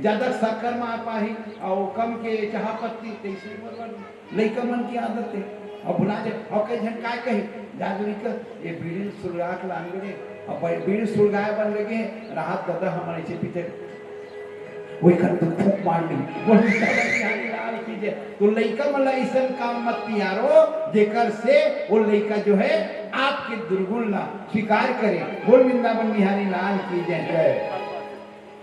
जादा शक्कर मा पाही, अउ कम के चाह पत्ती, तइसे बरोबर लइका मन के आदत हे, अउ भुला जाए। अउ कई झन काय कही, "जादू लइका, ये बीड़ी सुलगा के लान गे रे।" अब भाई बीड़ी सुलगाए बर लगे, राहत ददा हमन अइसे पीते, वही कर तू फूंक मार ली। बोल, "बिहारी लाल की जय।" तो लइका मन ला अइसन काम मत पियारो, जेकर से वो लइका जो है आपके दुर्गुण ला स्वीकार करे। बोल, वृंदावन बिहारी लाल की जय। जय।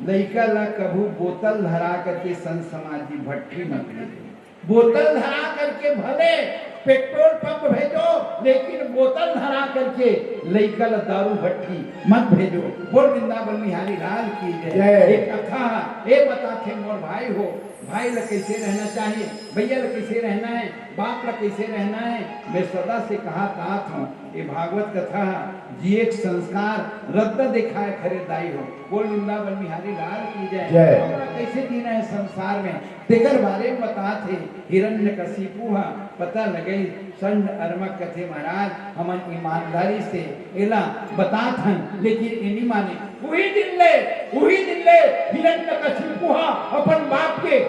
लइका ला कभू बोतल धरा करके संत समाज जी भट्ठी मत भेजो। बोतल धरा करके भले पेट्रोल पंप भेजो, लेकिन बोतल धरा करके लइका ला दारू भट्ठी मत भेजो। बोल वृंदावन बिहारी लाल की जय। जय। एक कथा, ए बताथे मोर भाई हो, भाई ला कैसे रहना चाहिए, भैया ला कैसे रहना है, बाप ला कैसे रहना है। मैं सदा से कहा तात हूँ, ये भागवत कथा ह जिए के संस्कार रद्दा दिखाए खरे दाई हो। बोल वृंदावन बिहारी लाल की जय। जय। हमरा कैसे जीना है संसार में, तेकर बारे में बतात हे। हिरण्यकशिपु ह पता लगे संड अरमक कथे महाराज, हमन ईमानदारी से एला बतात हन, लेकिन ए नी माने। उही दिन ले, उही दिन ले हिरण्यकशिपु ह अपन बाप के,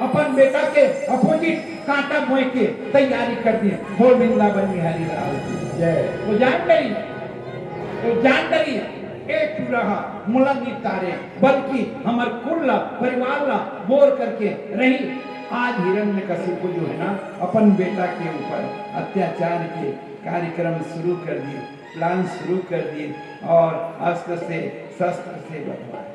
अपन बेटा के अपोजिट कांटा बोए के तैयारी कर दिए। बोल वृंदावन बिहारी लाल की जय। वो जान गई, वो जान गई, ए टूरा ह मोला निपटारे, बल्कि हमर कुल ला, परिवार ला बोर करके रही। आज हिरण्यकशिपु जो है ना, अपन बेटा के ऊपर अत्याचार के कार्यक्रम शुरू कर दिए, प्लान शुरू कर दिए और अस्त्र से, शस्त्र से बंधवाए।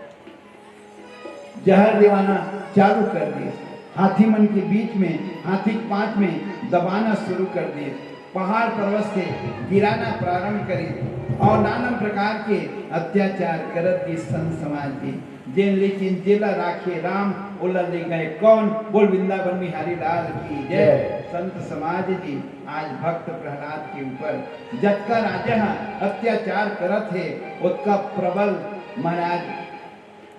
जहर देवाना चालू कर दिए। हाथी मन के बीच में, हाथी के पांच में दबाना शुरू कर दिए। पहाड़ पर्वत से गिराना प्रारंभ करिस और नाना प्रकार के अत्याचार करत गिस संत समाज जी। जेन लेकिन जेला राखे राम, ओला ले गए कौन? बोल वृंदावन बिहारी लाल की जय। जय। संत समाज जी आज भक्त प्रहलाद के ऊपर जतका राजा ह अत्याचार करत हे, ओतका प्रबल महाराज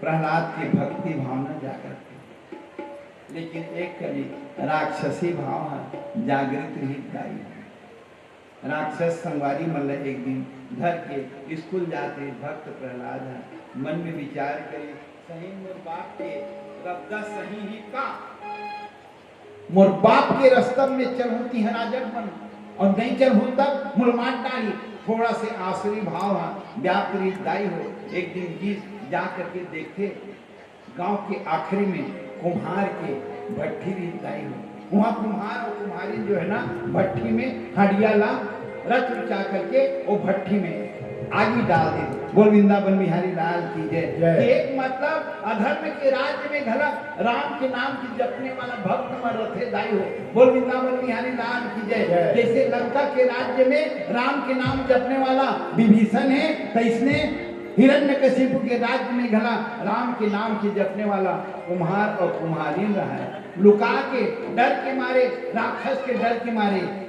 प्रहलाद के भक्ति भावना जागत हे। लेकिन एक कनी राक्षसी भाव ह जागृत रहिस दाई। राक्षस संगवारी मन ल एक दिन धर के स्कूल जात रहिस भक्त प्रहलाद ह। मन में विचार करिस, सही मोर बाप के रद्दा सही ही का? मोर बाप के रस्ता में चलहूं तिहां राजन मन, और नहीं चलहूं तब मोला मार डारी। थोड़ा से आसुरी भाव ह व्याप्त रहिस दाई हो। एक दिन गिस जा करके देखथे, गांव के आखिरी में कुम्हार के भट्ठी रहिस दाई हो। वहां कुम्हार और कुम्हारिन जो है ना, भट्ठी में हंडिया ला रच रुचा करके वो भट्ठी में आगी डाल दे। बोल वृंदावन बिहारी लाल की जय। जय। एक मतलब अधर्म के राज्य में घला राम के नाम के जपने वाला भक्त मन रथे दाई हो। बोल वृंदावन बिहारी लाल की जय। जय। जैसे लंका के राज्य में राम के नाम जपने वाला विभीषण है, तैसने हिरण्यकशिपु के राज्य में घला राम के नाम के जपने वाला कुम्हार और कुम्हारिन रहा है। लुका के डर के मारे, राक्षस के डर के मारे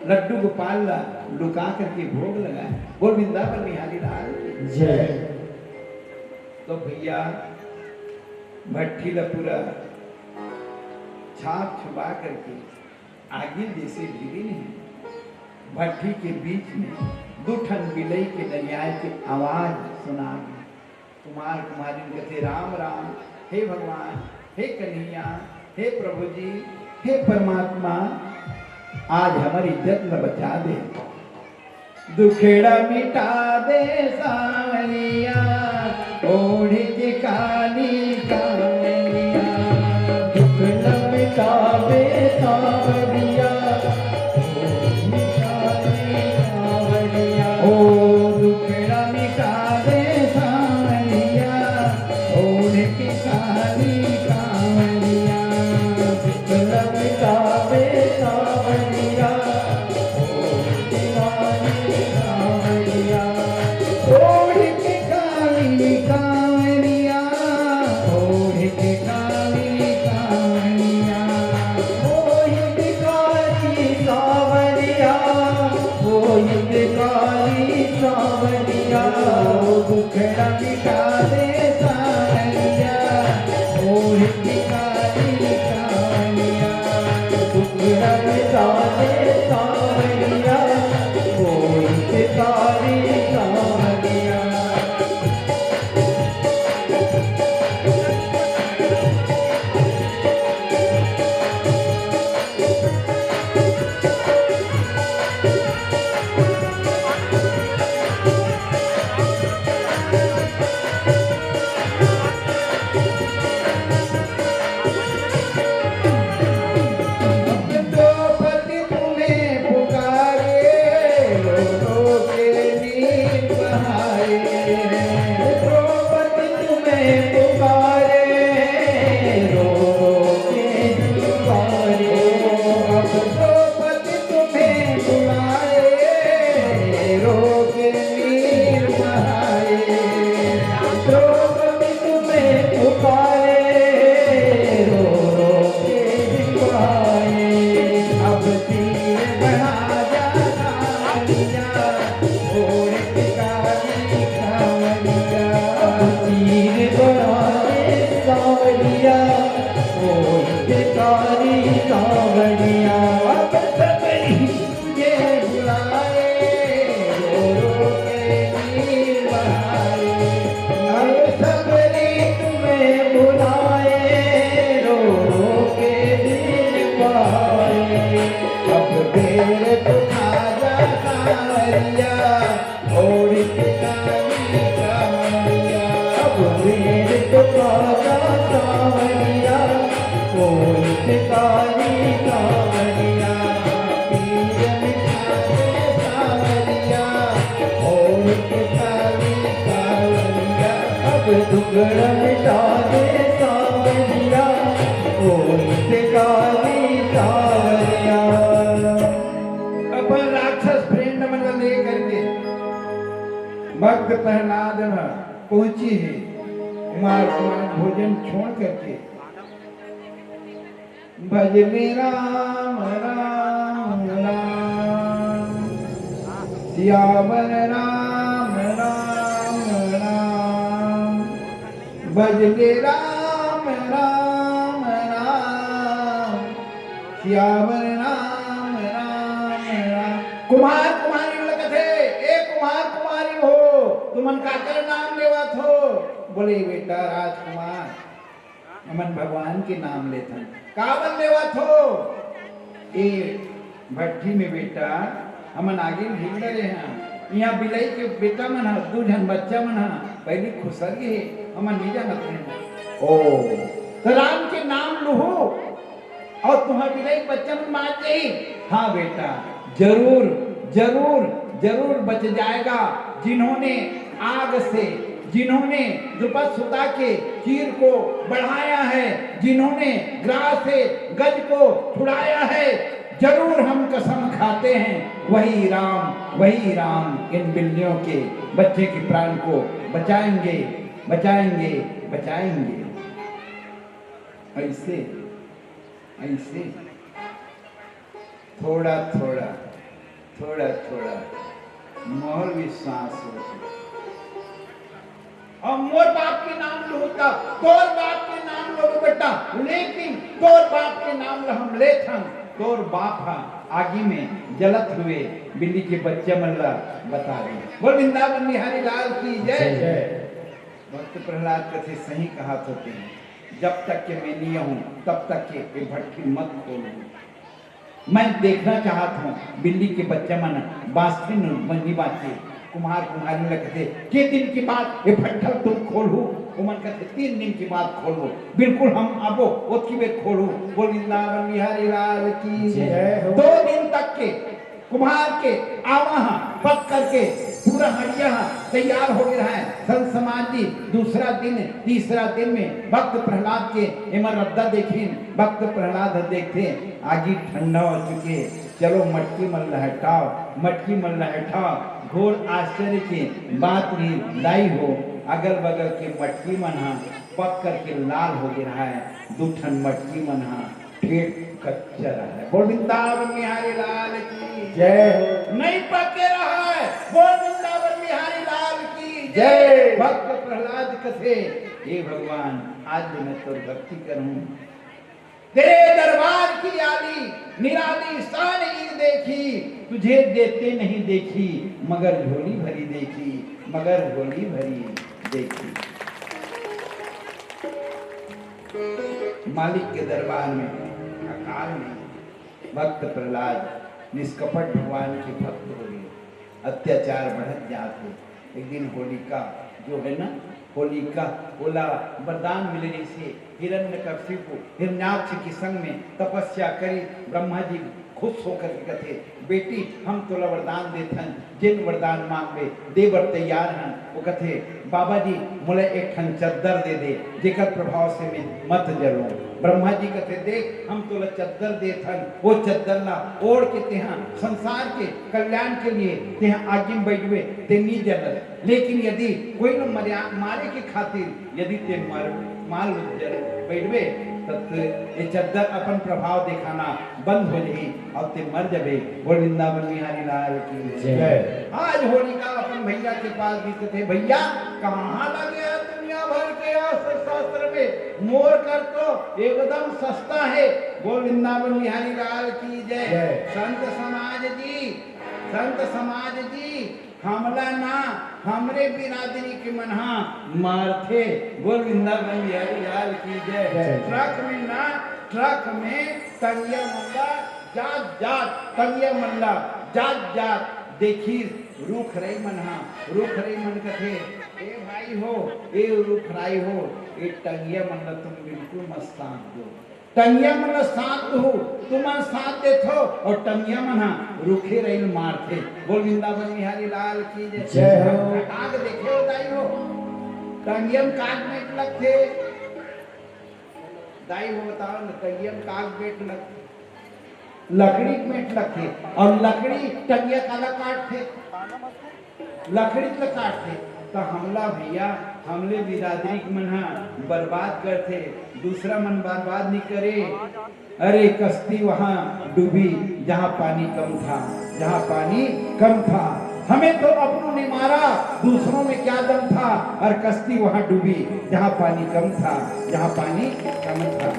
लड्डू गोपाल ला लुका करके भोग लगाए। बोल वृंदावन बिहारी लाल की जय। तो भैया, भट्ठी ला पूरा छाप छुपा करके आगी जैसे गिरी नहीं, भट्ठी के बीच में दू ठन बिलई के नरियाए के आवाज सुना गे। कुम्हार कुम्हारिन कथे, "राम राम, हे भगवान, हे कन्हैया, हे प्रभु जी, हे परमात्मा, आज हमर इज्जत ल बचा दे।" दुखड़ा मिटा दे सांवरिया, ओढ़ के काली कांवरिया। दुखड़ा मिटा दे सांवरिया, ओढ़ के काली कांवरिया। ओ दुखड़ा मिटा दे सांवरिया, ओढ़ के काली कांवरिया। दुखड़ा मिटा दे सांवरिया, ओढ़ के काली कांवरिया। ओढ़ के काली कांवरिया, ओढ़ के काली कांवरिया। ओढ़ के काली सांवरिया, ओढ़ के काली सांवरिया। दुखड़ा मिटा दे सांवरिया, ओढ़ के काली कांवरिया। दुखड़ा मिटा दे सांवरिया, ओढ़ के काली सांवरिया। बढ़िया, ओ हितकारी सांवरिया। अब सगरी तुझे बुलाए, रो रो के नीर बहाए। अब सगरी तुम्हें बुलाए, रो रो के नीर बहाए। अब बेर तो खा जा सांवरिया, छोड़ के काली कांवरिया। अब बेर तो खा जा सांवरिया, छोड़ के काली कांवरिया। पीर मिटा दे सांवरिया, छोड़ के काली कांवरिया। अब दुखड़ा मिटा दे सांवरिया, छोड़ के काली कांवरिया। अपन राक्षस friend मन ला लेकर के भक्त प्रहलाद ह पहुंची हे कुमार कुमार भोजन छोड़ करके। भजले राम राम राम, सियावर राम राम राम। भजले राम राम राम, सियावर राम राम राम। कुमार कुमारी ल कथे, ए कुमार कुमारी हो, तुमन काकर नाम लेवत हो? बोले, बेटा राजकुमार, हमन भगवान के नाम लेथन। काबर लेवत हो? ए भट्ठी में बेटा, हमन आगी में ढील डरे हन। इहाँ बिलाई के बेटा मन ह, दू झन बच्चा मन ह, पहिली खुसर गे हे, हमन नइ जानत रहेन। ओ, त राम के नाम लुहू, अउ तुम्हर बिलाई के बच्चा मन मार जाही। हाँ बेटा, जरूर, जरूर, जरूर बच जाएगा। जिन्होंने आग से, जिन्होंने द्रुपद सुता के चीर को बढ़ाया है, जिन्होंने ग्रास से गज को छुड़ाया है, जरूर हम कसम खाते हैं, वही राम, वही राम इन बिल्लियों के बच्चे के प्राण को बचाएंगे, बचाएंगे, बचाएंगे। ऐसे, ऐसे थोड़ा थोड़ा, थोड़ा थोड़ा मोर विश्वास होथे। अउ मोर बाप के नाम लुहूं त, तोर बाप के नाम लुहूं बेटा, लेकिन तोर बाप के नाम ल हम लेथन। तोर बाप ह आगी में जलत हुए बिल्ली के बच्चा मन ल बता दे। बोल वृंदावन बिहारी लाल की जय। जय। भक्त प्रहलाद कथे, सही कहत होते हैं, जब तक के मैं नहीं हूं, तब तक के ये भट्ठी मत खोलहू। मैं देखना चाहत हूं, बिल्ली के बच्चा मन बांचथे न, मन नहीं बांचे। कुम्हार कुम्हारिन ल कथे, के दिन के बाद ये भट्ठा ल तुम खोलहू? ओमन कथे, तीन दिन के बाद खोलबो। बिल्कुल हम आबो, ओतकी बेर खोलहू। बोल वृंदावन बिहारी लाल की जय हो। दो दिन तक के कुम्हार के आवा ह पक करके पूरा हड़िया ह तैयार हो गे रहय। संत समाज जी, दूसरा दिन, तीसरा दिन में भक्त प्रहलाद के एमन रद्दा देखिन। भक्त प्रहलाद ह देखथे, आगी ठंडा हो चुके, चलो मटकी मन ल हटाओ, मटकी मन ल हटाओ। घोर आश्चर्य के बात रहिस दाई हो, अगल बगल के मटकी मन ह पक करके लाल हो गे रहय, दू ठन मटकी मन ह फेर कच्चा रहय। बोल वृंदावन बिहारी लाल की जय हो। नहीं पके रहय। बोल वृंदावन बिहारी लाल की जय। जय। भक्त प्रहलाद कथे, हे भगवान, आज मैं तोर भक्ति करूं, तेरे दरबार की आली निराली शान ईद देखी, तुझे देते नहीं देखी, मगर झोली भरी देखी, मगर झोली भरी देखी। मालिक के दरबार में अकाल में भक्त प्रहलाद निष्कपट भगवान के भक्त हो गे। अत्याचार बढ़त जात हे। एक दिन होलिका जो है ना, होलिका, ओला वरदान मिले रहिसे, हिरण्यकशिपु हिरण्याक्ष के संग में तपस्या करी। ब्रह्मा जी खुश होकर के कथे, बेटी, हम तोला वरदान देथन, जेन वरदान मांगबे, दे बर तैयार हन। वो कथे, बाबा जी, मोला एक ठन चद्दर दे दे, जेकर प्रभाव से मैं मत जलूं। ब्रह्मा जी कथे, देख, हम तोला चद्दर देथन, वो चद्दर ला ओढ़ के तेहा संसार के कल्याण के लिए तेहा आगी में बैठबे, ते नी जलस। लेकिन यदि कोई ल मर्या-, मारे के खातिर यदि ते मर, मार जल बैठबे, तब ते ये चद्दर अपन प्रभाव दिखाना बंद हो जाही और ते मर जबे। बोल वृंदावन बिहारी लाल की जय। आज होलिका अपन भैया के पास भी थे, भैया, कहाँ लगे हैं दुनिया भर के अस्त्र शस्त्र में, मोर कर तो एकदम सस्ता हे। बोल वृंदावन बिहारी लाल की जय। जय। संत समाज जी, संत समाज जी, हमला ना, हमरे बिरादरी के मन हा मारथे। बोल वृंदावन बिहारी लाल की जय। जय। ट्रक में ना, ट्रक में टंगिया मन ला जात जात, टंगिया मन ला जात जात देखिस रुख राई मन हा। रुख राई मन कथे, "ए भाई हो, ए रुख राई हो, ए टंगिया मन ला तुम बिल्कुल मत साथ दो।" टंगिया मन ला साथ दो, तुमन साथ देथो अउ टंगिया मन हा रुखे राई ल मारथे। बोल वृंदावन बिहारी लाल की जय। जय हो। आग देखे हो दाई हो, टंगिया म काग मेट लगथे। दाई हो बताओ न, टंगिया म काग मेट लगथे, लकड़ी के मेट लगथे, अउ लकड़ी टंगिया काला काटथे, लकड़ी ल काटथे। त हमला भैया, हमले बिरादरी के मन हा बर्बाद करथे, दूसरा मन बर्बाद नइ करे। अरे कश्ती वहाँ डूबी जहाँ पानी कम था, जहाँ पानी कम था। हमें तो अपनों ने मारा, दूसरों में क्या दम था। और कश्ती वहाँ डूबी जहाँ पानी कम था, जहाँ पानी कम था,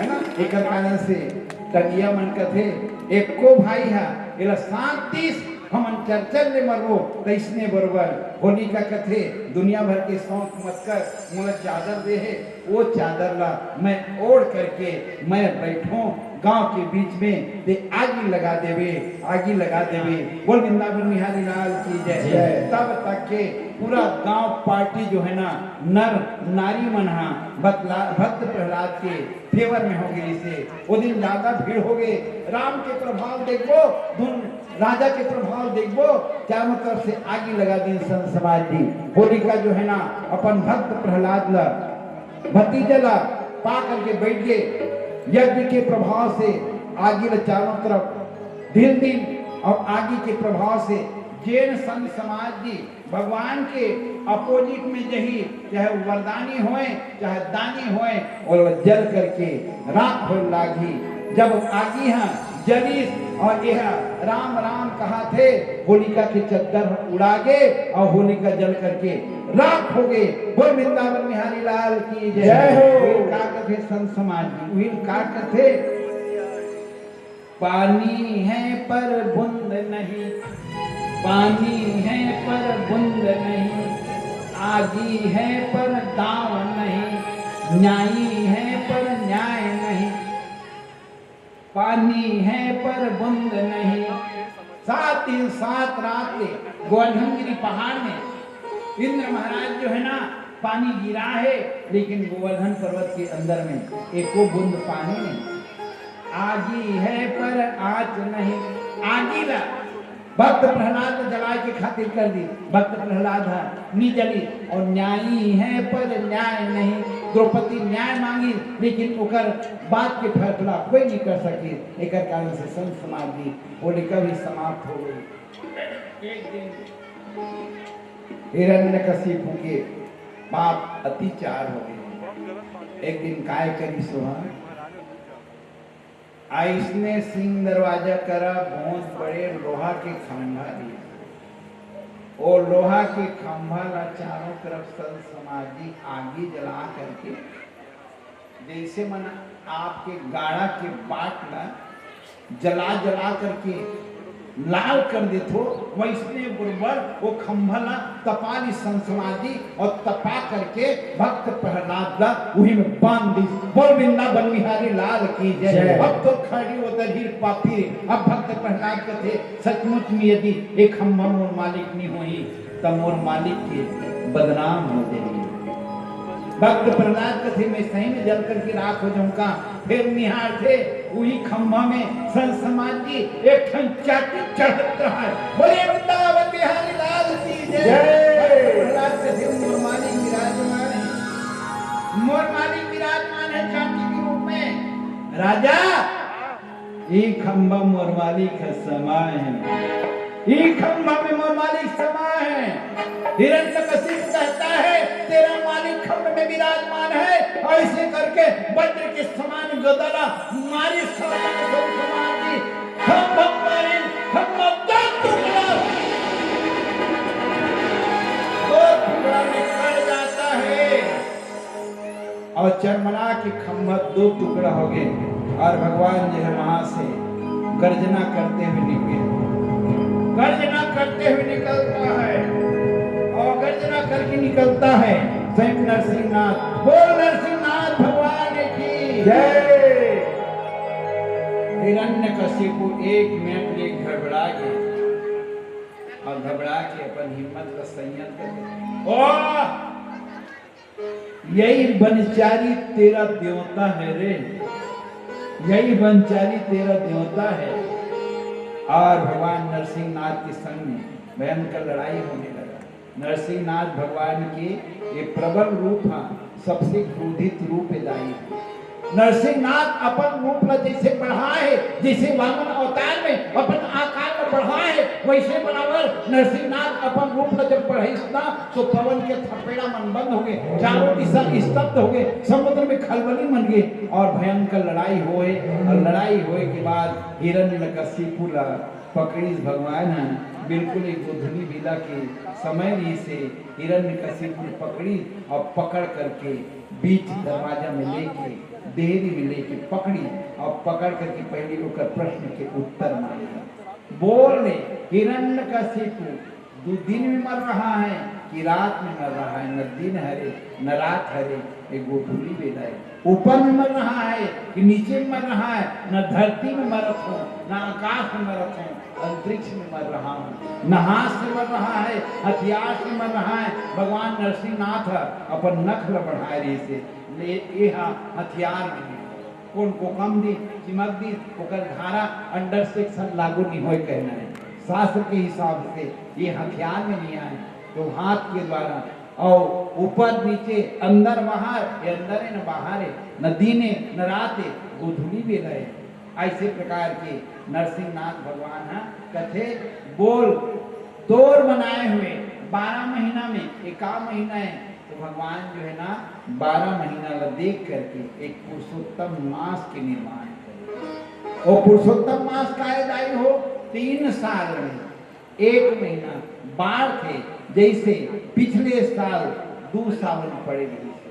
है ना? एकर कारण से टंगिया मन कथे, एको भाई हा एला साथ दिस, हमन चरचर ले मरबो। तइसने बरोबर होलिका कथे, दुनिया भर के शौक मत कर, मोला चादर दे हे, वो चादर ला मैं ओढ़ करके मैं बैठो गांव के बीच में, ते आगी लगा देवे, आगी लगा देवे। बोल वृंदावन बिहारी लाल की जय। जय। तब तक के पूरा गांव पार्टी जो है ना, नर नारी मन हा भक्तला-, भक्त प्रहलाद के फेवर में हो गई से। वो दिन ज्यादा भीड़ हो गए। राम के प्रभाव देखबो, धुन राजा के प्रभाव देखबो, चारों तरफ से आगी लगा दी संत समाज जी। होलिका जो है ना, अपन भक्त प्रहलाद ला, भतीजा ला पा करके बैठ गए। यज्ञ के प्रभाव से आगी ला चारों तरफ ढील दी, और आगी के प्रभाव से जेन संत समाज जी भगवान के अपोजिट में जही, चाहे वरदानी होए, चाहे दानी होए, और जल करके राख होए लागही। जब आगी ह जलिस और यह राम राम कहाथे, होलिका के चद्दर ह उड़ा गे और होलिका जल करके राख हो गे। बोल वृंदावन बिहारी लाल की जय। जय हो। उहिल का कथे संत समाज जी, उहिल का कथे, पानी है पर बूंद नहीं, पानी है पर बूंद नहीं, आगी है पर दाव नहीं, न्यायी है पर न्याय नहीं। पानी है पर बूंद नहीं। सात दिन सात रात ले गोवर्धनगिरी पहाड़ में इंद्र महाराज जो है ना, पानी गिरा है, लेकिन गोवर्धन पर्वत के अंदर में एको बूंद पानी नहीं। आगी है पर आँच नहीं। आगी ला भक्त प्रहलाद ला जलाए के खातिर कर दी, भक्त प्रहलाद ह नी जली। और न्यायी है पर न्याय नहीं, द्रौपदी न्याय मांगी, लेकिन ओकर बात के फैसला कोई नहीं कर सके। एकर कारण से संत समाज की होलिका भी समाप्त हो गई। एक दिन हिरण्यकशिपु के पाप अतिचार हो गए। एक दिन काय करिस ओहा, अइसने सिंह दरवाजा करा बहुत बड़े लोहा के खंभा दिया। ओ लोहा के खंभा ला चारों तरफ संत समाज जी आगी जला करके, जैसे मन आपके गाड़ा के बाट ला जला जला करके लाल कर देथो, वैसने बरोबर वो खंभा ला तपा ली संत समाज जी और तपा करके भक्त प्रहलाद ला उही में बांध दिस। बोल वृंदावन बिहारी लाल की जय। जय। अब तो खड़ी उतर ही पापी रे। अब भक्त प्रहलाद कथे, सचमुच में यदि एक खंभा मोर मालिक नहीं होही, त मोर मालिक के बदनाम हो जाही। भक्त प्रहलाद कथे, मैं सही में जल करके राख हो जाऊं का? फिर निहारथे, उही खंभा में संत समाज जी एक ठन चाटी चढ़त रहा है। बोले वृंदावन बिहारी लाल की जय। जय। भक्त प्रहलाद कथे, मोर मालिक विराजमान है, मोर मालिक विराजमान है चाटी के रूप में। राजा, ई खंभा मोर मालिक ह समाय है, ई खंभा में मोर मालिक समाय है। हिरण्यकशिपु कहता है, तेरा मालिक खंभ में विराजमान है। ऐसे करके वज्र के समान गदा ला मारिस समाधि, खंभ मारिस, खंभ दो टुकड़ा, दो टुकड़ा में कट जाता है। और चरमरा के खंभा दो टुकड़ा हो गए और भगवान जो है वहां से गर्जना करते हुए निकले। गर्जना करते हुए निकलता है और गर्जना करके निकलता है स्वयं नरसिंहनाथ। बोल नरसिंहनाथ भगवान की जय। हिरण्यकशिपु एक मिनट ले घबरा गए और घबरा के अपन हिम्मत का संयम कर, ओ यही बनचारी तेरा देवता है रे, यही बनचारी तेरा देवता है। और भगवान नरसिंहनाथ के संग में भयंकर लड़ाई होने लगा। नरसिंहनाथ भगवान के ये प्रबल रूप हा, सबसे क्रोधित रूप है दाई। नरसिंहनाथ अपन रूप ला जैसे बढ़ाए, जैसे वामन अवतार में अपन आकार ला बढ़ाए, वैसे बराबर नरसिंहनाथ अपन रूप ला जब बढ़ाइस ना, तो पवन के थपेड़ा मन बंद हो गए, चारों दिशा स्तब्ध हो गए, समुद्र में खलबली मन गए और भयंकर लड़ाई होए। और लड़ाई होए के बाद हिरण्यकशिपु ला पकड़िस भगवान ह, बिल्कुल एक गोधुली बेला के समय रहिसे, हिरण्यकशिपु पकड़िस और पकड़ करके बीच दरवाजा में लेके, देहरी में लेके पकड़िस और पकड़ करके पहले ओकर प्रश्न के उत्तर मांगे। बोल रे हिरण्यकशिपु, तू दिन में मर रहा है कि रात में मर रहा है? न दिन हरे, न रात हरे, ये गोधुली बेला है। ऊपर में मर रहा है कि नीचे में मर रहा है? न धरती में मरत हो, न आकाश में मरत हो, अंतरिक्ष में मर रहा हूँ। न हाथ से मर रहा है, हथियार से मर रहा है। भगवान नरसिंहनाथ ह अपन नख ल बढ़ाए रहिसे, ले एहा हथियार में नहीं। कोन कोकम दिस, चिमक दिस, ओकर धारा under section लागू नहीं होए कहना है। शास्त्र के हिसाब से ये हथियार में नहीं आए, तो हाथ के द्वारा और ऊपर नीचे, अंदर बाहर, ये अंदर है न बाहर है, न दिन है न रात है, गोधुली बेला है। ऐसे प्रकार के नरसिंहनाथ भगवान ह कथे, बोल, तोर बनाए हुए बारह महीना में, एक आध महीना है, तो भगवान जो है ना, बारह महीना ला देख करके एक पुरुषोत्तम मास के निर्माण करे। वो पुरुषोत्तम मास काय दाई हो? तीन साल में एक महीना बाढ़ थे, जैसे पिछले साल दू सावन पड़े रहिसे,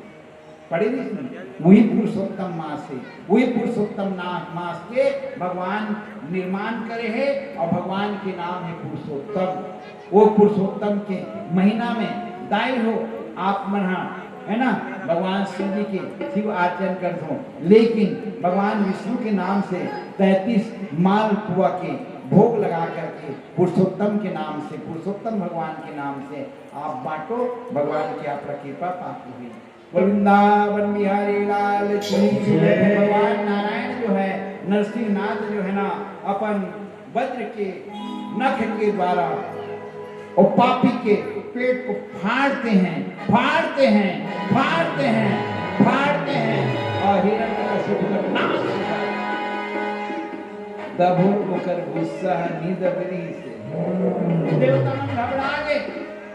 पड़े रहिसे, वही पुरुषोत्तम मास है। वही पुरुषोत्तम ना-, मास के भगवान निर्माण करे है और भगवान के नाम है पुरुषोत्तम। वो पुरुषोत्तम के महीना में दाई हो आप मन हा, है ना, भगवान शिव जी के शिव अर्चन करत हो, लेकिन भगवान विष्णु के नाम से तैंतीस मालपुआ के भोग लगा करके पुरुषोत्तम के नाम से, पुरुषोत्तम भगवान के नाम से आप बांटो, भगवान की आप कृपा प्राप्त हुई। वृंदावन बिहारी लाल की जय। भगवान नारायण जो है, नरसिंहनाथ जो है ना, अपन वज्र के नख के द्वारा और पापी के पेट को फाड़ते हैं, फाड़ते हैं, फाड़ते हैं, फाड़ते हैं और हिरण्यकशिपु का नाश हो जाता है। तब ओकर गुस्सा ह निदबरी से। देवता मन घबरा गए।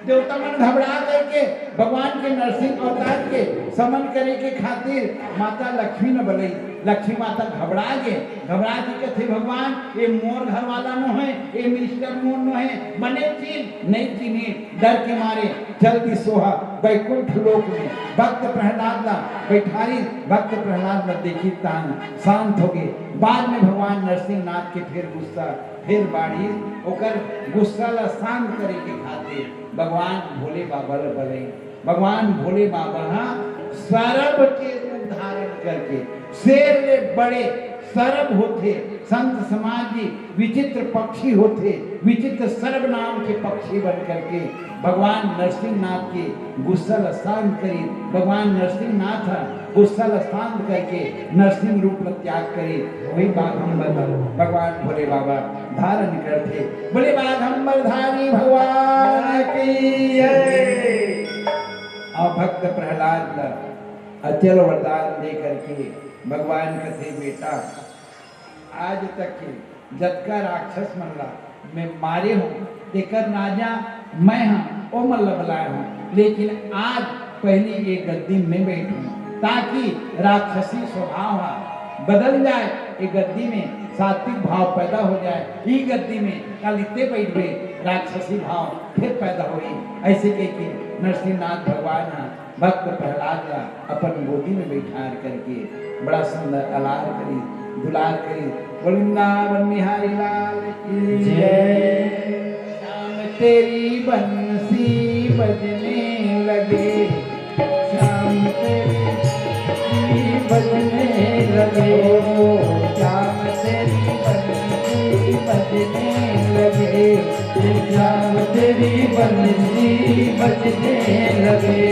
देवता मन घबरा करके भगवान के नरसिंह अवतार के समन करे के खातिर माता लक्ष्मी न बलई। लक्ष्मी माता घबरा गे, घबरा के कथे, "भगवान, ये मोर घर वाला नो है, ये मिनिस्टर मोर नो है, बने चीन नहीं चीनी।" डर के मारे चल दी सोहा बैकुंठ लोक में। भक्त प्रहलाद ला बैठारी, भक्त प्रहलाद ला देखी तान शांत हो गए। बाद में भगवान नरसिंह नाथ के फिर गुस्सा फिर बाढ़ी, ओकर गुस्सा ला शांत करे के खातिर भगवान भोले बाबा ला बलई। भगवान भोले बाबा हा सरब के रूप धारण करके शेर ले बड़े सरब होथे। संत समाज जी विचित्र पक्षी होथे, विचित्र सरब नाम के पक्षी बन करके भगवान नरसिंहनाथ के गुस्सा ला शांत करी। भगवान नरसिंहनाथ ह गुस्सा ला शांत करके नरसिंह रूप ला त्याग करे। वही बाघम्बर भगवान भोले बाबा धारण करथे। बोले बाघम्बर धारी भगवान की जय। और भक्त प्रहलाद ला अचल वरदान दे करके भगवान कथे, बेटा, आज तक के जतका राक्षस मन ला मैं मारे हूँ, तेकर राजा मैं हूँ, ओ मन ला बलाए हूँ, लेकिन आज पहली ये गद्दी में बैठूँ, ताकि राक्षसी स्वभाव हा बदल जाए, ये गद्दी में सात्विक भाव पैदा हो जाए, ई गद्दी में काल इत्ते बैठबे, राक्षसी भाव फिर पैदा होई। ऐसे कह के नरसिंहनाथ भगवान हा भक्त प्रहलाद ला अपन गोदी में बैठार करके बड़ा सुंदर अलार करी, दुलार करी। बोल वृंदावन बिहारी लाल की जय। श्याम तेरी बंसी बजने लगे, श्याम तेरी बंसी बजने लगे, श्याम तेरी बंसी बजने लगे, श्याम तेरी बंसी बजने लगे।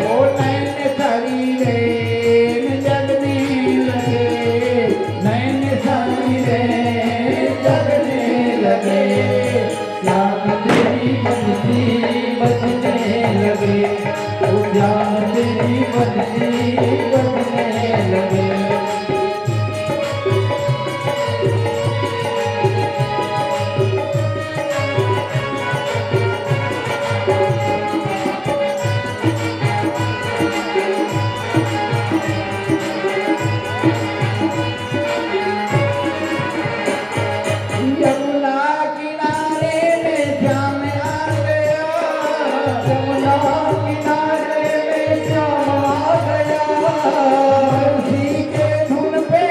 ओ नैन सारी नैन जगने लगे, नैन सारी नैन जगने लगे। श्याम तेरी बंसी बजने लगे, ओ श्याम तेरी बंसी बजने लगे। यमुना किनारे में श्याम आ गया, यमुना किनारे में श्याम आ गया। बंसी के धुन पे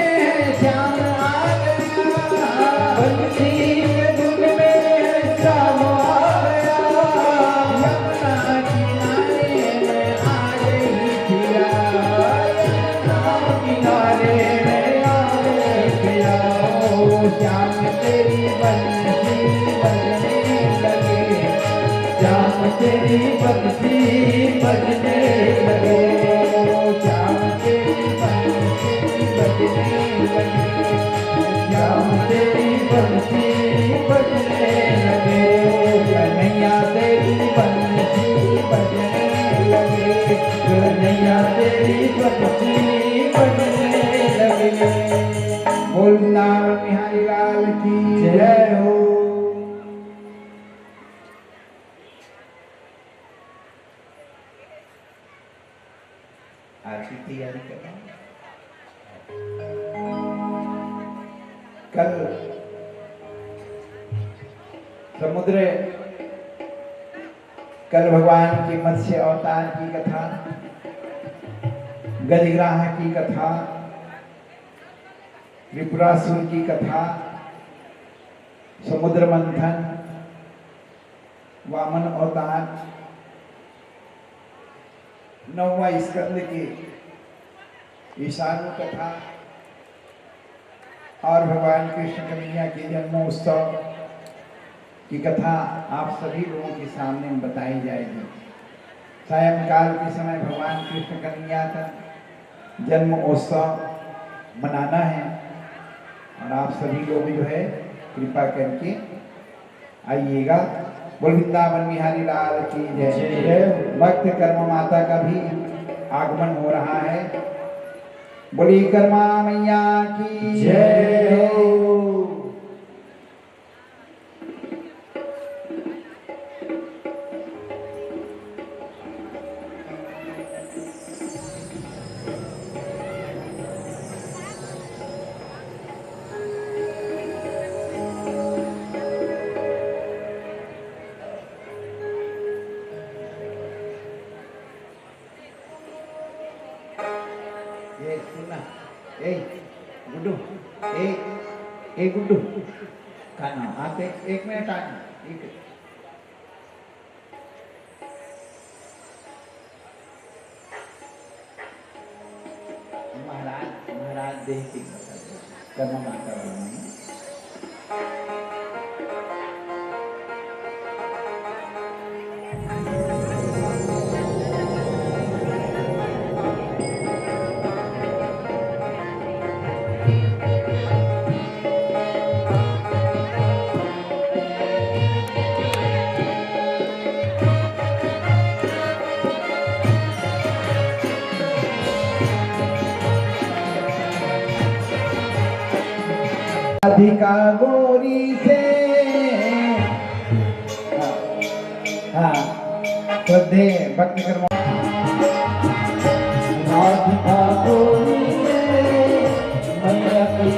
श्याम आ गया, बंसी के धुन पे श्याम आ गया। यमुना किनारे में आ गई पिया, यमुना किनारे में आ गई पिया। ओ श्याम तेरी बंसी बजने लगे, श्याम तेरी बंसी बजने लगे, ओ श्याम तेरी बंसी बजने लगे, श्याम तेरी बंसी बजने लगे, ओ कन्हैया तेरी बंसी बजने लगे, कन्हैया तेरी बंसी बजने लगे। बोल वृंदावन बिहारी लाल की जय हो। आज की तैयारी करना। कल समुद्र, कल भगवान के मत्स्य अवतार की कथा, गजग्राह की कथा, त्रिपुरासुर की कथा, समुद्र मंथन, वामन अवतार, नौवां स्कंद के विषाणु कथा और भगवान कृष्ण कन्हैया के जन्मोत्सव की कथा आप सभी लोगों के सामने बताई जाएगी। सायंकाल के समय भगवान कृष्ण कन्हैया का जन्म उत्सव मनाना है और आप सभी लोग जो है कृपा करके आइएगा। बोल वृंदावन बिहारी लाल की जय। जय। भक्त कर्मा माता का भी आगमन हो रहा है। बोलिए कर्मा मैया की जय हो। ए, सुन ना। ए, गुड्डू। ए, ए, गुड्डू। का नाम? आते, एक मिनट आ। एक महाराज, महाराज देख के कर्मा माता वाला नहीं। राधिका गोरी से, हाँ, हाँ, श्रद्धेय भक्त कर्मा। राधिका गोरी से, मैया की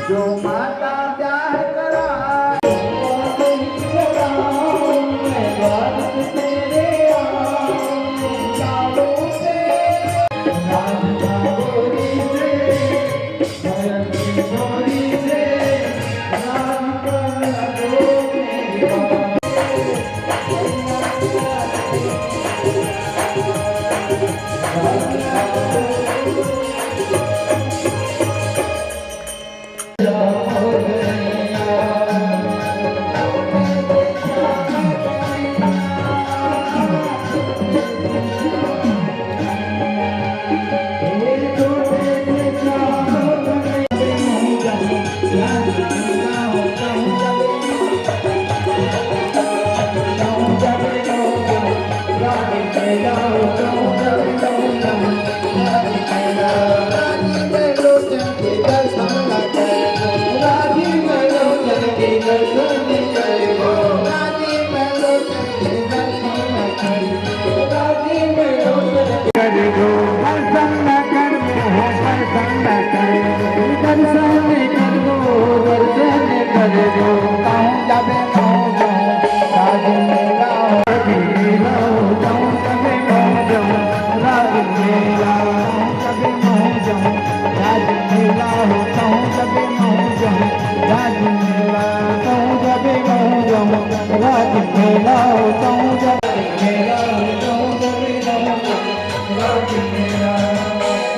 जो माता प्यार करा,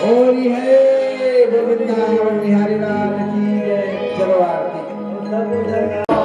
होरी है गोविंद बिहारी लाल की जय। चलो आरती।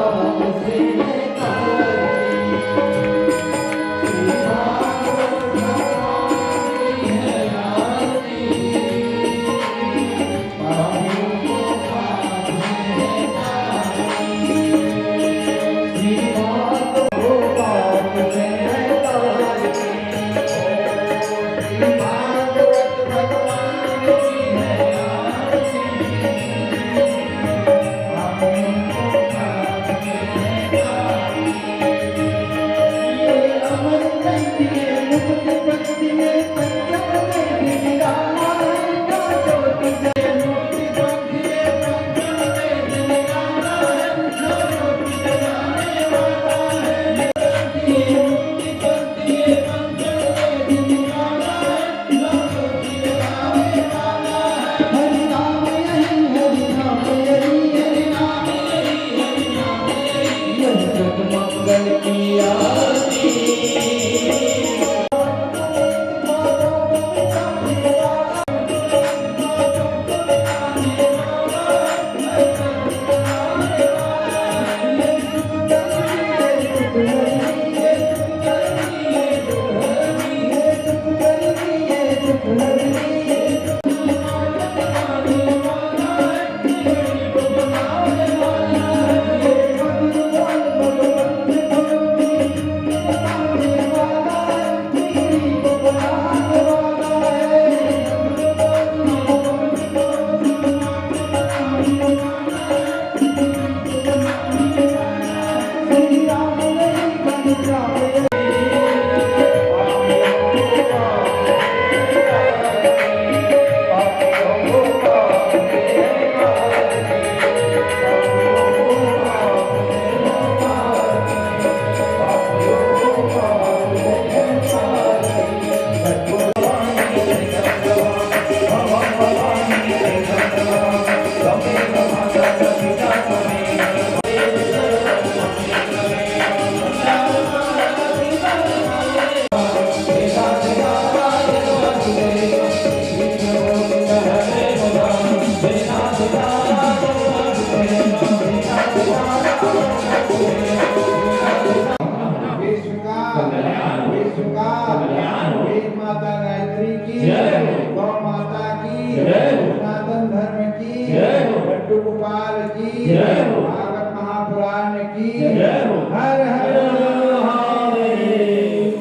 का कल्याण हो। वेद माता गायत्री की जय हो। गौ माता की जय हो। सनातन धर्म की जय हो। लड्डू गोपाल की जय हो। भागवत महापुराण की जय हो। हर हर हर महादेव।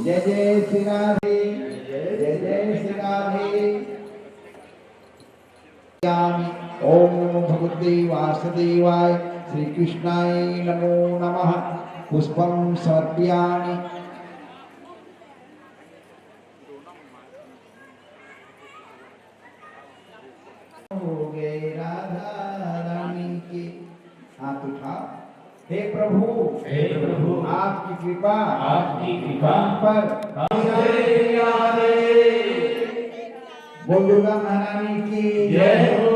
जय जय श्री राधे। जय जय श्री राधे। ओम नमो भगवते वासुदेवाय, श्री कृष्णाय नमो नमः। पुष्पं समर्पयामि। हो गए राधा रानी के। हाथ उठाओ। हे प्रभु, हे प्रभु, आपकी कृपा, आपकी कृपा, हम पर, हम पर। बोल दुर्गा महारानी की जय हो।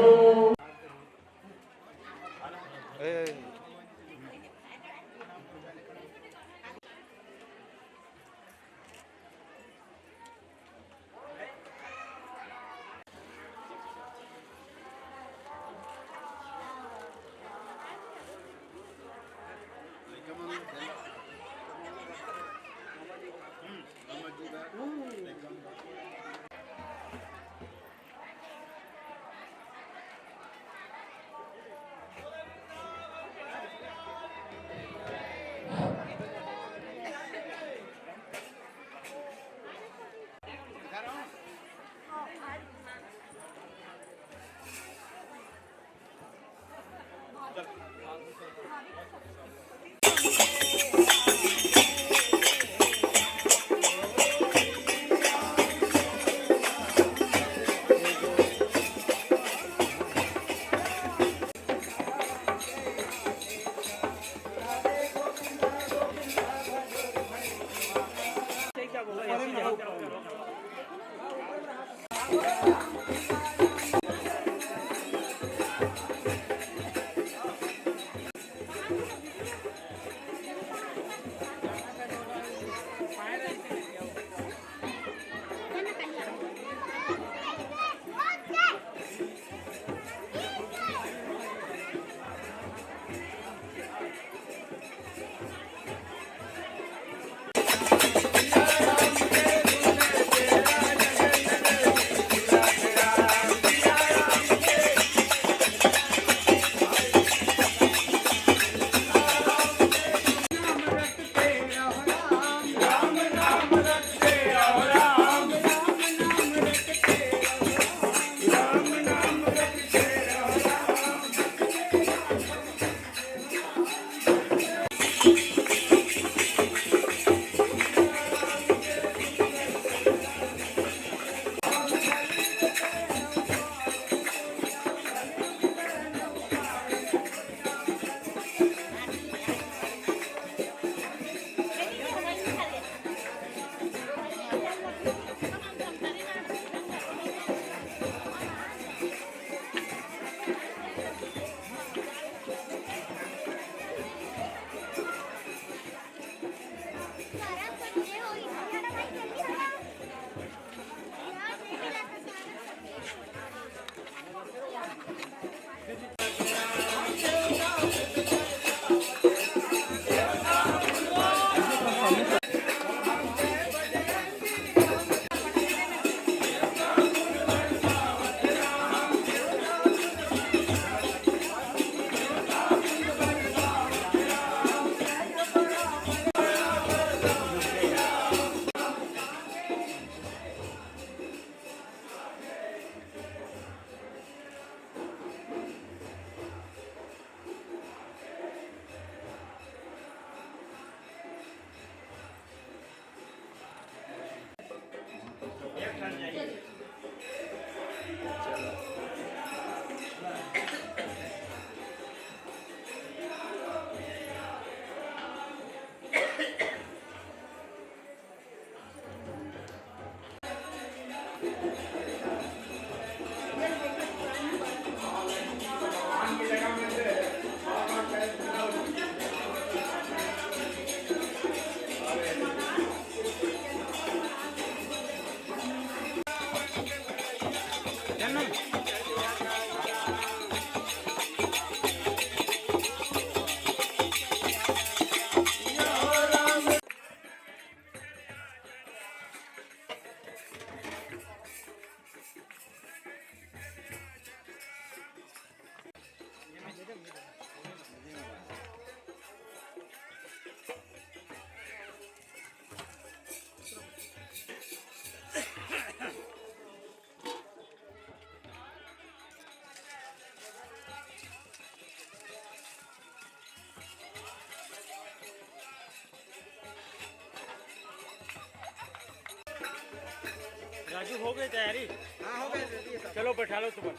राजू, हो गई तैयारी? हाँ, हो गए, ready है सब। चलो, बैठा लो तुम।